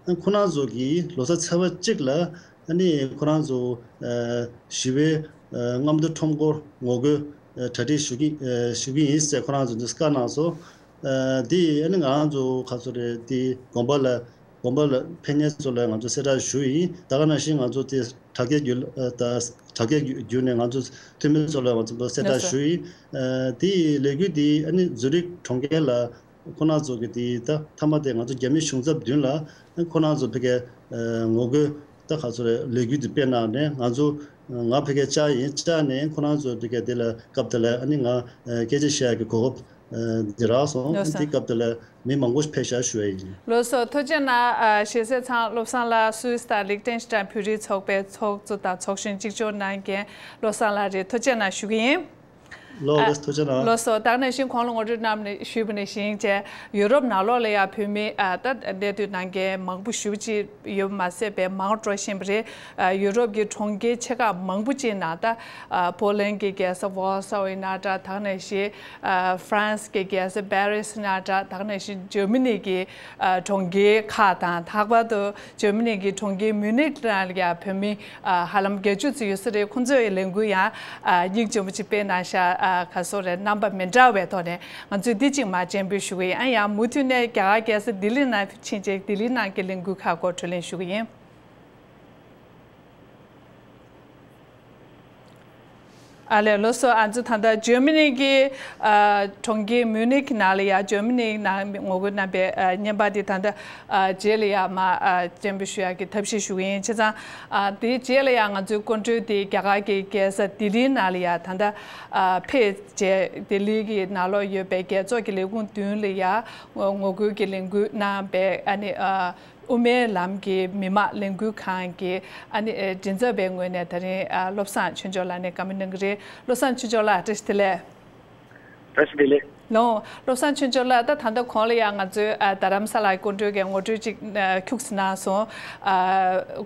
ཨ་ཁོ་རང་ཚོ་གིས་ལོ་གསར་ཚེས་པ་གཅིག་ལ་ཨ་ནི་ཁོ་རང་ཚོ་ཨ་ཞི་བའི་ཨ་རྔམ་སྟོན་ཁྲོམ་སྐོར་ངོ་རྒོལ་ཨ་གྲ་སྒྲིག་ཞུ་གི་ཨ་ཞུ་གི་ཡིན་ཟེར་ཁོ་རང་ཚོ་འདི་བཀའ་གནང་སོང་། ཨ་འདི་ཨ་ནི་ང་རང་ཚོ་ག་ཚོད་རེད། འདི་དགོན་པ་ལ་དགོན་པ་ལ་ཕེབས་མཁན་ཚོ་ལ་ང་ཚོ་གསལ་བསྒྲགས་ཞུ་ཡིན། ད་ག་ནང་བཞིན་ང་ཚོ་དེ་དྲ་རྒྱའི་བརྒྱུད་ཨ་ད་དྲ་རྒྱའི་བརྒྱུད་ནས་ང་ཚོ་འཐུས་མི་ཚོ་ལ་ང་ཚོ་གསལ་བསྒྲགས་ཞུ་ཡིན། ཨ་དེ་ཡི་ལས་འགུལ་འདི་ཨ་ནི་ཛུ་རིག་གྲོང་ཁྱེར་ལ་ཁོ་རང་ཚོ་གི་དེ་ད་མཐའ་མ་དེ་ང་ཚོ་རྒྱ་མི་གཞུང་ཚབ་མདུན་ལ་ཁོ་རང་ཚོ་ཕ་གིའི་ཨ་ངོ་རྒོལ་ད་ག་ཚོད་རེད། ལས་འགུལ་དེ་སྤེལ་གནང་ནས་ང་ཚོ་ང་ཕ་གིར་བཅར་ཡིན། བཅར་ནས་ཁོ་རང་ཚོ་ཕ་གིར་དེ་ལ་སྐབས་དེ་ལ་ཨ་ནི་ང་ཨ་སྐད་ཆ་བཤད་ཡག་གི་གོ་སྐབས་ཨ་འདི་རག་སོང་། ལགས་སོ། དེ་སྐབས་དེ་ལ་མི་མང་པོ་ཕེབས་ཤག་ཞུ་ཡ་ཡིན། ལགས་སོ། ཐུགས་རྗེ་གནང་། ཨ་ཞེ་སེ་ཚང་བློ་བཟང་ལགས་སུད་སི་དང་ལིག་ཏེན་སི་ཏན་བོད་རིགས་ཚོགས་པའི་ཚོགས་གཙོ་དང་ཚོགས་གཞོན་གཅིག་ལྕོགས་གནང་མཁན་བློ་བཟང་ལགས་རེད། ཐུགས་རྗེ་གནང་ཞུ་གི་ཡིན། ལགས་སོ། ཐུགས་རྗེ་གནང་། ལགས་སོ། ད་ག་ནང་བཞིན་གོང་ལ་ངོ་སྤྲོད་གནང་ནས་ཞུས་པ་ནང་བཞིན་བྱས་ཡུ་རོབ་ནང་ལོགས་ལ་ཡང་བོད་མི་ཨ་ད་གནས་སྡོད་གནང་མཁན་མང་པོ་ཞེ་པོ་ཅིག་ཡོད་པ་མ་ཟད་པའི་མང་འགྲོ་བཞིན་པ་རེད། ཨ་ཡུ་རོབ་ཀྱི་གྲོང་ཁྱེར་ཆེ་ཁག་མང་པོ་ཅིག་ནང་ད་ཨ་པོ་ལན་གྱི་རྒྱལ་ས་ཝར་སོ་ཡིན་ན་འདྲ། ད་ག་ནང་བཞིན་ཨ་ཧྥ་རན་སི་གི་རྒྱལ་ས་པེ་རི་སི་ཡིན་ན་འདྲ། ད་ག་ནང་བཞིན་འཇར་མ་ནི་གི་ཨ་གྲོང་ཁྱེར་ཁག་དང་། ལྷག་པར་དུ་འཇར་མ་ནི་གི་གྲོང་ཁྱེར་མིའུ་ནིག་ནང་ལ་ཡང་བོད་མི་ཨ་ཧ་ལམ་བརྒྱད་ཅུ་ཙམ་ཡོད་ས་རེད། ཁོང་ཚོས་ལས་འགུལ་ཡང་ཨ་སྙིང་རྗེ་མོ་ཅིག་སྤེལ་གནང་ཤག་ཨ་ག་སོ་རེད། རྣམ་པ་མི་འདྲ་བའི་ཐོག་ནས་ང་ཚོས་འདི་གཅིག་མར་སྤྱན་འབུལ་ཞུ་གི་ཡིན། ཨ་ཡང་མུ་མཐུད་ནས་རྒྱ་གར་རྒྱལ་ས་ལྡི་ལི་ནང་ཕྱིན་རྗེས་ལྡི་ལི་ནང་གི་ལས་འགུལ་ཁག་སྐོར་བགྲོ་གླེང་ཞུ་གི་ཡིན། ཨ་ལས། ལགས་སོ། ཨ་ཚོ་ད་ལྟ་འཇར་མ་ནི་གི་ཨ་གྲོང་ཁྱེར་མིའུ་ནིག་ནང་ལ་ཡ་འཇར་མ་ནི་ནང་ངོ་རྒོལ་གནང་པའི་ཨ་བརྙན་པར་དེ་ད་ལྟ་ཨ་རྗེས་ལ་ཡ་མར་ཨ་སྤྱན་འབུལ་ཞུ་ཡག་གི་ཐབས་ཤེས་ཞུ་གི་ཡིན། བྱས་ཙང་ཨ་དེའི་རྗེས་ལ་ཡ་ང་ཚོའི་སྐུ་མགྲོན་དེ་རྒྱ་གར་གྱི་རྒྱལ་ས་ལྡི་ལིའི་ནང་ལ་ཡ་ད་ལྟ་ཨ་ཕེབས་རྗེས་ལྡི་ལི་གི་ནང་ལོགས་ཡོད་པའི་རྒྱལ་ཚོགས་ཀྱི་ལས་ཁུངས་མདུན་ལ་ཡ་ངོ་རྒོལ་གྱི་ལས་འགུལ་གནང་པའི་ཨ་ནི་ཨ། དབུ་མའི་ལམ་གྱི་མི་མང་ལས་འགུལ་ཁང་གི་ཨ་ནི་ཨེ་མགྲིན་ཚབ་པའི་ངོས་ནས་ད་རིང་ཨ་བློ་བཟང་ཆོས་འབྱོར་ལགས་ནས་བཀའ་མོལ་གནང་གི་རེད། བློ་བཟང་ཆོས་འབྱོར་ལགས་བཀྲ་ཤིས་བདེ་ལེགས། བཀྲ་ཤིས་བདེ་ལེགས། ལོ། བློ་བཟང་ཆོས་འབྱོར་ལགས། ད་ད་ལྟ་གོང་ལ་ཡང་ང་ཚོའི་ཨ་རྡ་རམ་ས་ལ་སྐུ་མགྲོན་གྱི་ངོ་སྤྲོད་ཅིག་ཨ་ཁྱུག་ཙམ་གནང་སོང་། ཨ་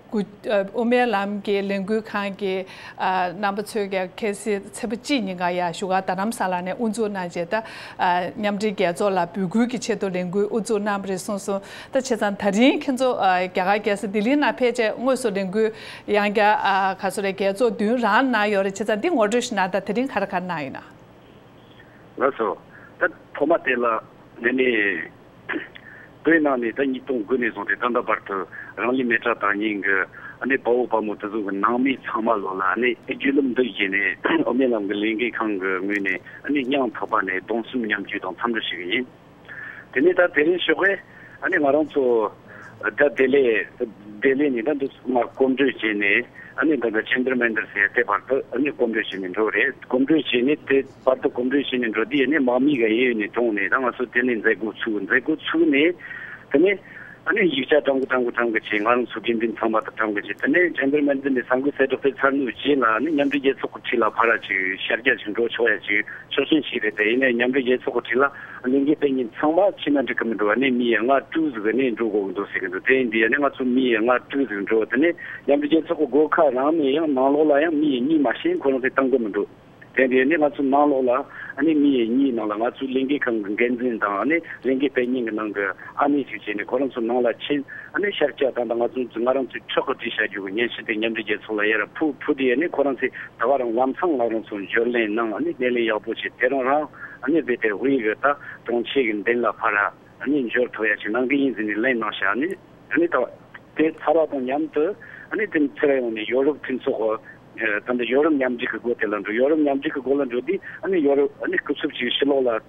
དབུ་ཨ་དབུ་མའི་ལམ་གྱི་ལས་འགུལ་ཁང་གི་ཨ་རྣམ་པ་ཚོས་ཀྱང་ཁ་སང་ཚེས་པ་གཅིག་ཉིན་ཀ་ཡ་བཞུགས་སྒར་རྡ་རམ་ས་ལ་ནས་དབུ་འཛུགས་གནང་རྗེས་ད་ཨ་མཉམ་འབྲེལ་རྒྱལ་ཚོགས་ལ་འབོད་སྐུལ་གྱི་ཆེད་དུ་ལས་འགུལ་དབུ་འཛུགས་གནང་བ་རེད་གསུངས་སོང་། ད་བྱས་ཙང་ད་རིང་ཁྱེད་ཚོ་ཨ་རྒྱ་གར་རྒྱལ་ས་ལྡི་ལིའི་ནང་ཕེབས་རྗེས་དངོས་སུ་ལས་འགུལ་ཡང་བསྐྱར་ཨ་ག་ཚོད་རེད། རྒྱལ་ཚོགས་མདུན་རང་ནང་ཡོད་རེད། བྱས་ཙང་འདི་ངོ་སྤྲོད་ཞིག་གནང་དང་། དེ་རིང་ག་རེ་ག་རེ་གནང་ཡིན་ན། ལགས་སོ། ད་ཐོག་མ་དེ་ལ་ངས་ནི་བོད་ནང་ནས་ད་ཉིས་སྟོང་དགུ་ནས་བཟུང་སྟེ་ད་ལྟ་བར་དུ་རང་ལུས་མེ་སྲེག་བཏང་མཁན་གྱི་ཨ་ནི་དཔའ་བོ་དཔའ་མོ་དེ་ཚོ་གི་ནང་མི་ཚང་མ་ལོ་ལ་ཨ་ནི་བརྒྱུད་ལམ་འདི་བཞིན་ནས་དབུ་མའི་ལམ་གྱི་ལས་འགུལ་ཁང་གི་ངོས་ནས་ཨ་ནི་སྙིང་ཐག་པ་ནས་གདུང་སེམས་མཉམ་སྐྱེད་དང་འཚམས་འདྲི་ཞུ་གི་ཡིན། དེ་ནས་ད་དེ་རིང་ཞོགས་ཀས་ཨ་ནི་ང་རང་ཚོ་ད་དེ་ལས་ དེ་ལས་ནི་ད་འདི་མར་གོམ་བགྲོད་བྱས་ནས་ཨ་ནི་ད་ལྟ་ཇན་ཏར་མན་ཏར་ཟེར་དེ་བར་དུ་ཨ་ནི་གོམ་བགྲོད་བྱས་ནས་འགྲོ་རེད། གོམ་བགྲོད་བྱས་ནས་དེ་བར་དུ་གོམ་བགྲོད་བྱས་ནས་འགྲོ་དུས་ཨ་ནི་དམག་མི་ག་ཡས་ནས་གྲོངས་ནས་ད་ང་ཚོ་དེ་ནས་མཛད་སྒོ་ཚུགས། མཛད་སྒོ་ཚུགས་ནས་དེ་ནས་ཨ་ནི་ཡིག་ཆ་དྲང་གི་དྲང་གི་དྲང་གི་བྱས། ང་རང་ཚོ་དགེ་འདུན་ཚང་མ་དང་དྲང་གི་བྱས། དེ་ནས་ཇན་ཏར་མན་ཏར་ནས་ས་འགུལ་གསལ་བསྒྲགས་དེ་ཚར་ནས་རྗེས་ལ་ཨ་ནི་མཉམ་འབྲེལ་རྒྱལ་ཚོགས་ཀྱི་འཁྲིས་ལ་ཕར་ཅིག་ཤར་རྒྱག་ཅིག་འགྲོ་ཆོག་ཡ་ཅིག་ཆོག་མཆན་ཞིག་རེད། དེ་ཡིན་ནའི་མཉམ་འབྲེལ་རྒྱལ་ཚོགས་ཀྱི་འཁྲིས་ལ་ལས་འགུལ་སྤེལ་མཁན་ཚང་མ་ཕྱིན་ན་འགྲིག་གི་མི་འདུག་ཨ་ནི་མི་ཡི་ལྔ་དྲུག་ཟིག་ཨ་ནི་འགྲོ་དགོས་ཀྱི་འདུག་ཟེར་གི་འདུག་དེ་ཡིན་དུས་ཨ་ནི་ང་ཚོ་མི་ཡི་ལྔ་དྲུག་ཟིག་འགྲོ། དེ་ནས་མཉམ་འབྲེལ་རྒྱལ་ཚོགས་ཀྱི་སྒོ་ཁ་རང་ནས་ཡང་ནང་ལོགས་ལ་ཡང་མི་ཡི་གཉིས་མ་ཕྱིན་ཁོ་རང་ཚོས་བཏང་གི་མི་འདུག་དེ་འདི་ནི་ང་ཚོ་ནང་ལོགས་ལ་ཨ་ནི་མི་ཡི་གཉིས་ནང་ལ་ང་ཚོའི་ལས་འགུལ་ཁང་གི་འགན་འཛིན་དང་ཨ་ནི་ལས་འགུལ་སྤེལ་མཁན་གྱི་ནང་གི་ཨ་ནེ་ཞིག་བྱས་ནས་ཁོ་རང་ཚོ་ནང་ལ་ཕྱིན། ཨ་ནི་ཤར་རྒྱག་དང་ད་ང་ཚོ་ང་རང་ཚོའི་ཕྱོགས་ཀྱི་བྲིས་བྱ་རྒྱུ་གི་སྙན་ཞུ་དེ་མཉམ་འབྲེལ་རྒྱལ་ཚོགས་ལ་ཡར་ཕུལ། ཕུལ་དུས་ཨ་ནི་ཁོ་རང་ཚོས་ད་བར་ལམ་སང་ང་རང་ཚོ་འབྱོར་ལེན་གནང་། ཨ་ནི་སྣེ་ལེན་ཡག་པོ་བྱས། དེ་རང་རང་ཨ་ནི་རྦད་དེ་དབུས་གི་ད་གྲོང་ཁྱེར་གྱི་མདུན་ལ་ཕར་ཨ་ནི་འབྱོར་ཐུབ་ཡ་ཞིག་གནང་གི་ཡིན་ཟེར་ནས་ལན་གནང་ཤག་ཨ་ནི་ཨ་ནི་ད་དེ་ཚར་བ་དང་མཉམ་དུ་ཨ་ནི་དེ་ཚུར་ཡོང་ནས་ཡོ་རོབ་མཐུན་ཚོགས་ད་ལྟ་ཡོ་རོབ་མཉམ་འབྲེལ་གྱི་སྒོ་དེ་ལ་འགྲོ། ཡོ་རོབ་མཉམ་འབྲེལ་གྱི་སྒོ་ལ་འགྲོ་དུས་ཨ་ནི་ཡོ་རོབ་ཨ་ནི་སྐུ་ཚབ་ཅིག་ཕྱི་ལོགས་ལ་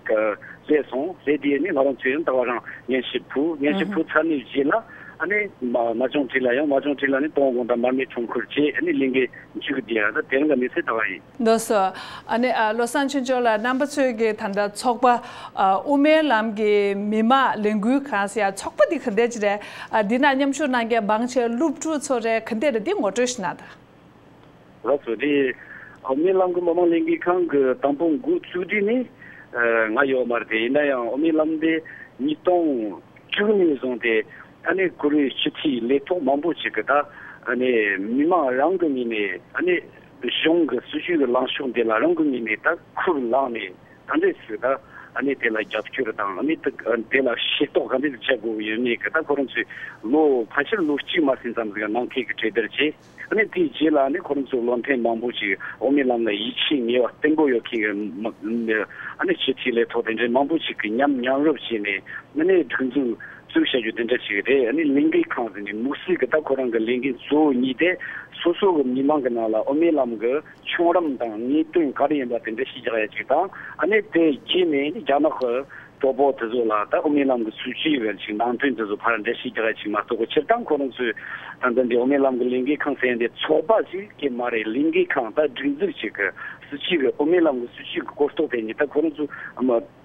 སླེབས་སོང་། སླེབས་དུས་ཨ་ནི་ང་རང་ཚོས་ཡང་ད་བར་རང་སྙན་ཞུ་ཕུལ། སྙན་ཞུ་ཕུལ་ཚར་ནས་རྗེས་ལ་ཨ་ནི་མ་མ་བྱུང་དུས་ལ་ཡང་མ་བྱུང་དུས་ལ་ནི་ཏོང་དགོང་དང་མར་མེ་ཁྲོམ་སྐོར་བྱས། ཨ་ནི་ལས་འགུལ་མཇུག་བསྡུས་ཡ་ད་དེ་རིང་གི་གནས་ཚུལ་ད་བ་ཡིན། ལགས་སོ། ཨ་ནི་ཨ་བློ་བཟང་ཆོས་འབྱོར་ལགས། རྣམ་པ་ཚོས་ཀྱི་ད་ལྟ་ཚོགས་པ་ཨ་དབུ་མའི་ལམ་གྱི་མི་མང་ལས་འགུལ་ཁང་ཟེར་ཡ་ཚོགས་པ་འདི་ག་འདྲ་ཅིག་རེད། ཨ་འདི་ན་མཉམ་ཞུགས་གནང་མཁན་མང་ཆེ་སློབ་ཕྲུག་ཚོ་རེད། ག་འདྲ་རེད། འདི་ངོ་སྤྲོད་ཞིག་གནང་དང་། ལགས་སོ། དེ་དབུ་མའི་ལམ་གྱི་མི་མང་ལས་འགུལ་ཁང་གི་དང་པོ་འགོ་བཙུགས་དུས་ནི་ཨ་ང་ཡོད་མ་རེད། དེ་ཡིན་ན་ཡང་དབུ་མའི་ལམ་དེ་ཉིས་སྟོང་དྲུག་ནས་བཟུང་སྟེ་ཨ་ནི་བཀུར་འོས་སྤྱི་འཐུས་ལས་ཐོག་མང་པོ་ཅིག་གི་ད་ཨ་ནི་མི་མང་རང་གི་ངོས་ནས་ཨ་ནི་གཞུང་གི་སྲིད་བྱུས་ཀྱི་ལངས་ཕྱོགས་འདི་ལ་རང་གི་ངོས་ནས་ད་ཁུར་བླངས་ནས་ད་འདྲས་སུ་ད་ཨ་ནི་དེ་ལ་རྒྱབ་སྐྱོར་དང་ཨ་ནི་དེ་དེ་ལ་ཤེས་རྟོགས་ག་འདྲས་བྱ་དགོས་ཡོད་མེད་ཀྱི་ད་ཁོ་རང་ཚོས་ལོ་ཕལ་ཆེར་ལོ་གཅིག་མ་ཟིན་ཙམ་ཟིག་གནང་མཁན་གྱི་གྲོས་བསྡུར་བྱས། ཨ་ནི་དེའི་རྗེས་ལ་ཨ་ནི་ཁོ་རང་ཚོའི་བློ་མཐུན་མང་པོ་ཞིག་དབུ་མའི་ལམ་ལ་ཡིད་ཆེས་ངེས་པ་བརྟན་པོ་ཡོད་མཁན་གྱི་མི་ཨ་ནི་སྤྱི་འཐུས་ལས་ཐོག་དེ་འདྲའི་མང་པོ་ཞིག་གིས་མཉམ་མཉམ་རུབ་བྱས་ནས་ཨ་ནི་སྒྲིག་འཛུགས་བཙུགས་བྱ་རྒྱུ་དེ་འདྲ་ཞིག་རེད། ཨ་ནི་ལས་འགུལ་ཁང་ཟེར་ནས་དམིགས་བསལ་གྱི་ད་ཁོ་རང་གི་ལས་འགུལ་གཙོ་བོ་གཉིས་དེ་སོ་སོ་གི་མི་མང་གི་ནང་ལ་དབུ་མའི་ལམ་གྱི་ཆོས་རིམ་དང་ངེས་དོན་ག་རེ་ཡིན་པ་དེ་འདྲ་ཞིག་རྒྱག་ཡ་ཅིག་དང་། ཨ་ནི་དེ་རྗེས་ནས་རྒྱ་ནག་གི་གྲོགས་པོ་དེ་ཚོ་ལ་ད་དབུ་མའི་ལམ་གྱི་སྲིད་བྱུས་ཡོད་ཅིག་ནང་དོན་དེ་ཚོ་ཕར་འགྲེལ་བཤད་རྒྱག་ཡ་ཅིག་མ་གཏོགས་གི་སྤྱིར་བཏང་ཁོ་རང་ཚོས་ད་ལྟ་འདི་དབུ་མའི་ལམ་གྱི་ལས་འགུལ་ཁང་ཟེར་ཡ་འདི་ཚོགས་པ་ཞིག་གི་མ་རེད། ལས་འགུལ་ཁང་ད་སྒྲིག་འཛུགས་ཤིག་གི་སྲིད་བྱུས་ཀྱི་དབུ་མའི་ལམ་གྱི་སྲིད་བྱུས་ཀྱི་གོ་རྟོགས་དེ་ཉིད་ད་ཁོ་རང་ཚོའི་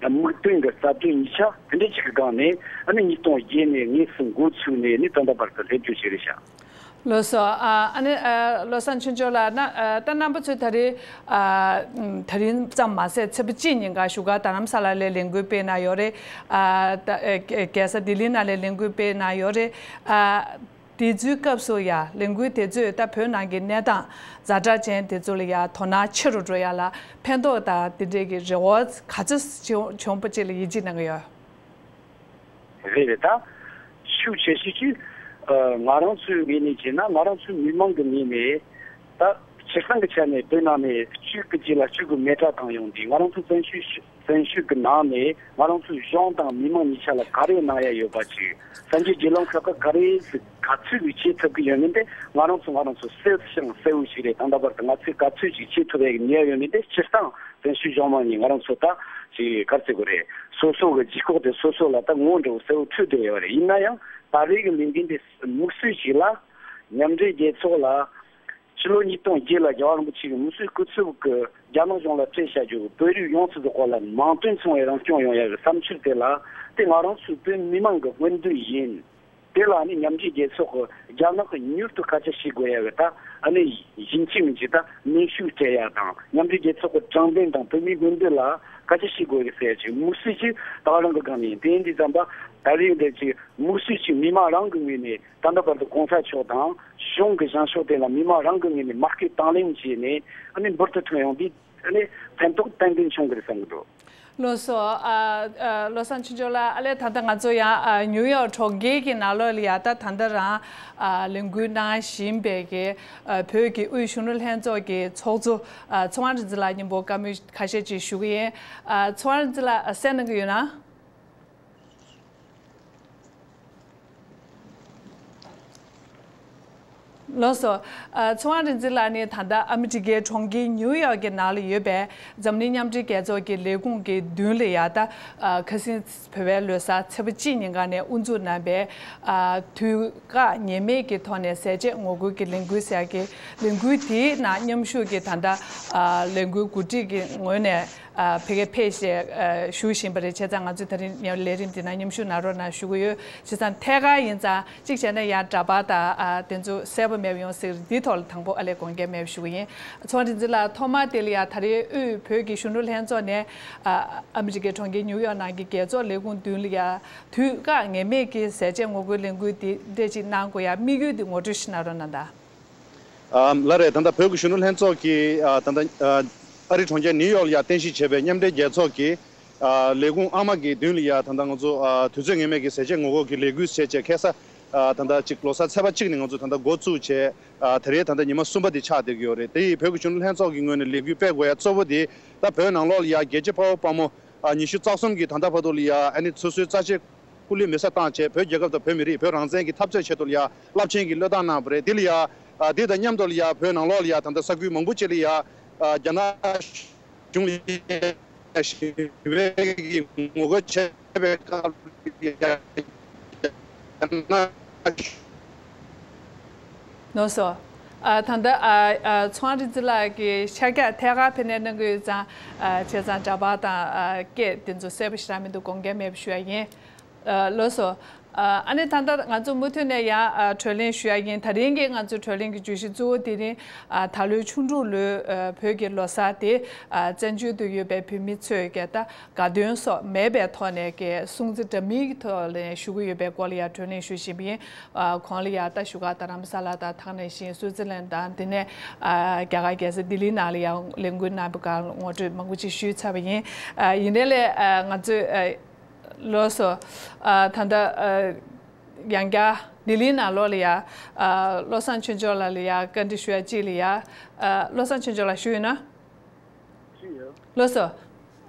དམིགས་དོན་གྱི་རྩ་དོན་གཉིས་ཆ་དེ་འདྲ་ཅིག་གི་སྒང་ནས་ཨ་ནི་ཉིས་སྟོང་བརྒྱད་ནས་དངོས་སུ་འགོ་ཚུགས་ནས་ནི་ད་ལྟ་བར་དུ་སླེབས་རྒྱུ་ཞིག་རེད་ཤག་ལགས་སོ། ཨ་ཨ་ནི་ཨ་བློ་བཟང་ཆོས་འབྱོར་ལགས། ན་ཨ་ད་རྣམ་པ་ཚོས་ད་རེས་ཨ་ད་རིང་ཙམ་མ་ཟད་ཚེས་པ་གཅིག་ཉིན་ཀ་བཞུགས་སྒར་རྡ་རམ་ས་ལ་ལ་ལས་འགུལ་སྤེལ་གནང་ཡོད་རེད། ཨ་ད་ཨ་རྒྱལ་ས་ལྡི་ལི་ནང་ལ་ལས་འགུལ་སྤེལ་གནང་ཡོད་རེད། ཨ་དེ་ཚོའི་སྐབས་སུ་ཡ་ལས་འགུལ་དེ་ཚོས་ད་བོད་ནང་གི་གནས་སྟངས་ཛ་དྲག་ཅན་དེ་ཚོ་ལ་ཡ་དོ་སྣང་ཆེ་རུ་འགྲོ་ཡ་ལ་ཕན་ཐོགས་དང་དེ་འདྲས་ཀྱི་རེ་བ་ག་ཚོད་བྱུང་བྱུང་པ་ཅིག་ལ་ཡིད་ཆེས་གནང་གི་ཡོད། རེད་རེད། ད་ཤུགས་ཆེ་ཤོས་ཀྱིས་ཨ་ང་རང་ཚོའི་ངོས་ནས་བྱས་ན་ང་རང་ཚོའི་མི་མང་གི་ངོས་ནས་ད་སྤྱིར་བཏང་གི་ཆ་ནས་བོད་ནང་ནས་གཅིག་གི་རྗེས་ལ་གཅིག་གི་མེ་དྲག་བཏང་ཡོང་དུས་ང་རང་ཚོ་བཙན་བྱོལ་བཙན་བྱོལ་གྱི་ནང་ནས་ང་རང་ཚོའི་གཞུང་དང་མི་མང་གཉིས་ཆ་ལ་ག་རེ་གནང་ཡ་ཡོད་པ་ཅིག་གསར་འགྱུར་བརྒྱུད་ལམ་ཁག་གི་ག་རེ་ག་ཚོད་ཅིག་བྱེད་ཐུབ་ཀྱི་ཡོད་མིན་དེ་ང་རང་ཚོ་ང་རང་ཚོ་གསལ་ཞིང་གསལ་བོ་ཞིག་རེད། ད་ལྟ་བར་དུ་ང་ཚོས་ག་ཚོད་ཅིག་བྱེད་ཐུབ་ཡ་གི་ནུས་པ་ཡོད་མིན་དེ་སྤྱིར་བཏང་བཙན་བྱོལ་གཞུང་མང་གཉིས་ང་རང་ཚོ་ད་ཅིག་ག་རེ་ཟེར་དགོས་རེད། སོ་སོ་གི་ལྗིད་ཁོག་དེ་སོ་སོ་ལ་ད་ངོ་འདྲ་བོ་གསལ་བོ་འཕྲོད་བསྡད་ཡོད་རེད། ཡིན་ན་ཡང་ད་རེས་ཀྱི་ལས་འགུལ་འདི་དམིགས་བསལ་ཞིག་ལ་མཉམ་འབྲེལ་རྒྱལ་ཚོགས་ལ་ཕྱི་ལོ་ཉིས་སྟོང་བརྒྱད་ལ་རྒྱལ་བ་རིན་པོ་ཆེ་གི་དམིགས་བསལ་སྐུ་ཚབ་ཀྱིས་རྒྱ་ནག་གཞུང་ལ་སྤྲད་བཞག་རྒྱུ་བོད་རིགས་ཡོངས་སུ་རྫོགས་པ་ལ་ནང་དོན་མཚུངས་པའི་རང་སྐྱོང་ཡོང་ཡ་གི་བསམ་འཆར་དེ་ལ་དེ་ང་རང་ཚོའི་བོད་མི་མང་གི་སྨོན་འདུན་ཡིན། དེ་ལ་ནི་མཉམ་འབྲེལ་རྒྱལ་ཚོགས་ཀྱིས་རྒྱ་ནག་གི་མྱུར་དུ་སྐད་ཆ་བཤད་དགོས་ཡ་གི་ད་ཨ་ནི་ཡིན་གཅིག་མིན་གཅིག་ད་གནོན་ཤུགས་སྤྲད་ཡ་དང་མཉམ་འབྲེལ་རྒྱལ་ཚོགས་ཀྱི་དྲང་བདེན་དང་བོད་མིའི་སྨོན་འདུན་ལ་སྐད་ཆ་བཤད་དགོས་ཡ་གི་ཟེར་ཡ་ཅིག་དམིགས་བསལ་གྱིས་ད་ག་རང་གི་སྒང་ནས་ཡིན། དེ་ཡིན་དུས་ཙམ་པ་ད་རེས་འདི་ཅིག་དམིགས་བསལ་གྱིས་མི་མང་རང་གི་ངོས་ནས་ད་ལྟ་བར་དུ་གོང་ས་མཆོག་དང་གཞུང་གི་བཞེངས་ཕྱོགས་དེ་ལ་མི་མང་རང་གི་ངོས་ནས་མ་སྐུལ་དང་ལེན་བྱས་ནས་ཨ་ནི་འབུར་དུ་ཐོན་ཡོང་དུས་ཨ་ནི་ཕན་ཐོགས་ཏན་ཏན་བྱུང་གི་རེད་བསམ་གི་འདུག་ལགས་སོ། ཨ་ཨ་བློ་བཟང་ཆོས་འབྱོར་ལགས། ཨ་ལས་ད་ལྟ་ང་ཚོ་ཡང་ཨ་ནིའུ་ཡོག་གྲོང་ཁྱེར་གྱི་ནང་ལོགས་ལ་ཡ་ད་ད་ལྟ་རང་ཨ་ལས་འགུལ་གནང་བཞིན་པའི་གི་ཨ་བོད་ཀྱི་དབུས་གཞོན་ནུ་ལྷན་ཚོགས་ཀྱི་ཚོགས་གཙོ་ཨ་ཚེ་དབང་རིག་འཛིན་ལགས་མཉམ་པོ་བཀའ་མོལ་ཁ་ཤས་ཅིག་ཞུ་གི་ཡིན། ཨ་ཚེ་དབང་རིག་འཛིན་ལགས་གསན་གནང་གི་ཡོད་ན། ལགས་སོ། ཨ། ཚེ་དབང་རིག་འཛིན་ལགས་ནི་ད་ལྟ་ཨ་མི་རི་ཀའི་གྲོང་ཁྱེར་ནིའུ་ཡོག་གི་ནང་ལ་ཡོད་པའི་འཛམ་གླིང་མཉམ་འབྲེལ་རྒྱལ་ཚོགས་ཀྱི་ལས་ཁུངས་ཀྱི་མདུན་ལ་ཡ་ད། ཨ། ཁ་སང་བོད་པའི་ལོ་གསར་ཚེས་པ་གཅིག་ཉིན་ཀ་ནས་དབུ་འཛུགས་གནང་བའི། ཨ། དུས་བཀག་ངེས་མེད་ཀྱི་ཐོག་ནས་ཟས་བཅད་ངོ་རྒོལ་གྱི་ལས་འགུལ་ཟེར་ཡག་གི་ལས་འགུལ་དེའི་ནང་མཉམ་ཞུགས་ཀྱི་ད་ལྟ། ཨ། ལས་འགུལ་འགོ་ཁྲིད་ཀྱི་ངོས་ནས། ཨ། ཕ་གིར་ཕེབས་བཞིན། ཨ། བཞུགས་བཞིན་པ་རེད། བྱས་ཙང་ང་ཚོས་ད་རིང་ལས་རིམ་འདི་ནང་མཉམ་ཞུགས་གནང་རོགས་གནང་ཞུ་གི་ཡོད། བྱས་ཙང་ཐད་ཀར་ཡིན་ཙང་གཅིག་བྱས་ན་ཡང་འདྲ་པར་དང་། ཨ། དེ་ཚོ་གསལ་པོ་མེད་པ་ཡོང་སྲིད། འདིའི་ཐོག་ལ་དང་པོ་ཨ་ལས་དགོངས་འགལ་མེད་པ་ཞུ་གི་ཡིན། ཚེ་དབང་རིག་འཛིན་ལགས། ཐོག་མར་དེ་ལ་ཡང་ད་རེས་དབུས་བོད་ཀྱི་གཞོན་ནུ་ལྷན་ཚོགས་ནས། ཨ། ཨ་མི་རི་ཀའི་གྲོང་ཁྱེར་ནིའུ་ཡོག་ནང་གི་རྒྱལ་ཚོགས་ལས་ཁུངས་མདུན་ལ་ཡང་དུས་བཀག་ངེས་མེད་ཀྱི་ཟས་བཅད་ངོ་རྒོལ་ལས་འགུལ་འདི་འདྲ་ཅིག་གནང་དགོས་ཡ་དམིགས་ཡུལ་འདི་ངོ་སྤྲོད་ཞིག་གནང་རོགས་གནང་དང་། ཨ། ལགས་རེད། ད་ལྟ་བོད་ཀྱི་གཞོན་ནུ་ལྷན་ཚོགས་ཀྱིས། ཨ། ད་ལྟ། ཨ། ཨ་རིའི་གྲོང་ཁྱེར་ནིའུ་ཡོག་ལ་ཡ་རྟེན་གཞི་བྱས་པའི་མཉམ་འབྲེལ་རྒྱལ་ཚོགས་ཀྱི། ཨ། ལས་ཁུངས་ཨ་མ་གི་མདུན་ལ་ཡ་ད་ལྟ་ང་ཚོ། ཨ། དུས་ཚོད་ངེས་མེད་ཀྱི་ཟས་བཅད་ངོ་རྒོལ་གྱི་ལས་འགུལ་བྱས་བྱས་ཁ་སང་། ཨ། ད་ལྟ་ཅིག་ལོ་གསར་ཚེས་པ་གཅིག་ནས་ང་ཚོ་ད་ལྟ་འགོ་བཙུགས་བྱས། ཨ། ད་རེས་ད་ལྟ་ཉི་མ་གསུམ་པ་དེ་ཆགས་བསྡད་ཀྱི་ཡོད་རེད། དེ་ཡིས་བོད་ཀྱི་གཞོན་ནུ་ལྷན་ཚོགས་ཀྱི་ངོས་ནས་ལས་འགུལ་སྤེལ་དགོས་ཡ་གཙོ་བོ་དེ། ད་བོད་ནང་ལོགས་ལ་ཡ་རྒྱལ་གཅེས་དཔའ་བོ་དཔའ་མོ། ཨ། ཉི་ཤུ་རྩ་གསུམ་གྱིས་ད་ལྟ་བར་དུ་ལ་ཡ། ཨ་ནི་སོ་སོའི་རྩ་ཆེ་སྐུ་ལུས་མེ་སྲེག་བཏང་བྱས། བོད་རྒྱལ་ཁབ་དང་བོད་མི་རིགས། བོད་རང་བཙན་གྱི་འཐབ་རྩོད་ཆེད་དུ་ལ་ཡ་རླབས་ཆེན་གྱི་བློས་བཏང་གནང་བ་རེད། དེ་ལ་ཡ། ཨ། དེ་དང་མཉམ་དུ་ལ་ཡ་བོད་ནང་ལོགས་ལ་ཡ་ད་ལྟ་ས་ཁུལ་མང་པོ་ཅིག་ལ་ཡ། ཨ། རྒྱ་ནག་གཞུང་ལ་ཡ་ཞི་བའི་གི་ངོ་རྒོལ་བྱས་པའི་སྐབས་ལ་ཡ། རྒྱ་ནག་ལགས་སོ། ཨ། ད་ལྟ། ཨ། ཨ། ཚེ་དབང་རིག་འཛིན་ལགས་ཀྱིས་ཤར་རྒྱག་ཐད་ཀར་ཕེབས་ནས་གནང་གི་ཡོད་ཙང་། ཨ། བྱས་ཙང་འདྲ་པར་དང་། ཨ། སྐད་དེ་ཚོ་གསལ་པོ་ཞེ་དྲག་མི་འདུག་དགོངས་འགལ་མེད་པ་ཞུ་ཡ་ཡིན། ཨ། ལགས་སོ། ཨ། ཨ་ནི་ད་ལྟ་ང་ཚོ་མུ་མཐུད་ནས་ཡང་། ཨ། བགྲོ་གླེང་ཞུ་ཡ་ཡིན། ད་རིང་གི་ང་ཚོའི་བགྲོ་གླེང་གི་བརྗོད་གཞི་གཙོ་བོ་དེ་ནི། ཨ། ད་ལོའི་ཆུ་འབྲུག་ལོའི། ཨ། བོད་ཀྱི་ལོ་གསར་དེ། ཨ། བཙན་བྱོལ་དུ་ཡོད་པའི་བོད་མི་ཚོས་ཀྱི་ད། དགའ་སྟོན་སོགས་མེད་པའི་ཐོག་ནས་ཀྱི་སྲུང་བརྩི་འདྲ་མིན་གྱི་ཐོག་ནས་ཞུ་གི་ཡོད་པའི་སྐོར་ལ་ཡང་བགྲོ་གླེང་ཞུ་བཞིན་པ་ཡིན། ཨ། གོང་ལ་ཡང་ད་བཞུགས་སྒར་རྡ་རམ་ས་ལ་དང་། ད་ག་ནང་བཞིན་སུའུ་ཙི་ལན་དང་། དེ་ནས། ཨ། རྒྱ་གར་རྒྱལ་ས་ལྡི་ལིའི་ནང་ལ་ཡང་ལས་འགུལ་གནང་བའི་སྐོར་ངོ་སྤྲོད་མང་པོ་ཅིག་ཞུས་ཚར་བ་ཡིན། ཨ། ཡིན་ནའི་ལས། ཨ། ང་ཚོས། ཨ། ལགས་སོ། ཨ། ད་ལྟ། ཨ། ཡང་བསྐྱར་ལྡི་ལིའི་ནང་ལོགས་ལ་ཡ། ཨ། བློ་བཟང་ཆོས་འབྱོར་ལགས་ལ་ཡ་བཀའ་འདྲི་ཞུ་ཡ་གཅིག་ལ་ཡ། ཨ། བློ་བཟང་ཆོས་འབྱོར་ལགས་བཞུགས་ཡོད་ན། ལགས་སོ།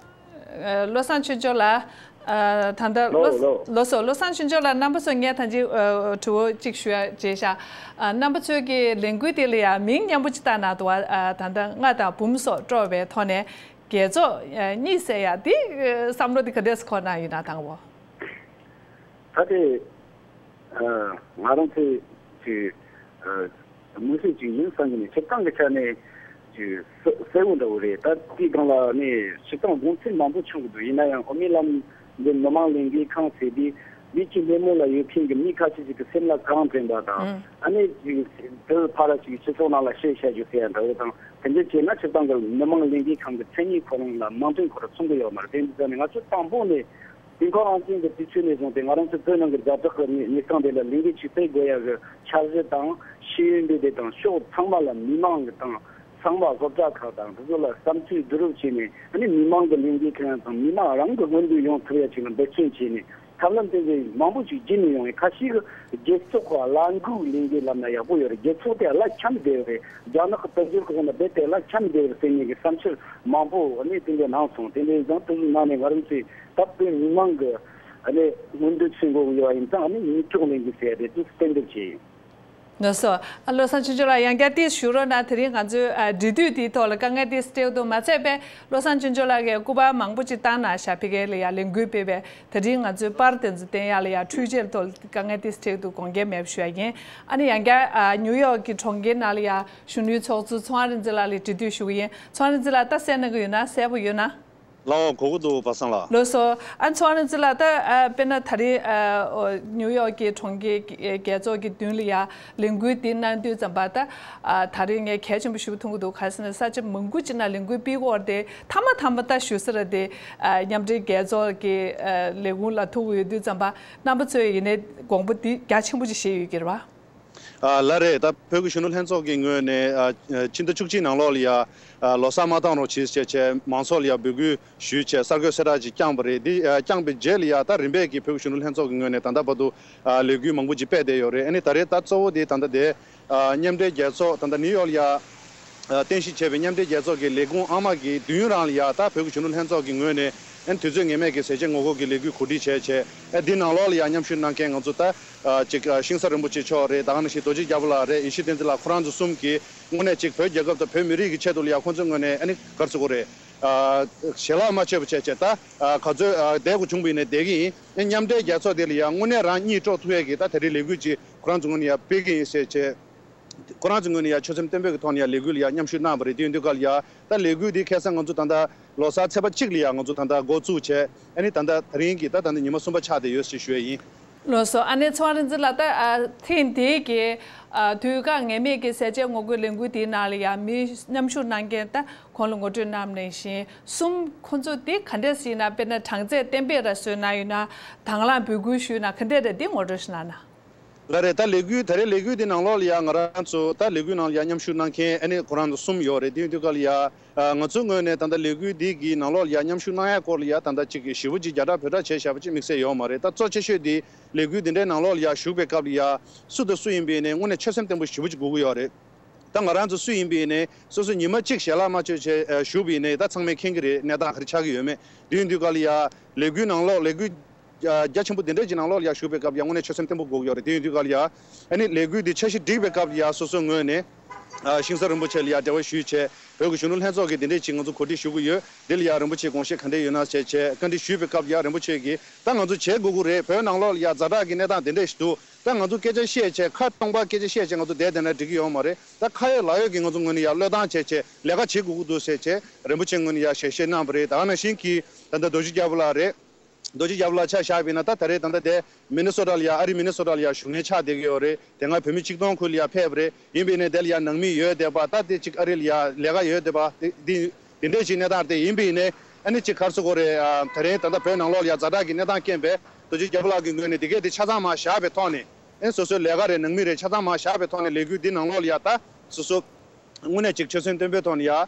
ཨ། བློ་བཟང་ཆོས་འབྱོར་ལགས། ཨ། ད་ལྟ་ལགས། ལགས་སོ། བློ་བཟང་ཆོས་འབྱོར་ལགས། རྣམ་པ་ཚོ་ངས་ད་ཅི། ཨ། དྲི་བ་གཅིག་ཞུ་ཡ་བྱས་ཤག་ཨ། རྣམ་པ་ཚོའི་གི་ལས་འགུལ་དེ་ལ་ཡ་མིང་མཉམ་པོ་ཅིག་བཏགས་གནང་འདུག་པ། ཨ། ད་ལྟ་རྔ་དང་འབུམ་སོགས་དཀྲོལ་བའི་ཐོག་ནས་རྒྱལ་ཚོགས། ཨ། གཉིས་ཟེར་ཡ་དེ། ཨ། བསམ་བློ་དེ་ག་འདྲས་སེ་འཁོར་གནང་ཡོད་ན། དང་པོ། ད་དེ། ཨ། ང་རང་ཚོས་ཀྱི། ཨ། མི་སེར་ཅིག་ཡིན་བསམ་གྱི་ནས་སྤྱིར་བཏང་གི་ཆ་ནས་ཀྱི་གསལ་གསལ་བོ་འདྲ་བོ་རེད། ད་དེའི་སྒང་ལ་ནི་སྤྱིར་བཏང་དགོངས་ཚུལ་མང་པོ་བྱུང་གི་འདུག་ཡིན་ན་ཡང་འོ་མའི་ལམ་འདི་མི་མང་ལས་འགུལ་ཁང་ཟེར་དུས། མི་གཅིག་སྣེ་མོ་ལ་ཡོད་མཁན་གྱི་མི་ཁ་ཤས་ཤིག་གི་སེམས་ལ་གང་དྲན་པ་དང་། ཨ་ནི་ཅིག་དེ་ཕར་ཅིག་སྤྱི་ཚོགས་ནང་ལ་བཤད་བཤད་རྒྱུ་ཟེར་ཡ་འདྲ་བོ་དང་། དེ་འདྲ་བྱས་ན་སྤྱིར་བཏང་གི་མི་མང་ལས་འགུལ་ཁང་གི་མཚན་ཉིད་ཁོ་རང་ལ་མིང་དོན་ཁོ་རང་མཚུངས་ཀྱི་ཡོད་མ་རེད། དེ་འདི་ཙམ་ནས་ང་ཚོས་དང་པོ་ནས། དུས་འཁོར་རང་བཙན་གྱི་དུས་ཚོད་ནས་བཟུང་སྟེ་ང་རང་ཚོ་བོད་ནང་གི་ཛ་དྲག་གི་གནས་སྟངས་དེ་ལ་ལས་འགུལ་ཅིག་སྤེལ་དགོས་ཡ་གི་འཆར་གཞི་དང་ཤེས་ཡོན་འདི་དེ་དང་ཕྱོགས་ཚང་མ་ལ་མི་མང་གི་དང་ཚང་མ་སློབ་གྲྭ་ཁག་དང་དེ་ཚོ་ལ་བསམ་ཚུལ་བསྡུ་རུབ་བྱས་ནས། ཨ་ནི་མི་མང་གི་ལས་འགུལ་ཁང་དང་མི་མང་རང་གི་མངོན་འདོད་ཡོང་ཐུབ་ཡ་ཅིག་ལ་འབད་བརྩོན་བྱས་ནས་ཐབས་ལམ་དེ་འདྲའི་མང་པོ་ཅིག་བརྒྱུད་ནས་ཡོང་བའི་ཁ་ཤས་ཀྱི་རྒྱལ་ཚོགས་ཁག་ལ་འགུག་ལས་འགུལ་ལབ་ན་ཡག་པོ་ཡོད་རེད། རྒྱལ་ཚོགས་དེ་གླ་ཆ་མི་བདེ་བ་རེད། རྒྱ་ནག་གི་དཔལ་འབྱོར་གི་ཐོག་ནས་རྦད་དེ་གླ་ཆ་མི་བདེ་བ་རེད་ཟེར་ནས་ཀྱི་བསམ་འཆར་མང་པོ་ཨ་ནི་དེ་འདྲའི་གནང་སོང་། དེ་འདྲའི་ཙང་དེ་ཚོའི་ནང་ནས་ང་རང་ཚོས། ད་བོད་མི་མང་གི་ཨ་ནི་མངོན་འདོད་མཚོན་དགོས་ཀྱི་ཡོད་པ་ཡིན་ཙང་། ཨ་ནི་མི་སྐྱོང་ལས་འགུལ་ཟེར་ཡ་དེ་དུས་གཏན་འབེབས་བྱས་ཡིན། ལགས་སོ། ཨ། བློ་བཟང་ཆོས་འབྱོར་ལགས། ཡང་བསྐྱར་ཏོག་ཙམ་ཞུ་རོགས་གནང་། དེ་རིང་ང་ཚོའི། ཨ། འབྲེལ་མཐུད་དེའི་ཐོག་ལ་དཀའ་ངལ་ཏོག་ཙམ་འཕྲད་འདུག་མ་ཚད་པའི་བློ་བཟང་ཆོས་འབྱོར་ལགས་ཀྱིས་སྐུ་པར་མང་པོ་ཅིག་བཏང་གནང་ཤག་ཕ་གི་ལ་ཡ་ལས་འགུལ་སྤེལ་བའི། དེ་རིང་ང་ཚོའི་པར་དེ་ཚོ་བསྟན་ཡ་ལ་ཡ་འཕྲུལ་ཆས་ཐོག་ལ་དཀའ་ངལ་ཏོག་ཙམ་འཕྲད་འདུག་དགོངས་འགལ་མེད་པ་ཞུ་ཡ་ཡིན། ཨ་ནི་ཡང་བསྐྱར། ཨ། ནིའུ་ཡོག་གི་གྲོང་ཁྱེར་ནང་ལ་ཡ་གཞོན་ནུའི་ཚོགས་གཙོ་ཚོང་དབང་རིག་འཛིན་ལགས་ལ་འབྲེལ་མཐུད་ཞུ་གི་ཡིན། ཚོང་དབང་རིག་འཛིན་ལགས། ད་གསན་གནང་གི་ཡོད་ན། གསལ་པོ་ཡོད་ན། ལགས་འོ། གོ་གི་འདུག་པ་སངས་ལགས། ལགས་སོ། ཨ། ཚོང་དབང་རིག་འཛིན་ལགས། ད། ཨ། དཔེར་ན་ད་རེས། ཨ། ཨོ། ནིའུ་ཡོག་གི་གྲོང་ཁྱེར་རྒྱལ་ཚོགས་ཀྱི་མདུན་ལ་ཡ་ལས་འགུལ་འདི་གནང་དུས་ཙམ་པ། ད། ཨ། ད་རེས་ངས་གལ་ཆེན་པོ་ཞེ་པོ་མཐོང་གི་འདུག་ག་རེ་ཟེར་ན་ས་ཆ་མང་པོ་ཅིག་ནང་ལས་འགུལ་སྤེལ་གྱི་ཡོད་རེད་དེ། མཐའ་མ་མཐའ་མ་ད་ཞུ་ས་ར་དེ། ཨ། མཉམ་འབྲེལ་རྒྱལ་ཚོགས་ཀྱི། ཨ། ལས་ཁུངས་ལ་ཐུག་གི་ཡོད་དུས་ཙམ་པ། རྣམ་པ་ཚོས་ཡིན་ནའི་དགོངས་པ་འདི་རྒྱ་ཆེན་པོ་ཅིག་བཞེས་ཡོད་ཀྱི་རེད་པ། ཨ། ལགས་རེད། ད་བོད་ཀྱི་གཞོན་ནུ་ལྷན་ཚོགས་ཀྱི་ངོས་ནས། ཨ། ཕྱི་ཟླ་བཅུ་གཅིག་ནང་ལོགས་ལ་ཡ། ཨ། ལོ་གསར་མ་བཏང་རོགས་གྱིས་ཞེས་བྱས་མང་ཚོགས་ལ་ཡ་འབོད་སྐུལ་ཞུས་བྱས་གསར་འགོད་གསལ་བསྒྲགས་ཅིག་བསྐྱངས་པ་རེད། འདི། ཨ། བསྐྱངས་པའི་རྗེས་ལ་ཡ་ད་རིམ་པས་ཀྱི་བོད་ཀྱི་གཞོན་ནུ་ལྷན་ཚོགས་ཀྱི་ངོས་ནས་ད་ལྟ་བར་དུ། ཨ། ལས་འགུལ་མང་པོ་ཅིག་སྤེལ་བསྡད་ཡོད་རེད། ཨ་ནི་ད་རེས་ད་གཙོ་བོ་དེ་ད་ལྟ་དེ། ཨ། མཉམ་འབྲེལ་རྒྱལ་ཚོགས། ད་ལྟ་ནིའུ་ཡོག་ལ་ཡ། ཨ། རྟེན་གཞི་བྱས་པའི་མཉམ་འབྲེལ་རྒྱལ་ཚོགས་ཀྱི་ལས་ཁུངས་ཨ་མ་གི་མདུན་རང་ལ་ཡ་ད་བོད་ཀྱི་གཞོན་ནུ་ལྷན་ཚོགས་ཀྱི་ངོས་ནས། ཨ་ནི་དུས་ཚོད་ངེས་མེད་ཀྱི་ཟས་བཅད་ངོ་རྒོལ་གྱི་ལས་འགུལ་གོ་སྒྲིག་བྱས་བྱས། ཨ་འདི་ནང་ལོགས་ལ་ཡང་མཉམ་ཞུགས་གནང་མཁན་ང་ཚོ་ད་ཨ་ཅིག་ཨ་ཤིང་བཟའ་རིན་པོ་ཆེ་མཆོག་རེད། ད་ག་ནང་བཞིན་རྡོ་རྗེ་རྒྱལ་པོ་ལགས་རེད། ཡེ་ཤེས་བསྟན་འཛིན་ལགས། ཁོ་རང་ཚོ་གསུམ་གྱིས་དངོས་གནས་ཅིག་བོད་རྒྱལ་ཁབ་དང་བོད་མི་རིགས་ཀྱི་ཆེད་དུ་ལ་ཡང་ཁོང་ཚོའི་ངོས་ནས་ཨ་ནི་ག་རེ་ཟེར་དགོས་རེད། ཨ་ཞལ་ལག་མ་མཆོད་པ་བྱས་བྱས། ད་ཨ་ག་ཚོད་ཨ་བསྡད་དགོས་བྱུང་བ་ཡིན་ནའི་བསྡད་ཀྱི་ཡིན། ཨ་མཉམ་འབྲེལ་རྒྱལ་ཚོགས་དེ་ལ་ཡང་དངོས་གནས་རང་གཉིད་དཀྲོག་ཐུབ་ཡས་ཀྱི་ད་དེ་རིང་ལས་འགུལ་ཅིག་ཁོ་རང་ཚོ་ངོས་ནས་ཡང་སྤེལ་གྱི་ཡིན་ཟེར་བྱས། ཁོ་རང་ཚོའི་ངོས་ནས་ཡང་ཆོད་སེམས་བརྟན་པོའི་ཐོག་ནས་ཡང་ལས་འགུལ་ལ་ཡང་མཉམ་ཞུགས་གནང་བ་རེད། དེ་ཡིན་དུས་སྐབས་ལ་ཡང་ད་ལས་འགུལ་འདི་ཁ་སང་ང་ཚོ་ད་ལྟ་ལོ་གསར་ཚེས་པ་གཅིག་ལ་ཡང་ང་ཚོ་ད་ལྟ་འགོ་བཙུགས་བྱས། ཨ་ནི་ད་ལྟ་དེ་རིང་གི་ད་ད་ལྟ་ཉི་མ་གསུམ་པ་ཆགས་བསྡད་ཡོད་ཅེས་ཞུ་ཡས་ཡིན། ལགས་སོ། ཨ་ནེ་ཚོང་རིན་འཛིན་ལགས། ད་ཨ་ཐེངས་འདིའི་གི་ཨ་དུས་བཀག་ངེས་མེད་ཀྱི་ཟས་བཅད་ངོ་རྒོལ་ལས་འགུལ་འདིའི་ནང་ལ་ཡང་མི་མཉམ་ཞུགས་གནང་མཁན་ད་གོང་ལ་ངོ་སྤྲོད་གནང་ནང་བཞིན་གསུམ། ཁོང་ཚོ་འདི་ག་འདྲས་ཞིག་ཡིན་ན། དཔེར་ན་གྲངས་ཚད་གཏན་འབེབས་ར་བཟོས་གནང་ཡོད་ན། དང་བླངས་འབོད་སྐུལ་ཞུས་ན་ག་འདྲས་རེད། འདི་ངོ་སྤྲོད་ཞིག་གནང་ན། ལགས་རེད། ད་ལས་འགུལ་ད་རེས་ལས་འགུལ་འདི་ནང་ལོགས་ལ་ཡང་ང་རང་ཚོ་ད་ལས་འགུལ་ནང་ལ་ཡང་མཉམ་ཞུགས་གནང་མཁན་ཨ་ནི་ཁོ་རང་ཚོ་གསུམ་ཡོད་རེད། དེ་ཡིན་དུས་སྐབས་ལ་ཡང་ཨ་ང་ཚོའི་ངོས་ནས་ད་ལྟ་ལས་འགུལ་འདི་གི་ནང་ལོགས་ལ་ཡང་མཉམ་ཞུགས་གནང་ཡ་སྐོར་ལ་ཡང་ད་ལྟ་ཅིག་ཞེ་པོ་ཅིག་རྒྱ་གྲགས་བོད་གྲགས་བྱས་བཞག་པ་ཅིག་དམིགས་བསལ་ཡོད་མ་རེད། ད་གཙོ་ཆེ་ཤོས་འདི་ལས་འགུལ་འདི་འདྲའི་ནང་ལོགས་ལ་ཡང་ཞུགས་པའི་སྐབས་ལ་ཡང་སུ་དང་སུ་ཡིན་པ་ཡིན་ནའི་དངོས་གནས་ཆོད་སེམས་བརྟན་པོ་ཞེ་པོ་ཅིག་དགོས་ཀྱི་ཡོད་རེད། ད་ང་རང་ཚོ་སུ་ཡིན་པ་ཡིན་ནའི་སོ་སོ་ཉི་མ་གཅིག་ཞལ་ལག་མ་མཆོད་བྱས་ཨ་བཞུགས་པ་ཡིན་ནའི་ད་ཚང་མས་མཁྱེན་གྱི་རེད། གནས་སྟངས་ག་རེ་ཆགས་ཀྱི་ཡོད་མེད། དེ་ཡིན་དུས་སྐབས་ལ་ཡ་ལས་འགུལ་ནང་ལོགས་ལས་འགུལ་ཨ་རྒྱ་ཆེན་པོ་འདི་འདྲ་ཅིག་ནང་ལོགས་ལ་ཡ་ཞུགས་པའི་སྐབས་ཡ་དངོས་གནས་ཆོད་སེམས་བརྟན་པོ་དགོས་ཀྱི་ཡོད་རེད། དེ་ཡིན་དུས་སྐབས་ལ་ཡ་ཨ་ནི་ལས་འགུལ་འདི་འཆར་གཞི་སྒྲིག་པའི་སྐབས་ལ་ཡ་སོ་སོའི་ངོས་ནས་ཨ་ཤིང་བཟའ་རིན་པོ་ཆེ་ལ་ཡ་འབྲེལ་བ་ཞུས་བྱས། བོད་ཀྱི་གཞོན་ནུ་ལྷན་ཚོགས་ཀྱི་འདི་འདྲས་ཅིག་ང་ཚོ་གོ་སྒྲིག་ཞུ་གི་ཡོད། འདི་ལ་ཡ་རིན་པོ་ཆེའི་དགོངས་བཞེས་ག་འདྲས་ཡོད་ན་བྱས་བྱས་བཀའ་འདྲི་ཞུས་པའི་སྐབས་ལ་ཡ་རིན་པོ་ཆེ་གིས་ད་ང་ཚོ་བྱེད་དགོས་ཀྱི་རེད། བོད་ནང་ལོགས་ལ་ཡ་ཛ་དྲག་གི་གནས་སྟངས་འདི་འདྲས་ཞིག་འདུག་ད་ང་ཚོ་སྐད་ཆ་བཤད་བྱས་ཁ་སྟོང་པ་སྐད་ཆ་བཤད་བྱས་ང་ཚོ་བསྡད་བསྡད་ན་འགྲིག་གི་ཡོད་མ་རེད། ད་ཁ་ཡོད་ལག་ཡོད་ཀྱིས་ང་ཚོ་ངོས་ནས་ཡ་བློས་བཏང་བྱས་བྱས་ལས་ཀ་བྱེད་དགོས་ཀྱི་འདུག་ཟེར་བྱས་རིན་པོ་ཆེ་ངོས་ནས་ཡ་ཞལ་བཞེས་གནང་བ་རེད། ད་ག་ནང་བཞིན་གྱི་ད་ལྟ་རྡོ་རྗེ་རྒྱལ་པོ་ལགས་རེད། རྡོ་རྗེ་རྒྱལ་པོ་ལགས་ཆ་བཞག་པ་ཡིན་ན་ད་ད་རེས་ད་ལྟ་དེ་མི་ནི་སོ་ཊ་ལ་ཡ་ཨ་རི་མི་ནི་སོ་ཊ་ལ་ཡ་བཞུགས་གནས་ཆགས་བསྡད་ཀྱི་ཡོད་རེད། དེ་སྔ་བོད་མི་ཆིག་སྟོང་ཁུལ་ལ་ཡ་ཕེབས་པ་རེད། ཡིན་པ་ཡིན་ནའི་དེ་ལ་ཡ་ནང་མི་ཡོད་བསྡད་པ། ད་དེ་ཅིག་ཨ་རི་ལ་ཡ་ལས་ཀ་ཡོད་བསྡད་པ་དེ་དེ་དེ་འདྲས་ཅིག་གནས་སྟངས་དེ་ཡིན་པ་ཡིན་ནའི་ཨ་ནི་ཅིག་ག་རེ་ཟེར་དགོས་རེད། ཨ་ད་རེས་ད་ལྟ་བོད་ནང་ལོགས་ལ་ཡ་ཛ་དྲག་གི་གནས་སྟངས་རྐྱེན་པས་རྡོ་རྗེ་རྒྱལ་པོ་ལགས་ཀྱི་ངོས་ནས་དེ་གས་དེ་ཆ་ཚང་མ་བཞག་པའི་ཐོག་ནས་ཨ་ནི་སོ་སོའི་ལས་ཀ་རེད། ནང་མི་རེད། ཆ་ཚང་མ་བཞག་པའི་ཐོག་ནས་ལས་འགུལ་འདི་ནང་ལོགས་ལ་ཡ་ད་སོ་སོ་དངོས་གནས་ཅིག་ཆོད་སེམས་བརྟན་པོའི་ཐོག་ནས་ཡ་ཨ་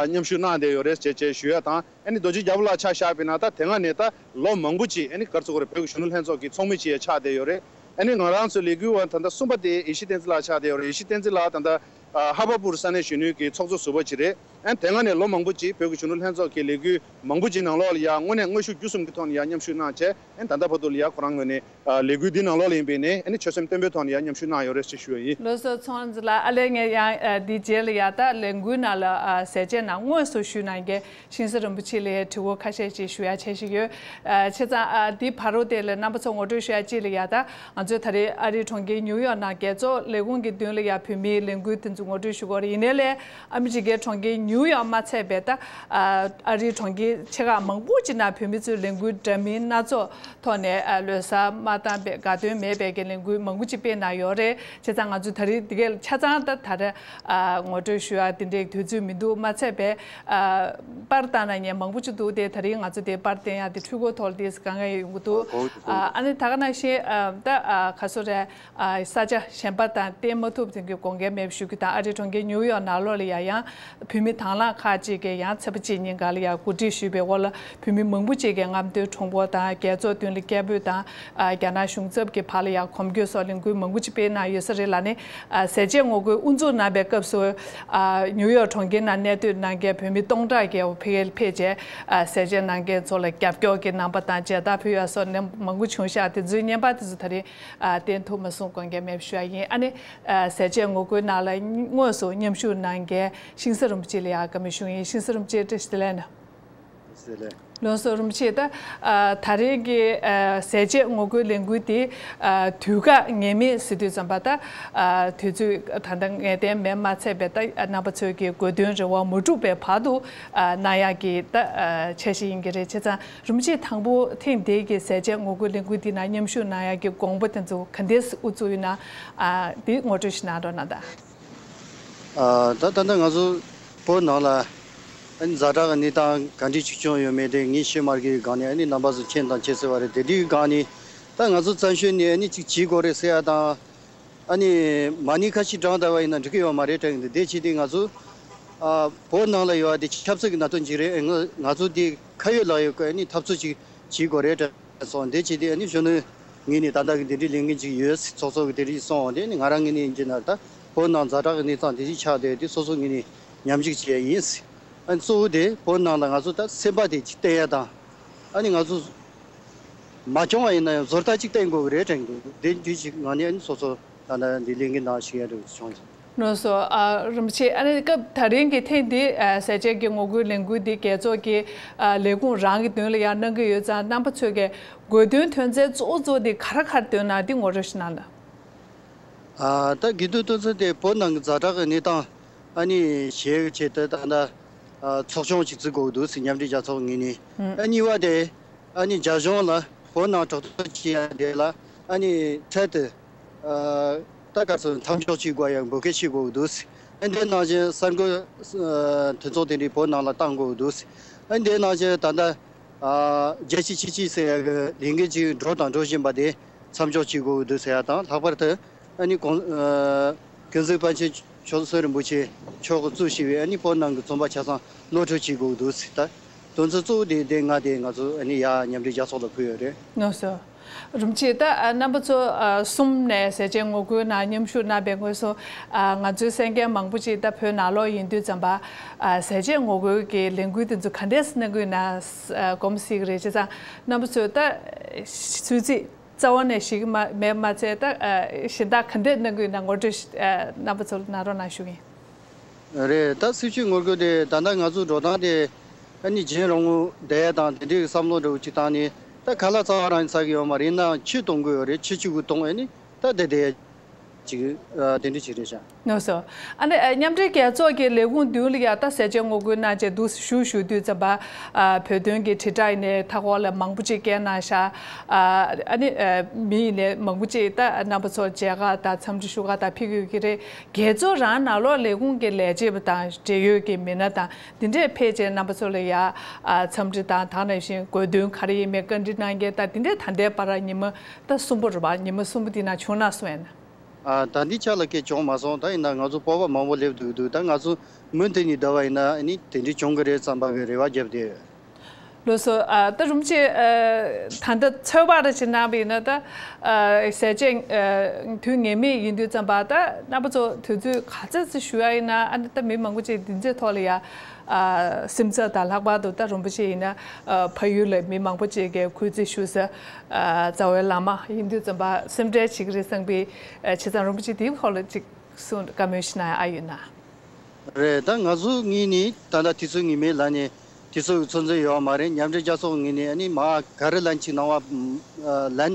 མཉམ་ཞུགས་གནང་བསྡད་ཡོད་རེད་ཅེས་ཅེས་ཞུ་ཡ་དང་། ཨ་ནི་རྡོ་རྗེ་རྒྱལ་པོ་ལགས་ཆ་བཞག་པ་ཡིན་ན་ད་དེ་སྔ་ནས་ད་ལོ་མང་པོ་ཅིག་ཨ་ནི་ག་རེ་ཟེར་དགོས་རེད། བོད་ཀྱི་གཞོན་ནུ་ལྷན་ཚོགས་ཀྱི་ཚོགས་མི་ཅིག་ཡ་ཆགས་བསྡད་ཡོད་རེད། ཨ་ནི་ང་རང་ཚོའི་ལས་འགུལ་བ་ད་ལྟ་གསུམ་པ་དེ་ཡེ་ཤེས་བསྟན་འཛིན་ལགས་ཆགས་བསྡད་ཡོད་རེད། ཡེ་ཤེས་བསྟན་འཛིན་ལགས་ད་ལྟ་ཨ་ཧ་བ་པུར་ས་གནས་གཞོན་ནུའི་གི་ཚོགས་གཙོ་ཟུར་པ་ཅིག་རེད། ཨ་ནི་དེ་སྔ་ནས་ལོ་མང་པོ་ཅིག་བོད་ཀྱི་གཞོན་ནུ་ལྷན་ཚོགས་ཀྱི་ལས་འགུལ་མང་པོ་ཅིག་ནང་ལོགས་ལ་ཡ་དངོས་གནས་དངོས་ཤུགས་བརྒྱུད་གསུམ་གྱི་ཐོག་ནས་ཡ་མཉམ་ཞུགས་གནང་བྱས། ཨ་ནི་ད་ལྟ་བར་དུ་ལ་ཡ་ཁོ་རང་ངོས་ནས་ཨ་ལས་འགུལ་འདི་ནང་ལོགས་ལ་ཡིན་པས་ནས་ཨ་ནི་ཆོད་སེམས་བརྟན་པོའི་ཐོག་ནས་ཡང་མཉམ་ཞུགས་གནང་ཡོད་རེད་ཅེས་ཞུ་བ་ཡིན། ལགས་སོ། ཚོང་རིན་འཛིན་ལགས། ཨ་ལས་ངས་ཡང་ཨ་འདི་རྗེས་ལ་ཡ་ད་ལས་འགུལ་ནང་ལ་ཨ་ཟས་བཅད་ནང་དངོས་སུ་ཞུགས་གནང་མཁན་ཤིང་བཟའ་རིན་པོ་ཆེ་ལ་དྲི་བ་ཁ་ཤས་ཅིག་ཞུ་ཡ་འཆར་གཞི་ཡོད། ཨ་བྱས་ཙང་ཨ་འདི་བར་དུ་དེ་ལ་རྣམ་པ་ཚོ་ངོ་སྤྲོད་ཞུ་ཡ་གཅིག་ལ་ཡ་ད་ང་ཚོས་ད་རེས་ཨ་རིའི་གྲོང་ཁྱེར་ཉིའུ་ཡོག་ནང་རྒྱལ་ཚོགས་ལས་ཁུངས་ཀྱི་མདུན་ལ་ཡ་བོད་མིའི་ལས་འགུལ་དེ་ཚོ་ངོ་སྤྲོད་ཞུ་གི་ཡོད་རེད། ཡིན་ནའི་ལས་ཨ་མི་རི་ཀའི་གྲོང་ཁྱེར་ཉིའུ་ཡོག་མ་ཚད་པའི་ད་ཨ་ཨ་རིའི་གྲོང་ཁྱེར་ཆེ་ཁག་མང་པོ་ཅིག་ནང་བོད་མི་ཚོས་ལས་འགུལ་འདྲ་མིན་སྣ་ཚོགས་ཐོག་ནས་ཨ་ལོ་གསར་མ་བཏང་པའི་དགའ་སྟོན་མེད་པའི་གི་ལས་འགུལ་མང་པོ་ཅིག་སྤེལ་གནང་ཡོད་རེད། བྱས་ཙང་ང་ཚོ་ད་རེས་འདི་གའི་ཆ་ཚང་ད་ད་རེས་ཨ་ངོ་སྤྲོད་ཞུ་ཡ་འདི་འདྲའི་དུས་ཚོད་མི་འདུག་མ་ཚད་པའི་ཨ་པར་བཏང་གནང་མཁན་མང་པོ་ཅིག་འདུག་དེ་ད་རེས་ང་ཚོ་དེ་པར་བསྟན་ཡ་དེ་འཕྲུལ་འཁོར་ཐོག་ལ་དེ་དཀའ་ངལ་ཡོང་གི་འདུག་ཨ་ཨ་ནི་ད་ག་ནང་བཞིན་ཨ་ད་ཨ་ག་སོ་རེད། ཨ་ས་ཆ་གཞན་པ་དང་བསྟན་མ་ཐུབ་ཙམ་གྱི་དགོངས་འགལ་མེད་པ་ཞུ་རྒྱུ་དང་། ཨ་རིའི་གྲོང་ཁྱེར་ཉིའུ་ཡོག་ནང་ལོགས་ལ་ཡ་ཡང་བོད་མི་དང་བླངས་ཁག་ཅིག་གིས་ཡང་ཚེས་པ་གཅིག་ཉིན་གང་ལ་ཡ་གོ་སྒྲིག་ཞུས་པའི་འོག་ལ་བོད་མི་མང་པོ་ཅིག་གིས་རྔམ་སྟོན་ཁྲོམ་སྐོར་དང་རྒྱལ་ཚོགས་མདུན་ལ་སྐད་འབོད་དང་། ཨ་རྒྱ་ནག་གཞུང་ཚབ་ཀྱི་བར་ལ་ཡ་གོམ་བགྲོད་སོགས་ལས་འགུལ་མང་པོ་ཅིག་སྤེལ་གནང་ཡོད་ས་རེད་ལ། ནི་ཨ་ཟས་བཅད་ངོ་རྒོལ་དབུ་འཛུགས་གནང་པའི་སྐབས་སུ་ཨ་ཉིའུ་ཡོག་གྲོང་ཁྱེར་ནང་གནས་སྡོད་གནང་མཁན་བོད་མི་སྟོང་ཕྲག་བརྒལ་བ་ཕ་གིར་ཕེབས་བྱས་ཨ་ཟས་བཅད་གནང་མཁན་ཚོ་ལ་རྒྱབ་སྐྱོར་གྱི་རྣམ་པ་དང་མཇལ་དར་ཕུལ་ཡ་སོགས་ནི་མང་པོ་བྱུང་ཤག་དེ་ཚོའི་བརྙན་པར་དེ་ཚོ་ད་རེས། ཨ་བསྟན་ཐུབ་མ་སོང་། དགོངས་འགལ་མེད་པ་ཞུ་ཡ་ཡིན། ཨ་ནི་ཨ་ཟས་བཅད་ངོ་རྒོལ་ནང་ལ་དངོས་སུ་མཉམ་ཞུགས་གནང་མཁན་ཤིང་བཟའ་རིན་པོ་ཆེ་ལ་ཡ་བཀའ་མོལ་ཞུ་ཡིན། ཤིང་བཟའ་རིན་པོ་ཆེ་བཀྲ་ཤིས་བདེ་ལེགས་ནི། བདེ་ལེགས། ལགས་སོ། རིན་པོ་ཆེ་ད་ཨ་ད་རེས་ཀྱི་ཨ་ཟས་བཅད་ངོ་རྒོལ་ལས་འགུལ་འདི་ཨ་དུས་བཀག་ངེས་མེད་ཟེར་དུས་ཙམ་པ་ད་ཨ་དུས་ཚོད་ད་ལྟ་ངེས་གཏན་མེད་མ་ཚད་པའི་ད་རྣམ་པ་ཚོས་ཀྱི་དགོས་འདུན་རེ་བ་མ་འགྲུབ་པའི་བར་དུ་ཨ་གནང་ཡག་གི་ད་ཨ་འཆར་གཞི་ཡིན་གྱི་རེད། བྱས་ཙང་རིན་པོ་ཆེ་དང་པོ་ཐེངས་འདིའི་གི་ཟས་བཅད་ངོ་རྒོལ་ལས་འགུལ་འདི་ནང་མཉམ་ཞུགས་གནང་ཡག་གི་དགོངས་པ་དེ་ཚོ་ག་འདྲས་དབུ་བཙུགས་ཡོད་ན་ཨ་འདི་ངོ་སྤྲོད་ཞིག་གནང་རོགས་གནང་དང་། ཨ་ད་ད་ལྟ་ང་ཚོ་བོད་ནང་ལ་ཨ་ནི་ཛ་དྲག་གི་གནས་སྟངས་ག་འདྲས་ཅིག་བྱུང་ཡོད་མེད་དེ་ངས་ཤེས་མ་དགོས་སྒང་ནས་ཨ་ནི་རྣམ་པ་ཚོ་མཁྱེན་དང་མཁྱེན་སྲིད་པ་རེད། དེ་དུས་སྒང་ནས་ད་ང་ཚོ་བཙན་བྱོལ་ནས་ཨ་ནི་ཅིག་བྱེད་དགོས་རེད་ཟེར་ཡ་དང་། ཨ་ནི་མ་ཎི་ཁ་ཤས་བགྲངས་བསྡད་པ་ཡིན་ན་འགྲིག་གི་ཡོད་མ་རེད་དྲན་གྱི་འདུག་དེ་བྱས་ཏེ་ང་ཚོ་ཨ་བོད་ནང་ལ་ཡོད་པ་དེ་ཆབ་སྲིད་ཀྱི་གནད་དོན་ཅིག་རེད། ང་ང་ཚོ་དེ་ཁ་ཡོད་ལག་ཡོད་ཀྱི་ཨ་ནི་འཐབ་རྩོད་ཅིག་བྱེད་དགོས་རེད་དྲན་སོང་། དེ་བྱས་ཏེ་ཨ་ནི་གཞོན་ནུ་ངོས་ནས་ད་ལྟ་གི་འདི་འདྲའི་ལས་འགན་ཅིག་ཡོད། ཚོགས་གཙོ་གི་དེ་འདྲ་ཞིག་གསུངས་འོང་། དེ་ནི་ང་རང་ངོས་ནས་ཡིན་གྱི་ན་ད་བོད་ནང་ཛ་དྲག་གི་གནས་སྟངས་དེ་ཅིག་ཆགས་བསྡད་དེ་སོ་སོ་ངོས་ནས་མཉམ་ཞུགས་བྱས་ཡིན། ཨ་ནི་གཙོ་བོ་དེ་བོད་ནང་ལ་ང་ཚོ་ད་སེམས་པ་དེ་ཅིག་གཏད་ཡ་དང་། ཨ་ནི་ང་ཚོ་མ་བྱུང་བ་ཡིན་ན་ཡང་བཟོ་ལྟ་གཅིག་བསྟན་དགོས་ཀྱི་རེད་དྲན་གྱི་འདུག་དེ་དུས་ཅིག་ང་ནི་ཨ་ནི་སོ་སོ་ད་ལྟ་འདི་ལས་འགན་དང་ཞུ་ཡ་རེ་བྱུང་ཡོད། ལགས་སོ། ཨ། རིན་པོ་ཆེ། ཨ་ནི་སྐབས་ད་རིང་གི་ཐེངས་འདི་ཨ་ཟས་བཅད་ཀྱི་ངོ་རྒོལ་ལས་འགུལ་འདི་རྒྱལ་ཚོགས་ཀྱི་ཨ་ལས་ཁུངས་རང་གི་མདུན་ལ་ཡང་གནང་གི་ཡོད་ཙང་རྣམ་པ་ཚོས་ཀྱི་དགོས་འདུན་དོན་ཚན་གཙོ་བོ་གཙོ་བོ་འདི་ག་རེ་ག་རེ་འདུག་ན་འདི་ངོ་སྤྲོད་ཞིག་གནང་ན། ཨ། ད་དགེ་འདུན་སྟོན་ཚུལ་དེ་བོད་ནང་གི་ཛ་དྲག་གི་གནས་སྟངས་ཨ་ནི་ཞེ་གི་ཆེད་དུ་ད་ལྟ་ཨ་ཚོགས་ཆུང་ཞིག་བཙུགས་དགོས་འདུག་ཟེར་མཉམ་འབྲེལ་རྒྱལ་ཚོགས་ངོས་ནས། ཨ་གཉིས་པ་དེ་ཨ་ནི་རྒྱ་གཞུང་ལ་བོད་ནང་དྲག་གཏོར་བྱེད་ཡ་དེ་ལ་ཨ་ནི་འཕྲལ་དུ་ཨ་ད་ག་ཚོད་མཚམས་འཇོག་བྱེད་དགོས་ཡ་འབོད་སྐུལ་བྱེད་དགོས་འདུག་ཟེར། ཨ་འདི་ནང་བཞིན་གསར་འགོད་ཨ་མཐུན་ཚོགས་དེ་འདྲའི་བོད་ནང་ལ་བཏང་དགོས་འདུག་ཟེར། ཨ་འདི་ནང་བཞིན་ད་ལྟ། ཨ། རྒྱལ་སྤྱི་ཆིག་སྒྲིལ་ཟེར་ཡ་གི་ལས་འགུལ་ཅིག་འགྲོ་དང་འགྲོ་བཞིན་པ་དེ་མཚམས་འཇོག་བྱེད་དགོས་འདུག་ཟེར་ཡ་དང་། ལྷག་པར་དུ་ཨ་ནི་གོང་ཨ་ཀུན་གཟིགས་པཎ་ཆེན་ཆོས་སྲིད་རིན་པོ་ཆེ་མཆོག་གིས་གཙོས་བྱས་པའི་ཨ་ནི་བོད་ནང་གི་བཙོན་པ་ཆ་ཚང་གློད་གྲོལ་བྱེད་དགོས་འདུག་ཟེར། ད་དོན་ཚན་གཙོ་བོ་དེ་དེ་ལྔ་དེ་ང་ཚོ་ཨ་ནི་ཡ་མཉམ་འབྲེལ་རྒྱལ་ཚོགས་ལ་ཕུལ་ཡོད་རེད། ལགས་སོ། རིན་པོ་ཆེ། ད་ཨ་རྣམ་པ་ཚོ་ཨ་གསུམ་ནས་ཟས་བཅད་ངོ་རྒོལ་ནང་མཉམ་ཞུགས་གནང་བའི་སྔོན་སོ། ཨ་ང་ཚོའི་གསན་མཁན་མང་པོ་ཅིག་ད་བོད་ནང་ལོགས་ཡིན་དུས་ཙམ་པ། ཨ་ཟས་བཅད་ངོ་རྒོལ་གྱི་ལས་འགུལ་དེ་ཚོ་ག་འདྲས་གནང་གི་ཡོད་ན་ཨ་དགོངས་སྲིད་ཀྱི་རེད། བྱས་ཙང་རྣམ་པ་ཚོས་ད་སུས་ཚིག་རྩ་བ་ནས་ཞིག་མ་མེད་མ་ཚད། ད་ཨ་གཞན་དག་ག་འདྲས་གནང་གི་ཡོད་ན་ངོ་སྤྲོད་ཨ་རྣམ་པ་ཚོར་གནང་རོགས་གནང་ཞུ་གི་ཡིན། རེད། ད་སྲིད་བྱུས་ངོ་རྒོལ་དེ་ད་ལྟ་ང་ཚོ་འགྲོ་སྟངས་དེ་ཨ་ནི་རྒྱུན་རིང་པོ་བསྡད་ཡ་དང་དེ་འདྲའི་བསམ་བློ་འདྲ་བོ་ཅིག་བཏང་ནས། ད་ཁ་ལག་རྩ་བ་རང་ཚ་གི་ཡོད་མ་རེད། ཡིན་ནའང་ཆུ་གཏོང་གི་ཡོད་རེད། ཆུ་ཆུ་གུ་གཏོང་ཨ་ནི་ད་བསྡད་བསྡད་ཡ་ཅིག་ཨ་དེ་འདྲ་ཅིག་རེད་ཤག་ལགས་སོ། ཨ་ནི་ཨ་མཉམ་འབྲེལ་རྒྱལ་ཚོགས་ཀྱི་ལས་ཁུངས་མདུན་ལ་ཡ་ད་ཟས་བཅད་ངོ་རྒོལ་གནང་བྱས་འདུག་ཞུ་ཞུ་དུས་ཙམ་པ། ཨ་བོད་དོན་གྱི་དྲིལ་བསྒྲགས་ཡིན་ནའི་མཐའ་འཁོར་ལ་མང་པོ་ཅིག་བསྐྱལ་གནང་ཤག་ཨ་ཨ་ནི་ཨ་མི་ཡིན་ནའི་མང་པོ་ཅིག་ད་རྣམ་པ་ཚོར་མཇལ་ཁ་དང་འཚམས་འདྲི་ཞུ་ཁ་དང་ཕེབས་ཡོད་ཀྱི་རེད། རྒྱལ་ཚོགས་རང་ནང་ལོགས་ལས་ཁུངས་ཀྱི་ལས་བྱེད་པ་དང་འབྲེལ་ཡོད་ཀྱི་མི་སྣ་དང་འདི་འདྲས་ཕེབས་བྱས་རྣམ་པ་ཚོ་ལ་ཡ་ཨ་འཚམས་འདྲི་དང་། དེ་ནང་བཞིན་དགོས་འདུན་ག་རེ་ཡིན་མིན་བཀའ་འདྲི་གནང་མཁན་དང་འདི་འདྲས། ད་ལྟའི་བར་ཉི་མ་ད་གསུམ་པ་རེད་པ། ཉི་མ་གསུམ་པ་འདི་ནང་བྱུང་ན་སོང་ཡ་ན། ཨ་ད་འདི་ཆ་ལ་སྐད་བྱུང་མ་སོང་། ད་ཡིན་ན་ང་ཚོ་སྤོབས་པ་མང་པོ་སླེབས་འདུག་འདུག་ད་ང་ཚོ་མུ་མཐུད་ནས་བསྡད་པ་ཡིན་ན་ཨ་ནི་དེ་འདྲས་བྱུང་གི་རེད་བསམ་པ་གི་རེ་བ་བརྒྱབ་བསྡད་ཡོད། ལགས་སོ། ཨ་ད་རིན་པོ་ཆེ་ཨ་ད་ལྟ་ཚོད་དཔག་རེ་བྱེད་ན་བ་ཡིན་ན། ད་ཨ་ཟས་བཅད་ཨ་དུས་ངེས་མེད་ཡིན་དུས་ཙམ་པ། ད་རྣམ་པ་ཚོ་དུས་ཚོད་ག་ཚོད་ཅིག་ཞུ་ཡ་ཡིན་ན། ཨ་ནི་ད་མི་མང་པོ་ཅིག་འདི་ཚོའི་ཐོག་ལ་ཡ་ཨ་སེམས་འཚབ་དང་། ལྷག་པར་དུ་ད་རིན་པོ་ཆེ་ཡིན་ན་ཨ་ཕ་ཡུལ་ལ་མི་མང་པོ་ཅིག་གིས་གུས་བརྩི་ཞུ་ས་ཨ་རྩ་བའི་བླ་མ་ཡིན་དུས་ཙམ་པ་སེམས་ཁྲལ་བྱེད་ཀྱི་རེད་བསམ་པའི། ཨ་བྱས་ཙང་རིན་པོ་ཆེ་དེའི་ཐོག་ལ་ཅིག་གསུང་བཀའ་མོལ་ཞིག་གནང་ཡ་ཨ་ཡོད་ན། རེད། ད་ང་ཚོ་ངོས་ནས་ད་ལྟ་དུས་ཚོད་ངེས་མེད་ལབ་ནས་དུས་ཚོད་ཀྱི་ཚོད་འཛིན་ཡོད་མ་རེད། མཉམ་འབྲེལ་རྒྱལ་ཚོགས་ངོས་ནས་ཨ་ནི་མར་ག་རེ་ལན་ཅིག་གནང་བ། ཨ་ལན་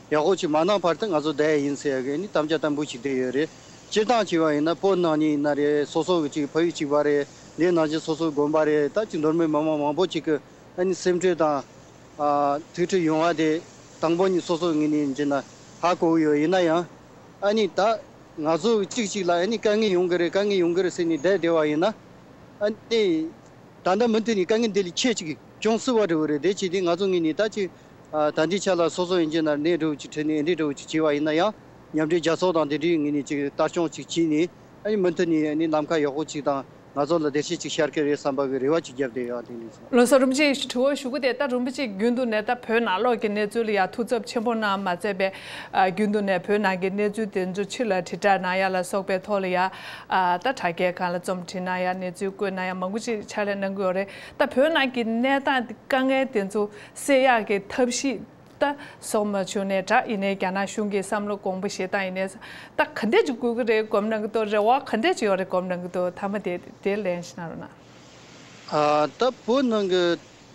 ཡག་པོ་ཅིག་མ་གནང་བར་དུ་ང་ཚོ་བསྡད་ཡ་ཡིན་ཟེར་ཡ་གི་ཨ་ནི་དམ་བཅའ་བརྟན་པོ་ཞིག་བསྡད་ཡོད་རེད། སྤྱིར་བཏང་བྱས་པ་ཡིན་ན་བོད་ནང་ནས་ཡིན་ན་རེད། སོ་སོ་གི་ཅིག་ཕ་ཡུལ་གཅིག་པ་རེད། དེ་ནང་བཞིན་སོ་སོའི་དགོན་པ་རེད། ད་ཅིག་མདོ་སྨད་མི་མང་མང་པོ་ཅིག་གི་ཨ་ནི་སེམས་ཁྲལ་དང་། ཨ་ཐུགས་ཁུར་ཡོང་བ་དེ་དང་པོ་ཉིད་སོ་སོ་ངོས་ནས་བྱས་ན་ཧ་གོ་གི་ཡོད། ཡིན་ན་ཡང་ཨ་ནི་ད་ང་ཚོ་གཅིག་གཅིག་ལ་ཨ་ནི་དཀའ་ངལ་ཡོང་གི་རེད། དཀའ་ངལ་ཡོང་གི་རེད་ཟེར་ནས་བསྡད་བསྡད་པ་ཡིན་ན། ཨ་ནི་ད་ལྟ་མུ་མཐུད་ནས་དཀའ་ངལ་འདི་ལས་ཁྱད་ཅིག་བྱུང་སྲིད་པ་འདྲ་བོ་རེད། དེ་བྱས་ཏེ་ང་ཚོ་ངོས་ནས་ད་ཅིག་ཨ་ད་ལྟའི་ཆ་ལ་སོ་སོ་ཡིན་གྱི་ན་གནས་འདྲ་བོ་ཅིག་ཁྲིད་ནས་འདི་འདྲ་བོ་ཅིག་བྱས་པ་ཡིན་ན་ཡང་། མཉམ་འབྲེལ་རྒྱལ་ཚོགས་དང་དེ་འདྲའི་ངོས་ནས་ཅིག་ལྟ་སྐྱོང་ཅིག་བྱས་ནས། ཨ་ནི་མུ་མཐུད་ནས་ཨ་ནི་ལམ་ཁ་ཡག་པོ་ཅིག་དང་། ང་ཚོ་ལ་བདེ་སྐྱིད་ཅིག་ཤར་གི་རེད་བསམ་པ་གི་རེ་བ་ཅིག་བརྒྱབ་བསྡད་ཡོད། དེ་ནས་སོང་། ལགས་སོ། རིན་པོ་ཆེ་དྲི་བ་ཞུ་གི་དེ། ད་རིན་པོ་ཆེ་རྒྱུན་དུ་ནས་ད་བོད་ནང་ལོགས་ཀྱི་གནས་ཚུལ་ལ་ཡ་ཐུགས་འཚབ་ཆེན་པོ་གནང་མ་ཚད་པའི། ཨ་རྒྱུན་དུ་ནས་བོད་ནང་གི་གནས་ཚུལ་དེ་ཚོ་ཕྱི་ལ་དྲིལ་བསྒྲགས་གནང་ཡ་ལ་སོགས་པའི་ཐོག་ལ་ཡ། ཨ་ད་དྲ་རྒྱའི་སྒང་ལ་རྩོམ་བྲིས་གནང་ཡ། གནས་ཚུལ་བཀོད་གནང་ཡ་མང་པོ་ཅིག་ཕྱག་ལས་གནང་གི་ཡོད་རེད། ད་བོད་ནང་གི་གནས་སྟངས་དཀའ་ངལ་དེ་ཚོ་སེལ་ཡག་གི་ཐབས་ཤེས་ད་སོགས་མ་བྱུང་ནའི་འདྲ། ཡིན་ནའི་རྒྱ་ནག་གཞུང་གི་བསམ་བློ་དགོངས་པ་བཞེས་སྟངས་ཡིན་ནའི་ད་ག་འདྲས་ཅིག་དགོས་ཀྱི་རེད་སྒོམ་གནང་གི་འདུག་རེ་བ་ག་འདྲས་ཅིག་ཡོད་རེད་སྒོམ་གནང་གི་འདུག་མཐའ་མ་དེ་དེ་ལན་ཞིག་གནང་རོགས་གནང་། ཨ་ད་བོད་ནང་གི་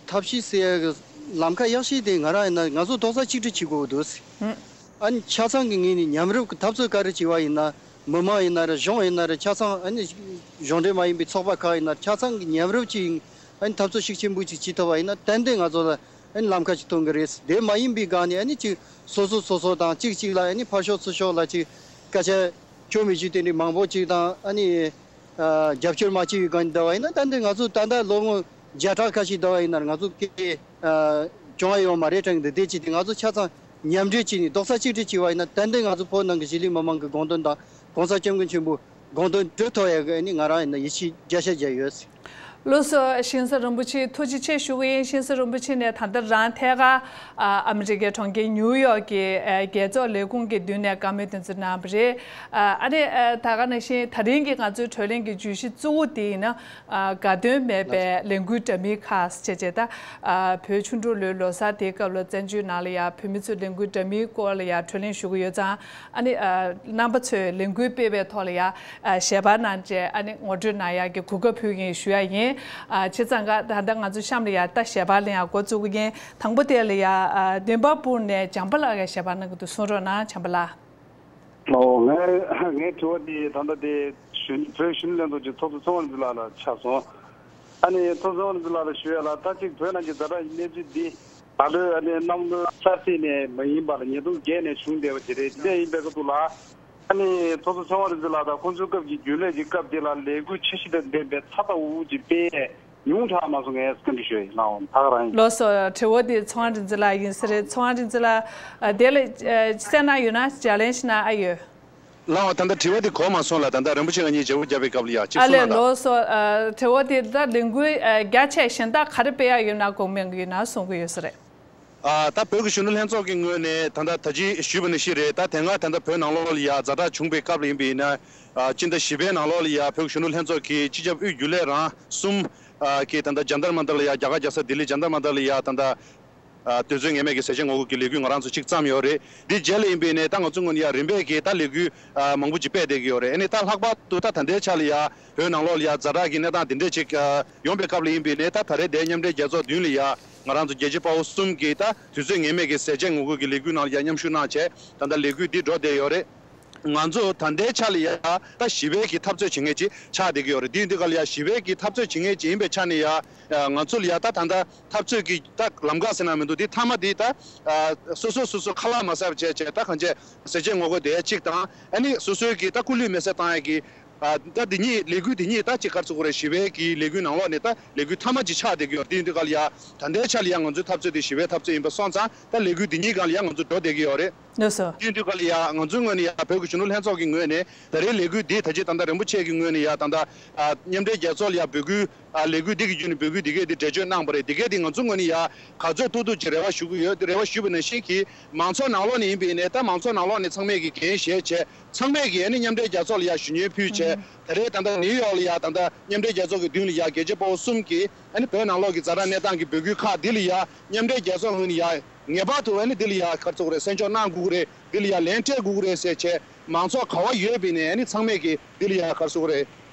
ཐབས་ཤེས་ཟེར་ཡ་གི་ལམ་ཁ་ཡག་ཤོས་དེ་ང་རང་ཡིན་ན་ང་ཚོ་རྡོག་རྩ་གཅིག་སྒྲིལ་བྱེད་དགོས་ཀྱི་འདུག་ཨ་ནི་ཆ་ཚང་གི་ངོས་ནས་མཉམ་རུབ་ཀྱི་འཐབ་རྩོད་ག་རེ་བྱེད་པ་ཡིན་ན། མི་མང་ཡིན་ན་རེད། གཞུང་ཡིན་ན་རེད། ཆ་ཚང་ཨ་ནི་གཞུང་འབྲེལ་མ་ཡིན་པའི་ཚོགས་པ་ཁག་ཡིན་ན་རེད། ཆ་ཚང་གི་མཉམ་རུབ་ཅིག་ཨ་ནི་འཐབ་རྩོད་ཤུགས་ཆེན་པོ་ཅིག་བྱེད་ཐུབ་པ་ཡིན་ན་ཏན་ཏན་ང་ཚོ་ལ་ཨ་ནི་ལམ་ཁ་ཅིག་ཐོན་གི་རེད། དེ་མ་ཡིན་པའི་སྒང་ནས་ཨ་ནི་ཅིག་སོ་སོ་སོ་སོ་དང་གཅིག་གཅིག་ལ་ཨ་ནི་ཕར་ཕྱོགས་ཚུར་ཕྱོགས་ལ་ཅིག་སྐད་ཆ་ཁྱོད་མི་ཞུ་དེ་འདྲའི་མང་པོ་ཅིག་དང་ཨ་ནི། ཨ་རྒྱབ་སྐྱོར་མ་བྱས་པའི་སྒང་ནས་བསྡད་པ་ཡིན་ན། ད་འདི་ང་ཚོ་ད་ལྟ་ལོ་ངོ་བརྒྱ་ཕྲག་ཁ་ཤས་བསྡད་པ་ཡིན་ན་ང་ཚོ་སྐད་ཨ་བྱུང་བ་ཡོད་མ་རེད་དྲན་གྱི་འདུག་དེ་བྱས་ཏེ་ང་ཚོ་ཆ་ཚང་མཉམ་འབྲེལ་བྱས་ནས་རྡོག་རྩ་གཅིག་སྒྲིལ་བྱས་པ་ཡིན་ན་ཏན་ཏན་ང་ཚོ་བོད་ནང་གི་གཞིས་ལུས་མི་མང་གི་དགོངས་དོན་དང་༸གོང་ས་༸སྐྱབས་མགོན་ཆེན་པོའི་དགོངས་དོན་སྒྲུབ་ཐུབ་ཡ་གི་ཨ་ནི་ང་རང་ཡིན་ན་ཡིད་ཆེས་བརྒྱ་ཆ་བརྒྱ་ཡོད། ལགས་སོ། ཞིང་ས་རིན་པོ་ཆེ་ཐུགས་རྗེ་ཆེ་ཞུ་གི་ཡིན། ཞིང་ས་རིན་པོ་ཆེ་ནས་ད་ལྟ་རང་ཐད་ཀར་ཨ་ཨ་མི་རི་ཀའི་གྲོང་ཁྱེར་ཉིའུ་ཡོག་གི་ཨ་རྒྱལ་ཚོགས་ལས་ཁུངས་ཀྱི་མདུན་ནས་བཀའ་མོལ་དེ་ཚོ་གནང་བ་རེད། ཨ་ཨ་ནི་ཨ་ད་ག་ནང་བཞིན་ད་རིང་གི་ང་ཚོའི་གྲོས་གླེང་གི་བརྗོད་གཞི་གཙོ་བོ་དེ་ཡིན་ན། ཨ་དགའ་སྟོན་མེད་པའི་ལས་འགུལ་འདྲ་མིན་ཁག་བྱས་བྱས་ད། ཨ་བོད་ཆུ་འབྲུག་ལོའི་ལོ་གསར་དེའི་སྐབས་ལ་བཙན་བྱོལ་ནང་ལ་ཡང་བོད་མི་ཚོས་ལས་འགུལ་འདྲ་མིན་སྐོར་ལ་ཡང་གྲོས་གླེང་ཞུ་གི་ཡོད་ཙང་། ཨ་ནི་ཨ་རྣམ་པ་ཚོས་ལས་འགུལ་སྤེལ་བའི་ཐོག་ལ་ཡང་ཨ་ཞལ་པར་གནང་བྱས་ཨ་ནི་ངོ་སྤྲོད་གནང་ཡག་གི་གོ་སྐབས་ཕུལ་གྱིན་ཞུ་ཡ་ཡིན། ཨ་བྱས་ཙང་ཀ་ད་ལྟ་ང་ཚོ་གཤམ་ལ་ཡང་ད་ཞལ་པར་ལེན་ཡག་འགོ་བཙུགས་ཀྱི་ཡིན། དང་པོ་དེ་ལ་ཡང་ཨ་འདུན་པ་སྤུར་ནས་བྱམས་པ་ལགས་ཀྱིས་ཞལ་པར་གནང་གི་འདུག་གསུང་རོགས་གནང་། བྱམས་པ་ལགས། ཨོ། ངས་ངའི་དྲི་བ་འདི་ད་ལྟ་དེ་གཞོན་བོད་གཞོན་ནུ་ལྷན་ཚོགས་ཀྱི་ཚོགས་གཙོ་ཚེ་དབང་རིག་འཛིན་ལགས་ལ་ཆགས་སོང་། ཨ་ནི་ཚོགས་གཙོ་ཚེ་དབང་རིག་འཛིན་ལགས་ལ་ཞུ་ཡ་ལ། ད་ཅིག་བོད་ནང་གི་ཛ་དྲག་གི་གནས་ཚུལ་འདི་ད་ལོའི་ཨ་ནི་གནམ་ལོ་གསར་ཚེས་ནས་མ་ཡིན་པ་ལ་ཉིས་སྟོང་བརྒྱད་ནས་བྱུང་བསྡད་པ་ཅིག་རེད། དེ་འདྲ་ཡིན་པའི་སྐབས་དུ་ལ། ཨ་ནི་ཚོགས་གཙོ་ཚེ་དབང་རིག་འཛིན་ལགས་དང་ཁོང་ཚོའི་སྐབས་ཀྱི་རྒྱུན་ལས་ཀྱི་སྐབས་དེ་ལ་ལས་འགུལ་ཆེ་ཤོས་དང་ལྡན་པའི་ཚ་ཚ་འུར་འུར་ཅིག་སྤེལ་ཡས་ཉུང་དྲགས་མ་སོང་ངས་བཀའ་འདྲི་ཞུ་ཡ་ཡིན། ལགས་འོང་། ད་ག་རང་ཡིན། ལགས་སོ། དྲི་བ་འདི་ཚེ་དབང་རིག་འཛིན་ལགས་ཡིན་ས་རེད། ཚེ་དབང་རིག་འཛིན་ལགས། ཨ་དེ་ལ་ཨ་གསན་གནང་ཡོད་ན་ལྗགས་ལན་ཞིག་གནང་ཨ་ཡོད། ལགས་འོང་། ད་ལྟ་དྲི་བ་འདི་གོ་མ་སོང་ལ། ད་ལྟ་རིན་པོ་ཆེ་ང་གཉིས་བརྗེ་པོ་བརྒྱབ་པའི་སྐབས་ལ་ཡ་གཅིག་ཨ་གསུང་ལགས། གནང་དང་། ལགས་སོ། ཨ་དྲི་བ་འདི་ད་ལས་འགུལ་ཨ་རྒྱ་ཆེ་གཞན་དག་ག་རེ་སྤེལ་ཡ་ཡོད་ན་དགོངས་མེད་ཡོད་ན་གསུང་གི་ཡོད་ས་རེད། ཨ་ད་བོད་ཀྱི་གཞོན་ནུ་ལྷན་ཚོགས་ཀྱི་ངོས་ནས་ད་ལྟ་ད་ཅི་ཞུས་པ་ནང་བཞིན་རེད། ད་དེ་སྔ་ད་ལྟ་བོད་ནང་ལོགས་ལ་ཡ་ཛ་དྲག་བྱུང་པའི་སྐབས་ལ་ཡིན་པ་ཡིན་ན། ཨ་སྤྱི་ཟླ་བཞི་པའི་ནང་ལོགས་ལ་ཡ་བོད་ཀྱི་གཞོན་ནུ་ལྷན་ཚོགས་ཀྱི་སྤྱི་ཁྱབ་དབུས་རྒྱུན་ལས་རང་གསུམ་ཨ་གིས་ད་ལྟ་ཇན་ཏར་མན་ཏར་ལ་ཡ་རྒྱ་གར་རྒྱལ་ས་ལྡི་ལི་ཇན་ཏར་མན་ཏར་ལ་ཡ་ད་ལྟ་ཨ་དུས་ཚོད་ངེས་མེད་ཀྱི་ཟས་བཅད་ངོ་རྒོལ་གྱི་ལས་འགུལ་ང་རང་ཚོ་གཅིག་བརྩམས་ཡོད་རེད། འདི་རྗེས་ལ་ཡིན་པ་ཡིན་ནའི་ད་ང་ཚོ་ངོས་ནས་ཡ་རིམ་པས་ཀྱི་ད་ལས་འགུལ་ཨ་མང་པོ་ཅིག་སྤེལ་བསྡད་ཀྱི་ཡོད་རེད། ཨ་ནི་ད་ལྷག་པར་དུ་ད་ད་ལྟའི་ཆ་ལ་ཡ་བོད་ནང་ལོགས་ལ་ཡ་ཛ་དྲག་གི་གནས་སྟངས་འདི་འདྲས་ཅིག་ཨ་ཡོང་པའི་སྐབས་ལ་ཡིན་པ་ཡིན་ནའི། ད་ད་རེས་དེ་མཉམ་འབྲེལ་རྒྱལ་ཚོགས་མདུན་ལ་ཡ་ང་རང་ཚོ་རྒྱལ་གཅེས་དཔའ་བོ་གསུམ་གྱིས་ད་དུས་ཚོད་ངེས་མེད་ཀྱི་ཟས་བཅད་ངོ་རྒོལ་གྱི་ལས་འགུལ་ནང་ལ་ཡ་མཉམ་ཞུགས་གནང་བྱས་ད་ལྟ་ལས་འགུལ་འདི་འགྲོ་བསྡད་ཡོད་རེད། ང་ཚོ་ད་ལྟའི་ཆ་ལ་ཡ་ད་ཞི་བའི་གི་འཐབ་རྩོད་བྱེད་མཁན་ཅིག་ཆགས་བསྡད་ཀྱི་ཡོད་རེད། དེ་ཡིན་དུས་ག་ལ་ཡ་ཞི་བའི་གི་འཐབ་རྩོད་བྱེད་མཁན་ཅིག་ཡིན་པའི་ཆ་ནས་ཡ་ང་ཚོ་ལ་ཡ་ད་ད་ལྟ་འཐབ་རྩོད་ཀྱི་ད་ལམ་ཁ་ཟེར་ན་མི་འདུག་དེ་མཐའ་མ་དེ་ད་སོ་སོ་སོ་སོ་ཁ་ལག་མ་ཟ་བ་བྱས་བྱས་ད་གང་བྱས་ཟས་བཅད་ངོ་རྒོལ་དེ་གཅིག་དང་། ཨ་ནི་སོ་སོའི་གི་ད་སྐུ་ལུས་མེ་སྲེག་བཏང་ཡ་གི་ཨ་ད་འདི་གཉིས་ལས་འགུལ་འདི་གཉིས་ད་ཅིག་ག་རེ་ཟེར་དགོས་རེད། ཞི་བའི་གི་ལས་འགུལ་ནང་ལོགས་ནས་ད་ལས་འགུལ་མཐའ་མ་ཅིག་ཆགས་བསྡད་ཀྱི་ཡོད། དེ་ཡིན་དུས་ག་ལ་ཡ་ད་ལྟའི་ཆ་ལ་ཡ་ང་ཚོའི་འཐབ་རྩོད་དེ་ཞི་བའི་འཐབ་རྩོད་ཡིན་པ་སོང་ཙང་ད་ལས་འགུལ་འདི་གཉིས་སྒང་ལ་ཡ་ང་ཚོ་འགྲོ་བསྡད་ཀྱི་ཡོད་རེད། ལགས་སོ། དེ་ཡིན་དུས་ག་ལ་ཡ་ང་ཚོའི་ངོས་ནས་ཡ་བོད་ཀྱི་གཞོན་ནུ་ལྷན་ཚོགས་ཀྱི་ངོས་ནས་ད་རེས་ལས་འགུལ་འདི་ད་ཅི་ད་ལྟ་རིན་པོ་ཆེ་གི་ངོས་ནས་ཡ་ད་ལྟ་ཨ་མཉམ་འབྲེལ་རྒྱལ་ཚོགས་ལ་ཡ་འབོད་སྐུལ་ཨ་ལས་འགུལ་འདི་གི་བརྒྱུད་ནས་འབོད་སྐུལ་འདི་གས་འདི་འགྲེལ་བརྗོད་གནང་བ་རེད། འདི་གས་འདི་ང་ཚོའི་ངོས་ནས་ཡ་ག་ཚོད་ཐུབ་ཐུབ་ཅིག་རེ་བ་ཞུ་གི་ཡོད། རེ་བ་ཞུས་པ་ནང་བཞིན་གྱི་མང་ཚོགས་ནང་ལོགས་ནས་ཡིན་པ་ཡིན་ནའི་ད་མང་ཚོགས་ནང་ལོགས་ནས་ཚང་མས་ཀྱི་འགན་བཞེས་བྱས། ཚང་མས་ཀྱིས་ཨ་ནི་མཉམ་འབྲེལ་རྒྱལ་ཚོགས་ལ་ཡ་ཞུ་སྙན་ཕུལ་བྱས། ད་རེས་ད་ལྟ་ནིའུ་ཡོག་ལ་ཡ་ད་ལྟ་མཉམ་འབྲེལ་རྒྱལ་ཚོགས་ཀྱི་མདུན་ལ་ཡ་རྒྱལ་གཅེས་དཔའ་བོ་གསུམ་གྱིས་ཨ་ནི་བོད་ནང་ལོགས་ཀྱི་ཛ་དྲག་གནས་སྟངས་ཀྱི་འབོད་སྐུལ་ཁག་འདི་ལ་ཡ་མཉམ་འབྲེལ་རྒྱལ་ཚོགས་ངོས་ནས་ཡ་ངེས་པར་དུ་ཨ་ནི་འདི་ལ་ཡ་ག་རེ་ཟེར་དགོས་རེད། གསན་འཇོག་གནང་དགོས་ཀྱི་རེད། འདི་ལ་ཡ་ལན་སྤྲད་དགོས་ཀྱི་རེད་ཟེར་བྱས་མང་ཚོགས་ག་བ་ཡོད་པ་ཡིན་ནའི་ཨ་ནི་ཚང་མས་ཀྱིས་འདི་ལ་ཡ་ག་རེ་ཟེར་དགོས་རེད།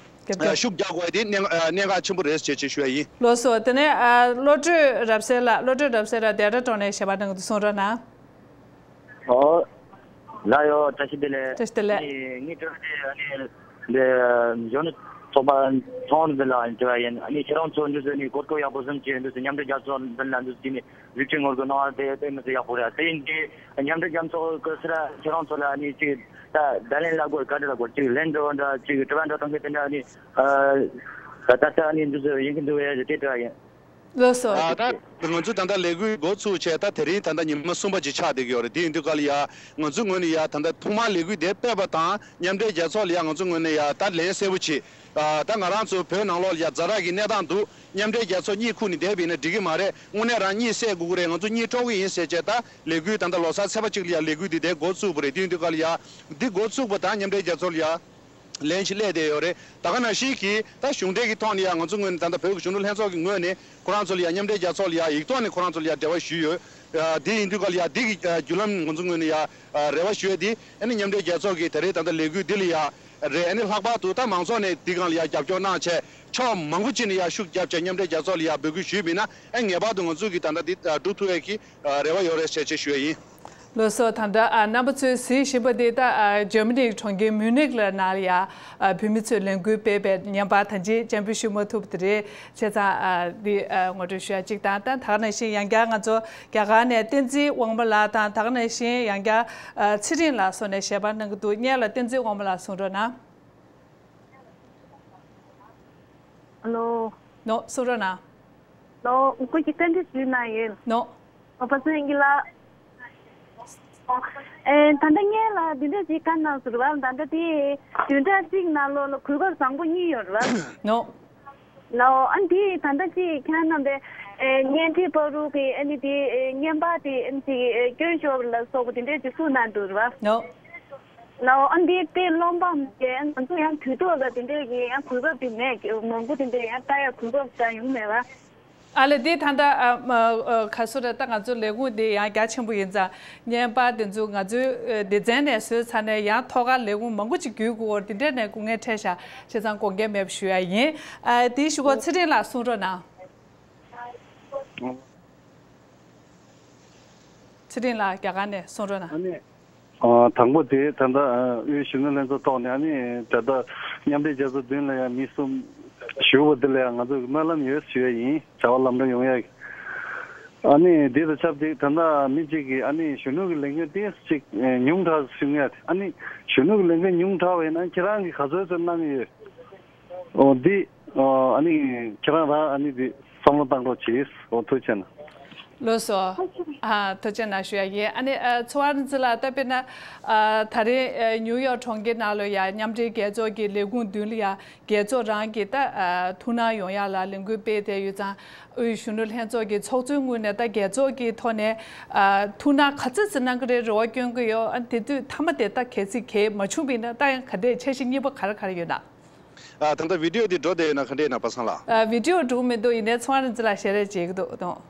རྒྱབ་སྐྱོར་ཤུགས་རྒྱག་དགོས་དེ་གནད་གནད་འགག་ཆེན་པོ་རེད་ཅེས་ཅེས་ཞུ་ཡ་ཡིན། ལགས་སོ། དེ་ནས་ཨ་བློ་གྲོས་རབ་གསལ་ལགས། བློ་གྲོས་རབ་གསལ་ལགས་ཌེལ་ཊ་གྲོང་ནས་ཞལ་པར་གནང་གི་འདུག་གསུང་རོགས་གནང་། ཨོ། ལགས་ཡོད། བཀྲ་ཤིས་བདེ་ལེགས། བཀྲ་ཤིས་བདེ་ལེགས། ངས་ངའི་དྲི་བ་དེ་ཨ་ནི་འདི་གཞོན་ནུ་ཚོགས་པ་ཚང་མ་འདི་ལ་དྲི་བ་ཡིན། ཨ་ནི་ཁྱེད་རང་ཚོ་འདི་ཚོ་ནི་གོ་སྐབས་ཡག་པོ་བཟུང་བྱས་འདི་ཚོ་མཉམ་འབྲེལ་རྒྱལ་ཚོགས་འདི་ལ་འདི་ཚོ་ནི་ལུས་ཕྱིན་ངོ་རྒོལ་གནང་བ་དེ་དཔེ་མི་སྲིད་ཡག་པོ་རེད། དེ་ཡིན་དུས་མཉམ་འབྲེལ་རྒྱལ་ཚོགས་ཀྱི་སི་ར་ཁྱེད་རང་ཚོ་ལ་ནི་ཅིག་ད་བརྡ་ལན་ལབ་དགོས་ག་འདྲ་ལབ་དགོས་ཅིག་ལན་འདྲ་བོ་འདྲ་ཅིག་དྲི་བ་འདྲ་གཏོང་མཁན་དེ་འདྲ་ནི་ད་ད་ལྟ་ནི་འདི་ཚོ་ཡིན་གྱི་འདུག་ཡ་དེ་དྲི་བ་ཡིན། ལགས་སོ། ཨ་ད་ང་ཚོ་ད་ལྟ་ལས་འགུལ་འགོ་ཚུགས་བྱས་ད་དེ་རིང་ད་ལྟ་ཉི་མ་གསུམ་པ་ཅིག་ཆགས་བསྡད་ཀྱི་ཡོད་རེད། དེ་ཡིན་དུས་ག་ལ་ཡ་ང་ཚོའི་ངོས་ནས་ཡ་ད་ལྟ་ཐོག་མར་ལས་འགུལ་དེ་སྤེལ་བ་དང་མཉམ་འབྲེལ་རྒྱལ་ཚོགས་ལ་ཡ་ང་ཚོའི་ངོས་ནས་ཡ་ད་ལན་གསལ་པོ་བྱེད། ཨ་ད་ང་རང་ཚོ་བོད་ནང་ལོགས་ལ་ཡ་ཛ་དྲག་གི་གནས་སྟངས་འདུག་མཉམ་འབྲེལ་རྒྱལ་ཚོགས་གཉིད་ཁུག་ནས་བསྡད་པ་ཡིན་ན་འགྲིག་གི་མ་རེད། དངོས་གནས་རང་གཉིད་སད་དགོས་ཀྱི་རེད། ང་ཚོ་གཉིད་དཀྲོག་གི་ཡིན་ཟེར་བྱས་ད་ལས་འགུལ་ད་ལྟ་ལོ་གསར་ཚེས་པ་གཅིག་ལ་ཡ་ལས་འགུལ་འདི་དེ་འགོ་བཙུགས་པ་རེད། དེ་ཡིན་དུས་ག་ལ་ཡ་འདི་འགོ་བཙུགས་པ་དང་མཉམ་འབྲེལ་རྒྱལ་ཚོགས་ལ་ཡ་ལན་ཞིག་སླེབས་བསྡད་ཡོད་རེད། ད་ག་ནང་བཞིན་གྱི་ད་གཞུང་འབྲེལ་གྱི་ཐོག་ནས་ཡང་ང་ཚོ་ངོས་ནས་ད་ལྟ་བོད་ཀྱི་གཞོན་ནུ་ལྷན་ཚོགས་ཀྱི་ངོས་ནས་ཁོ་རང་ཚོ་ལ་ཡང་མཉམ་འབྲེལ་རྒྱལ་ཚོགས་ལ་ཡང་ཡིག་ཐོག་ནས་ཁོ་རང་ཚོ་ལ་ཡང་འབྲེལ་བ་ཞུས་ཡོད། ཨ་དེ་ཡིན་དུས་ག་ལ་ཡང་འདི་གི་ཨ་བརྒྱུད་ལམ་ང་ཚོ་ངོས་ནས་ཡང་ཨ་རེ་བ་ཞུ་ཡ་དེ་ཨ་ནི་མཉམ་འབྲེལ་རྒྱལ་ཚོགས་ཀྱི་ད་རེས་ད་ལྟ་ལས་འགུལ་འདི་ལ་ཡང་རེད། ཨ་ནི་ལྷག་པར་དུ་ད་མང་ཚོགས་ནས་འདི་སྒང་ལ་ཡང་རྒྱབ་སྐྱོར་གནང་བྱས་ཕྱོགས་མང་པོ་ཅིག་ནས་ཡང་ཤུགས་བརྒྱབ་བྱས་མཉམ་འབྲེལ་རྒྱལ་ཚོགས་ལ་ཡང་འབོད་སྐུལ་ཞུས་པ་ཡིན་ན་ཨ་ངེས་པར་དུ་ང་ཚོ་གི་ད་ལྟ་འདི་ཨ་སྒྲུབ་ཐུབ་ཡ་གི་ཨ་རེ་བ་ཡོད་རེད་ཟེར་ཅེས་ཞུ་ཡ་ཡིན། ལགས་སོ། ད་ལྟ་ཨ་རྣམ་པ་ཚོས་གཟིགས་བཞིན་པ་འདི་ད་ཨ་འཇར་མ་ནི་གྲོང་ཁྱེར་མིའུ་ནིག་ལ་ནང་ལ་ཡ་ཨ་བོད་མི་ཚོས་ལས་འགུལ་སྤེལ་བའི་བརྙན་པར་ད་ཅི་སྤྱན་འབུལ་ཞུ་མ་ཐུབ་པ་དེ་རེད། བྱས་ཙང་ཨ་འདི་ཨ་ངོ་སྤྲོད་ཞུ་ཡ་གཅིག་དང་། ད་ད་ག་ནང་བཞིན་ཡང་བསྐྱར་ང་ཚོ་རྒྱ་གར་ནས་བསྟན་འཛིན་དབང་མོ་ལགས་དང་། ད་ག་ནང་བཞིན་ཡང་བསྐྱར་ཨ་ཚེ་རིང་ལགས་སོགས་ནས་ཞལ་པར་གནང་གི་འདུག་སྔོན་ལ་བསྟན་འཛིན་དབང་མོ་ལགས་གསུང་རོགས་གནང་། ཨ་ལོ། ནོ། གསུང་རོགས་གནང་། ལོ། ཁོ་གི་བཀའ་འདྲི་ཞུས་ན་ཡིན། ནོ། ཨོ་པ་སངས་སྐྱིད་ལགས། ཨེ་ད་ལྟ་སྔོན་ལ་འདི་འདྲ་ཞིག་བཀའ་གནང་ཟེར་བ། ད་ལྟ་དེ་བདུན་ཕྲག་གཅིག་ནང་ལོགས་ལ་གོ་སྐབས་བཟང་པོ་གཉིས་ཡོད་རེད་བ། ནོ། ལའོ། ཨ་འདི་ད་ལྟ་ཅིག་ཁྱེད་རྣམ་པའི་ཨེ་བརྙན་འཕྲིན་པར་རུ་གི་ཨ་ནི་དེ་ཨེ་བརྙན་པར་དེ་ཨ་ནི་ཅིག་ཨེ་སྐྱོན་ཤོར་ལ་སོགས་པ་དེ་འདྲས་ཅིག་བཙུགས་གནང་འདུག་རེད་བ། ནོ། ལའོ། ཨ་འདི་དེ་སློབ་འབངས་དེ་ང་ཚོ་ཡང་དུས་ཐོག་ལ་དེ་འདྲས་ཀྱི་ཡང་གོ་སྐབས་དེ་མེད། མང་པོ་དེ་འདྲས་ཡང་ལྟ་ཡ་གོ་སྐབས་ཙམ་ཡོང་མེད་བ། ཨ་ལས་འདི་ད་ལྟ་ཨ་མ་ཨ་ག་སུ་རེད། ད་ང་ཚོ་ལས་ཁུངས་འདི་ཡང་རྒྱ་ཆེན་པོ་ཡིན་ཙང་བརྙན་པར་དེ་ཚོ་ང་ཚོའི་ཨ་སྡེ་ཚན་ནས་བཟོས་ཚར་ནས་ཡང་ཐོག་ཁར་ལས་ཁུངས་མང་པོ་ཅིག་བརྒྱུད་དགོས་འོར་དེ་འདྲས་ནས་སྐུ་ངལ་འཕྲད་ཤག་བྱས་ཙང་དགོངས་འགལ་མེད་པ་ཞུ་ཡ་ཡིན། ཨ་དེའི་གཞུག་གུ་ཚེ་རིང་ལགས་གསུང་རོགས་གནང་། ཚེ་རིང་ལགས་རྒྱ་གར་ནས་གསུང་རོགས་གནང་། ཨ་ནི། ཨ་དང་པོ་དེ་ད་ལྟ་ཨ་དབུས་གཞོན་ནུ་ལྷན་ཚོགས་ཐོག་ནས་ཨ་ནི་ད་ལྟ་མཉམ་འབྲེལ་རྒྱལ་ཚོགས་མདུན་ལ་ཡང་མི་གསུམ་ཞུ་བ་འདི་ལ་ཡང་ང་ཚོ་སྨོན་ལམ་ཡོད་ཞུ་ཡ་ཡིན། བྱ་བ་ལམ་འགྲོ་ཡོང་ཡ། ཨ་ནི་འདི་དང་ཆབས་ཅིག་ད་ལྟ་མི་གཅིག་གིས་ཨ་ནི་གཞོན་ནུ་གི་ལས་འགན་ཏོག་ཙམ་ཅིག་ཉུང་དྲགས་ཞུ་ངེས། ཨ་ནི་གཞོན་ནུ་གི་ལས་འགན་ཉུང་དྲགས་པ་ཡིན་ན་ཁྱེད་རང་གིས་ག་ཚོད་ཚོད་གནང་གི་ཡོད། ཨོ་འདི་ཨ་ནི་ཁྱེད་རང་རང་ཨ་ནི་འདི་བསམ་བློ་བཏང་རོགས་གྱིས། ཨོ་ཐུགས་རྗེ་ཆེ་གནང་། ལགས་སོ། ཨ་ཐུགས་རྗེ་གནང་ཞུ་ཡ་ཡིན། ཨ་ནི་ཨ་ཚེ་དབང་རིག་འཛིན་ལགས་ད་དཔེར་ན་ཨ་ད་རེས་ཨ་ནིའུ་ཡོག་གྲོང་ཁྱེར་ནང་ལ་ཡ་མཉམ་འབྲེལ་རྒྱལ་ཚོགས་ཀྱི་ལས་ཁུངས་མདུན་ལ་ཡ་རྒྱལ་ཚོགས་རང་གི་ད་ཨ་ཐུགས་སྣང་ཡོང་ཡ་ལ་ལས་འགུལ་སྤེལ་བསྡད་ཡོད་ཙང་། དབུས་གཞོན་ནུ་ལྷན་ཚོགས་ཀྱི་ཚོགས་གཙོའི་ངོས་ནས་ད་རྒྱལ་ཚོགས་ཀྱི་ཐོག་ནས་ཨ་ཐུགས་སྣང་ག་ཚོད་ཙམ་གནང་གི་རེད། རེ་བ་བསྐྱོན་གི་ཡོད། ཨ་དེ་དུས་མཐའ་མ་དེ་ད་གལ་སྲིད་གལ་མ་བྱུང་བ་ཡིན་ན་ད་ཡང་ག་འདྲས་འཆར་གཞི་གཉིས་པ་ག་རེ་ག་རེ་ཡོད་ན། ཨ་ད་ལྟ་བི་ཌི་ཡོ་འདི་འགྲོ་བསྡད་ཡོད་ན་ག་འདྲས་ན་པ་སངས་ལགས། ཨ་བི་ཌི་ཡོ་འགྲོ་གི་མི་འདུག་ཡིན་ནའི་ཚེ་དབང་རིག་འཛིན་ལགས་ཞལ་རས་མཇལ་གི་འདུག་དང་།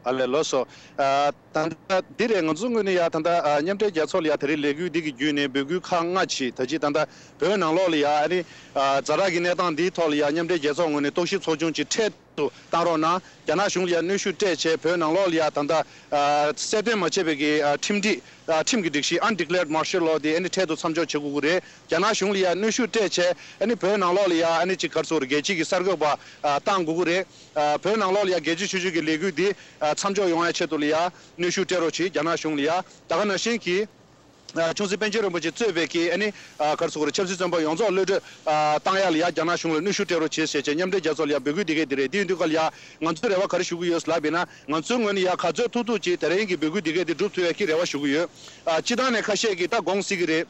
ཨ་ལས་ལགས་སོ། ཨ་ད་ལྟ་འདི་རེད། ང་ཚོ་ངོས་ནས་ཡ་ད་ལྟ་ཨ་མཉམ་འབྲེལ་རྒྱལ་ཚོགས་ལ་ཡ་ད་རེས་ལས་འགུལ་འདི་གི་བརྒྱུད་ནས་འབོད་སྐུལ་ཁག་ལྔ་བྱས། ད་ཅི་ད་ལྟ་བོད་ནང་ལོགས་ལ་ཡ་ཨ་ནི་ཨ་ཛ་དྲག་གི་གནས་སྟངས་འདིའི་ཐོག་ལ་ཡ་མཉམ་འབྲེལ་རྒྱལ་ཚོགས་ངོས་ནས་རྟོག་ཞིབ་ཚོགས་ཆུང་ཅིག་འཕྲལ་དུ་བཏང་རོགས་གནང་། རྒྱ་ནག་གཞུང་ལ་ཡ་གནོན་ཤུགས་སྤྲད་བྱས་བོད་ནང་ལོགས་ལ་ཡ་ད་ལྟ་ཨ་གསལ་སྟོན་མ་བྱས་པའི་གི་ཨ་ཁྲིམས་སྒྲིག་ཨ་ཁྲིམས་ཀྱི་སྒྲིག་གཞི་Undeclared Martial Law དེ་ཨ་ནི་འཕྲལ་དུ་མཚམས་འཇོག་བྱེད་དགོས་ཀྱི་རེད། རྒྱ་ནག་གཞུང་ལ་ཡ་གནོན་ཤུགས་སྤྲད་བྱས་ཨ་ནི་བོད་ནང་ལོགས་ལ་ཡ་ཨ་ནི་ཅིག་ག་རེ་ཟེར་དགོས་རེད། རྒྱལ་སྤྱི་གི་གསར་འགོད་པ་ཨ་བཏང་དགོས་ཀྱི་རེད། ཨ་བོད་ནང་ལོགས་ལ་ཡ་རྒྱལ་སྤྱིའི་ཆོས་བརྒྱུད་ཀྱི་ལས་འགུལ་འདི་ཨ་མཚམས་འཇོག་ཡོང་ཡ་ཆེད་དུ་ལ་ཡ་གནོན་ཤུགས་སྤྲད་རོགས་གྱིས། རྒྱ་ནག་གཞུང་ལ་ཡ་ད་ག་ནང་བཞིན་གྱི་ཨ་ཆུང་སྲིད་པཎ་ཆེན་རིན་པོ་ཆེ་གཙོས་པའི་གི་ཨ་ནི་ཨ་ག་རེ་ཟེར་དགོས་རེད། ཆབ་སྲིད་བཙོན་པ་ཡོངས་རྫོགས་གློད་གྲོལ་ཨ་བཏང་ཡ་ལ་ཡ་རྒྱ་ནག་གཞུང་ལ་གནོན་ཤུགས་སྤྲད་རོགས་བྱེད་ཟེར་བྱས་མཉམ་འབྲེལ་རྒྱལ་ཚོགས་ལ་ཡ་འབོད་སྐུལ་འདི་གས་འདི་རེད། དེ་ཡིན་དུས་ག་ལ་ཡ་ང་ཚོའི་ངོས་ནས་ཡ་ག་ཚོད་ཐུབ་ཐུབ་ཅིག་དེ་རིང་གི་འབོད་སྐུལ་འདི་གས་འདི་འགྲུབ་ཐུབ་ཡ་གི་རེ་བ་ཞུ་གི་ཡོད། ཨ་སྤྱི་བཏང་ནས་ཁ་ཤས་ཀྱིས་ད་དགོངས་སྲིད་ཀྱི་རེད།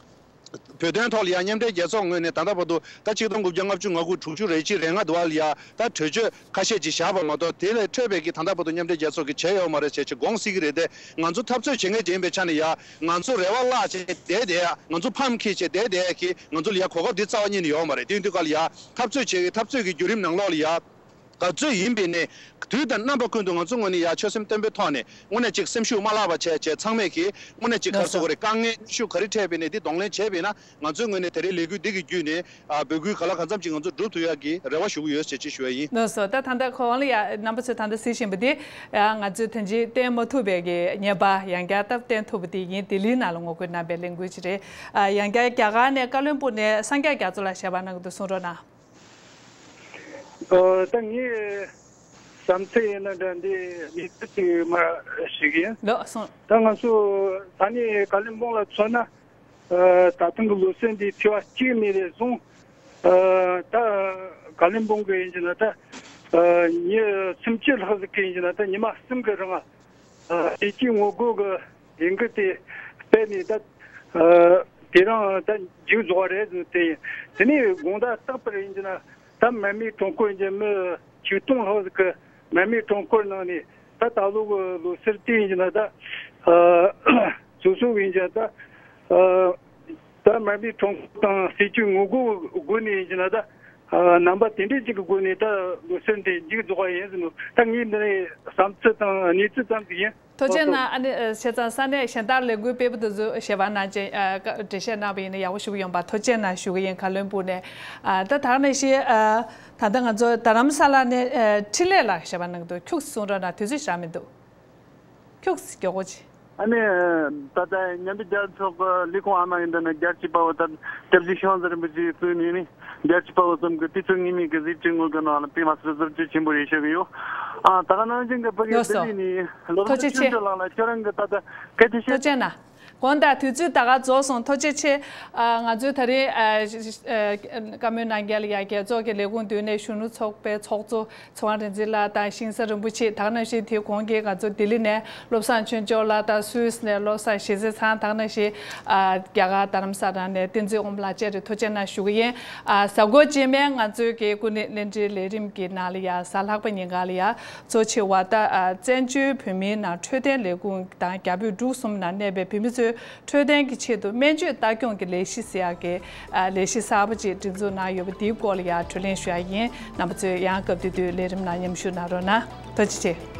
བོད་དོན་ཐོག་ལ་ཡ་མཉམ་འབྲེལ་རྒྱལ་ཚོགས་ངོས་ནས་ད་ལྟ་བར་དུ་ད་ཆིག་སྟོང་དགུ་བརྒྱ་ལྔ་བཅུ་ང་དགུ་དྲུག་ཅུ་རེ་གཅིག་རེ་ལྔ་དུ་བ་ལ་ཡ་ད་གྲོས་ཆོད་ཁ་ཤས་ཅིག་བཞག་པ་མ་གཏོགས་དེ་ལས་འཕྲོས་པའི་གི་ད་ལྟ་བར་དུ་མཉམ་འབྲེལ་རྒྱལ་ཚོགས་ཀྱིས་བྱས་ཡོད་མ་རེད་ཟེར་ཅིག་དགོངས་སྲིད་ཀྱི་རེད་དེ། ང་ཚོ་འཐབ་རྩོད་བྱེད་མཁན་ཅིག་ཡིན་པའི་ཆ་ནས་ཡ་ང་ཚོ་རེ་བ་བརླག་བྱས་བསྡད་བསྡད་ཡ། ང་ཚོ་ཕམ་ཁྱེར་བྱས་བསྡད་བསྡད་ཡ་གི་ང་ཚོ་ལ་ཡ་གོ་སྐབས་འདི་རྩ་བ་ཉིད་ནས་ཡོད་མ་རེད། དེ་ཡིན་དུས་ག་ལ་ཡ་འཐབ་རྩོད་བྱེད་ཀྱི་འཐབ་རྩོད་ཀྱི་བརྒྱུད་རིམ་ནང་ལོགས་ལ་ཡ་ག་ཚོད་ཡིན་པའི་ནས་དུས་དང་རྣམ་པ་ཀུན་ཏུ་ང་ཚོ་ངོས་ནས་ཡ་ཆོད་སེམས་བརྟན་པོའི་ཐོག་ནས་དངོས་གནས་ཅིག་སེམས་ཤུགས་མ་བརླག་པ་བྱས་བྱས་ཚང་མས་ཀྱིས་དངོས་གནས་ཅིག་ག་རེ་ཟེར་དགོས་རེད། དཀའ་ངལ་གནོན་ཤུགས་ག་རེ་འཕྲད་པའི་ནས་འདི་གདོང་ལེན་བྱས་པས་ན་ང་ཚོའི་ངོས་ནས་དེ་རིང་ལས་འགུལ་འདི་གི་བརྒྱུད་ནས་ཨ་འབོད་སྐུལ་ག་ལ་གང་འཚམ་ཅིག་ང་ཚོ་སྒྲུབ་ཐུབ་ཡག་གི་རེ་བ་ཞུ་གི་ཡོད་ཟེར་ཅིག་ཞུ་ཡ་ཡིན། ལགས་སོ། ད་ད་ལྟ་གོང་ལ་ཡ་རྣམ་པ་ཚོས་ད་ལྟ་གཟིགས་བཞིན་པ་འདི་ཨ་ང་ཚོས་ད་ཅི་བསྟན་མ་ཐུབ་པའི་གི་བརྙན་པར་ཡང་བསྐྱར་ད་བསྟན་ཐུབ་པ་དེ་ཡིན། ལྡི་ལིའི་ནང་ལ་ངོ་རྒོལ་གནང་པའི་ལས་འགུལ་ཅིག་རེད། ཨ་ཡང་བསྐྱར་རྒྱ་གར་ནས་ཀ་བློན་སྦུག་ནས་སངས་རྒྱས་རྒྱ་མཚོ་ལགས་ཞལ་པར་གནང་གི་འདུག་གསུང་རོགས་གནང་། ཨོ། ད་ངའི་བསམ་ཚུལ་ཡིན་ན་འདྲ་འདི་གནས་ཚུལ་ཅིག་མར་ཞུ་གི་ཡིན། ལགས་སོ། ད་ང་ཚོ་ས་གནས་ཀ་ལིམ་པོང་ལ་མཚོན་ན། ཨ་ད་ཐེངས་ཀྱི་ལོ་གསར་འདི་ཐེ་བ་གཅིག་ནས་ལས་བཟུང་། ཨ་ད་ཀ་ལིམ་པོང་གི་ཡིན་གྱི་ན་ད་ཨ་ཉི་སུམ་ཅུ་ལྷག་ཟིག་གི་ཡིན་གྱི་ན་ད་ཉི་མ་གསུམ་གི་རིང་ཨ་བདེ་སྐྱིད་ངོ་རྒོལ་གི་ལས་འགུལ་དེ་སྤེལ་ནས་ད་ཨ་དེ་རིང་ད་མཇུག་རྫོགས་པ་རེད་ཟེར་དེ་ཡིན། དེ་ནས་དགོང་དག་རྟག་པར་ཡིན་གྱི་ན་ད་མར་མེའི་ཁྲོམ་སྐོར་གྱི་མི་ཆིག་སྟོང་ལྷག་ཟིག་གི་མར་མེའི་ཁྲོམ་སྐོར་གནང་ནས་ད་ད་ལོ་གི་ལོ་གསར་དེ་ཡིན་གྱི་ན་ད་ཨ་སོ་སོ་གི་ཡིན་གྱི་ན་ད་ཨ་ད་མར་མེའི་ཁྲོམ་སྐོར་དང་སྲིད་ཇུས་ངོ་རྒོལ་སྒོ་ནས་ཡིན་གྱི་ན་ད་ཨ་རྣམ་པ་དེ་འདྲས་ཅིག་གི་སྒོ་ནས་ད་ལོ་གསར་འདི་མཇུག་རྫོགས་པ་ཡིན་ཟེར་ནོ། ད་ངས་འདི་ནས་བསམ་ཚུལ་དང་གནས་ཚུལ་ཙམ་ཟིག་ཡིན། ཐུགས་རྗེ་གནང་། ཨ་ནི་ཨ་བྱས་ཙང་ས་གནས་གཞན་དག་ལས་འགུལ་སྤེལ་བ་དེ་ཚོ་ཞལ་པར་གནང་བྱས་ཨ་བཀའ་འགྲེལ་བཤད་གནང་བ་ཡིན་ན་ཡག་པོ་ཞེ་པོ་ཡོང་པ་ཐུགས་རྗེ་གནང་ཞུ་གི་ཡིན། ཀ་བློན་སྦུག་ནས། ཨ་ད་ད་ག་ནང་བཞིན་ཨ་ད་ལྟ་ང་ཚོ་རྡ་རམ་ས་ལ་ནས་ཨ་འཕྲིན་ལས་ལགས་ཞལ་པར་གནང་གི་འདུག་ཁྱུག་ཙམ་གསུང་རོགས་གནང་། དུས་ཚོད་ཞེ་དྲག་མི་འདུག་ཁྱུག་ཙམ་མགྱོགས་པོ་ཅིག་ཨ་ནི་ད་ལྟ་མཉམ་འབྲེལ་རྒྱལ་ཚོགས་ཀྱི་ལས་ཁུངས་ཨ་མ་ཡིན་ད་ནི་རྒྱལ་གཅེས་དཔའ་བོ་དང་སྐྱབས་རྗེ་ཤོང་ཟེར་རིན་པོ་ཆེའི་གཙོས་ནས་ནི་རྒྱལ་གཅེས་དཔའ་བོ་གསུམ་གྱི་དུས་ཚོད་ངེས་མེད་ཀྱི་གཟི་བརྗིད་ངོ་རྒོལ་ནང་ལ་ཕེབས་མ་སོང་བར་བཟོ་བཅོས་ཆེན་པོ་རེ་ཞུ་གི་ཡོད། ཨ་ད་ག་ནང་བཞིན་གྱི་ཕ་གི་ལགས་སོ། ལྡི་ལི་ནས་ལོ་ཐུགས་རྗེ་ཆེ། ཆོས་འཕེལ་ལགས་ལ་ཁྱོད་རང་གི་ད་ལྟ་སྐད་ཆ་བཤད། ཐུགས་རྗེ་གནང་། འོན་ཏང་དུས་ཚོད་ད་ག་རྫོགས་སོང་། ཐུགས་རྗེ་ཆེ། ཨ་ང་ཚོའི་ད་རེས་ཨ་བཀའ་མོལ་གནང་མཁན་ལ་ཡ་རྒྱལ་ཚོགས་ཀྱི་ལས་ཁུངས་མདུན་ནས་གཞོན་ནུ་ཚོགས་པའི་ཚོགས་གཙོ་ཚེ་དབང་རིག་འཛིན་ལགས་དང་ཤིང་བཟའ་རིན་པོ་ཆེ། ད་ག་ནང་བཞིན་དེའི་གོང་གི་ང་ཚོ་ལྡི་ལི་ནས་བློ་བཟང་ཆོས་འབྱོར་ལགས་དང་སུད་སི་ནས་བློ་བཟང་ཞེ་ཚེ་ཚང་། ད་ག་ནང་བཞིན་ཨ་རྒྱ་གར་རྡ་རམ་ས་ལ་ནས་བསྟན་འཛིན་ཨོམ་ལགས་བཅས་རེད། ཐུགས་རྗེ་གནང་ཞུ་གི་ཡིན། ཨ་གཟའ་འཁོར་རྗེས་མའི་ང་ཚོའི་གི་སྐུ་ནི་ལྷན་ཚོགས་ལས་རིམ་གྱི་ནང་ལ་ཡ་གཟའ་ལྷག་པ་ཉིན་ག་ལ་ཡ་གཙོ་ཆེ་བ་ད་ཨ་བཙན་བྱོལ་བོད་མིའི་ནང་འཕྲོད་བསྟེན་ལས་ཁུངས་དང་རྒྱ་བོད་འབྲུག་གསུམ་ནང་གནས་པའི་བོད་མི་ཚོའི་འཕྲོད་བསྟེན་གྱི་ཆེད་དུ་སྨན་བཅོས་ལྟ་སྐྱོང་གི་ལས་གཞི་ཟེར་ཡག་གི་ཨ་ལས་གཞི་གསར་པ་ཅིག་སྒྲིག་འཛུགས་གནང་ཡོད་པ་འདིའི་སྐོར་ལ་ཡང་བགྲོ་གླེང་ཞུ་ཡག་ཡིན། རྣམ་པ་ཚོས་ཡང་སྐབས་དེ་དུས་ལས་རིམ་ནང་མཉམ་ཞུགས་གནང་རོགས་གནང་། ཐུགས་རྗེ་ཆེ།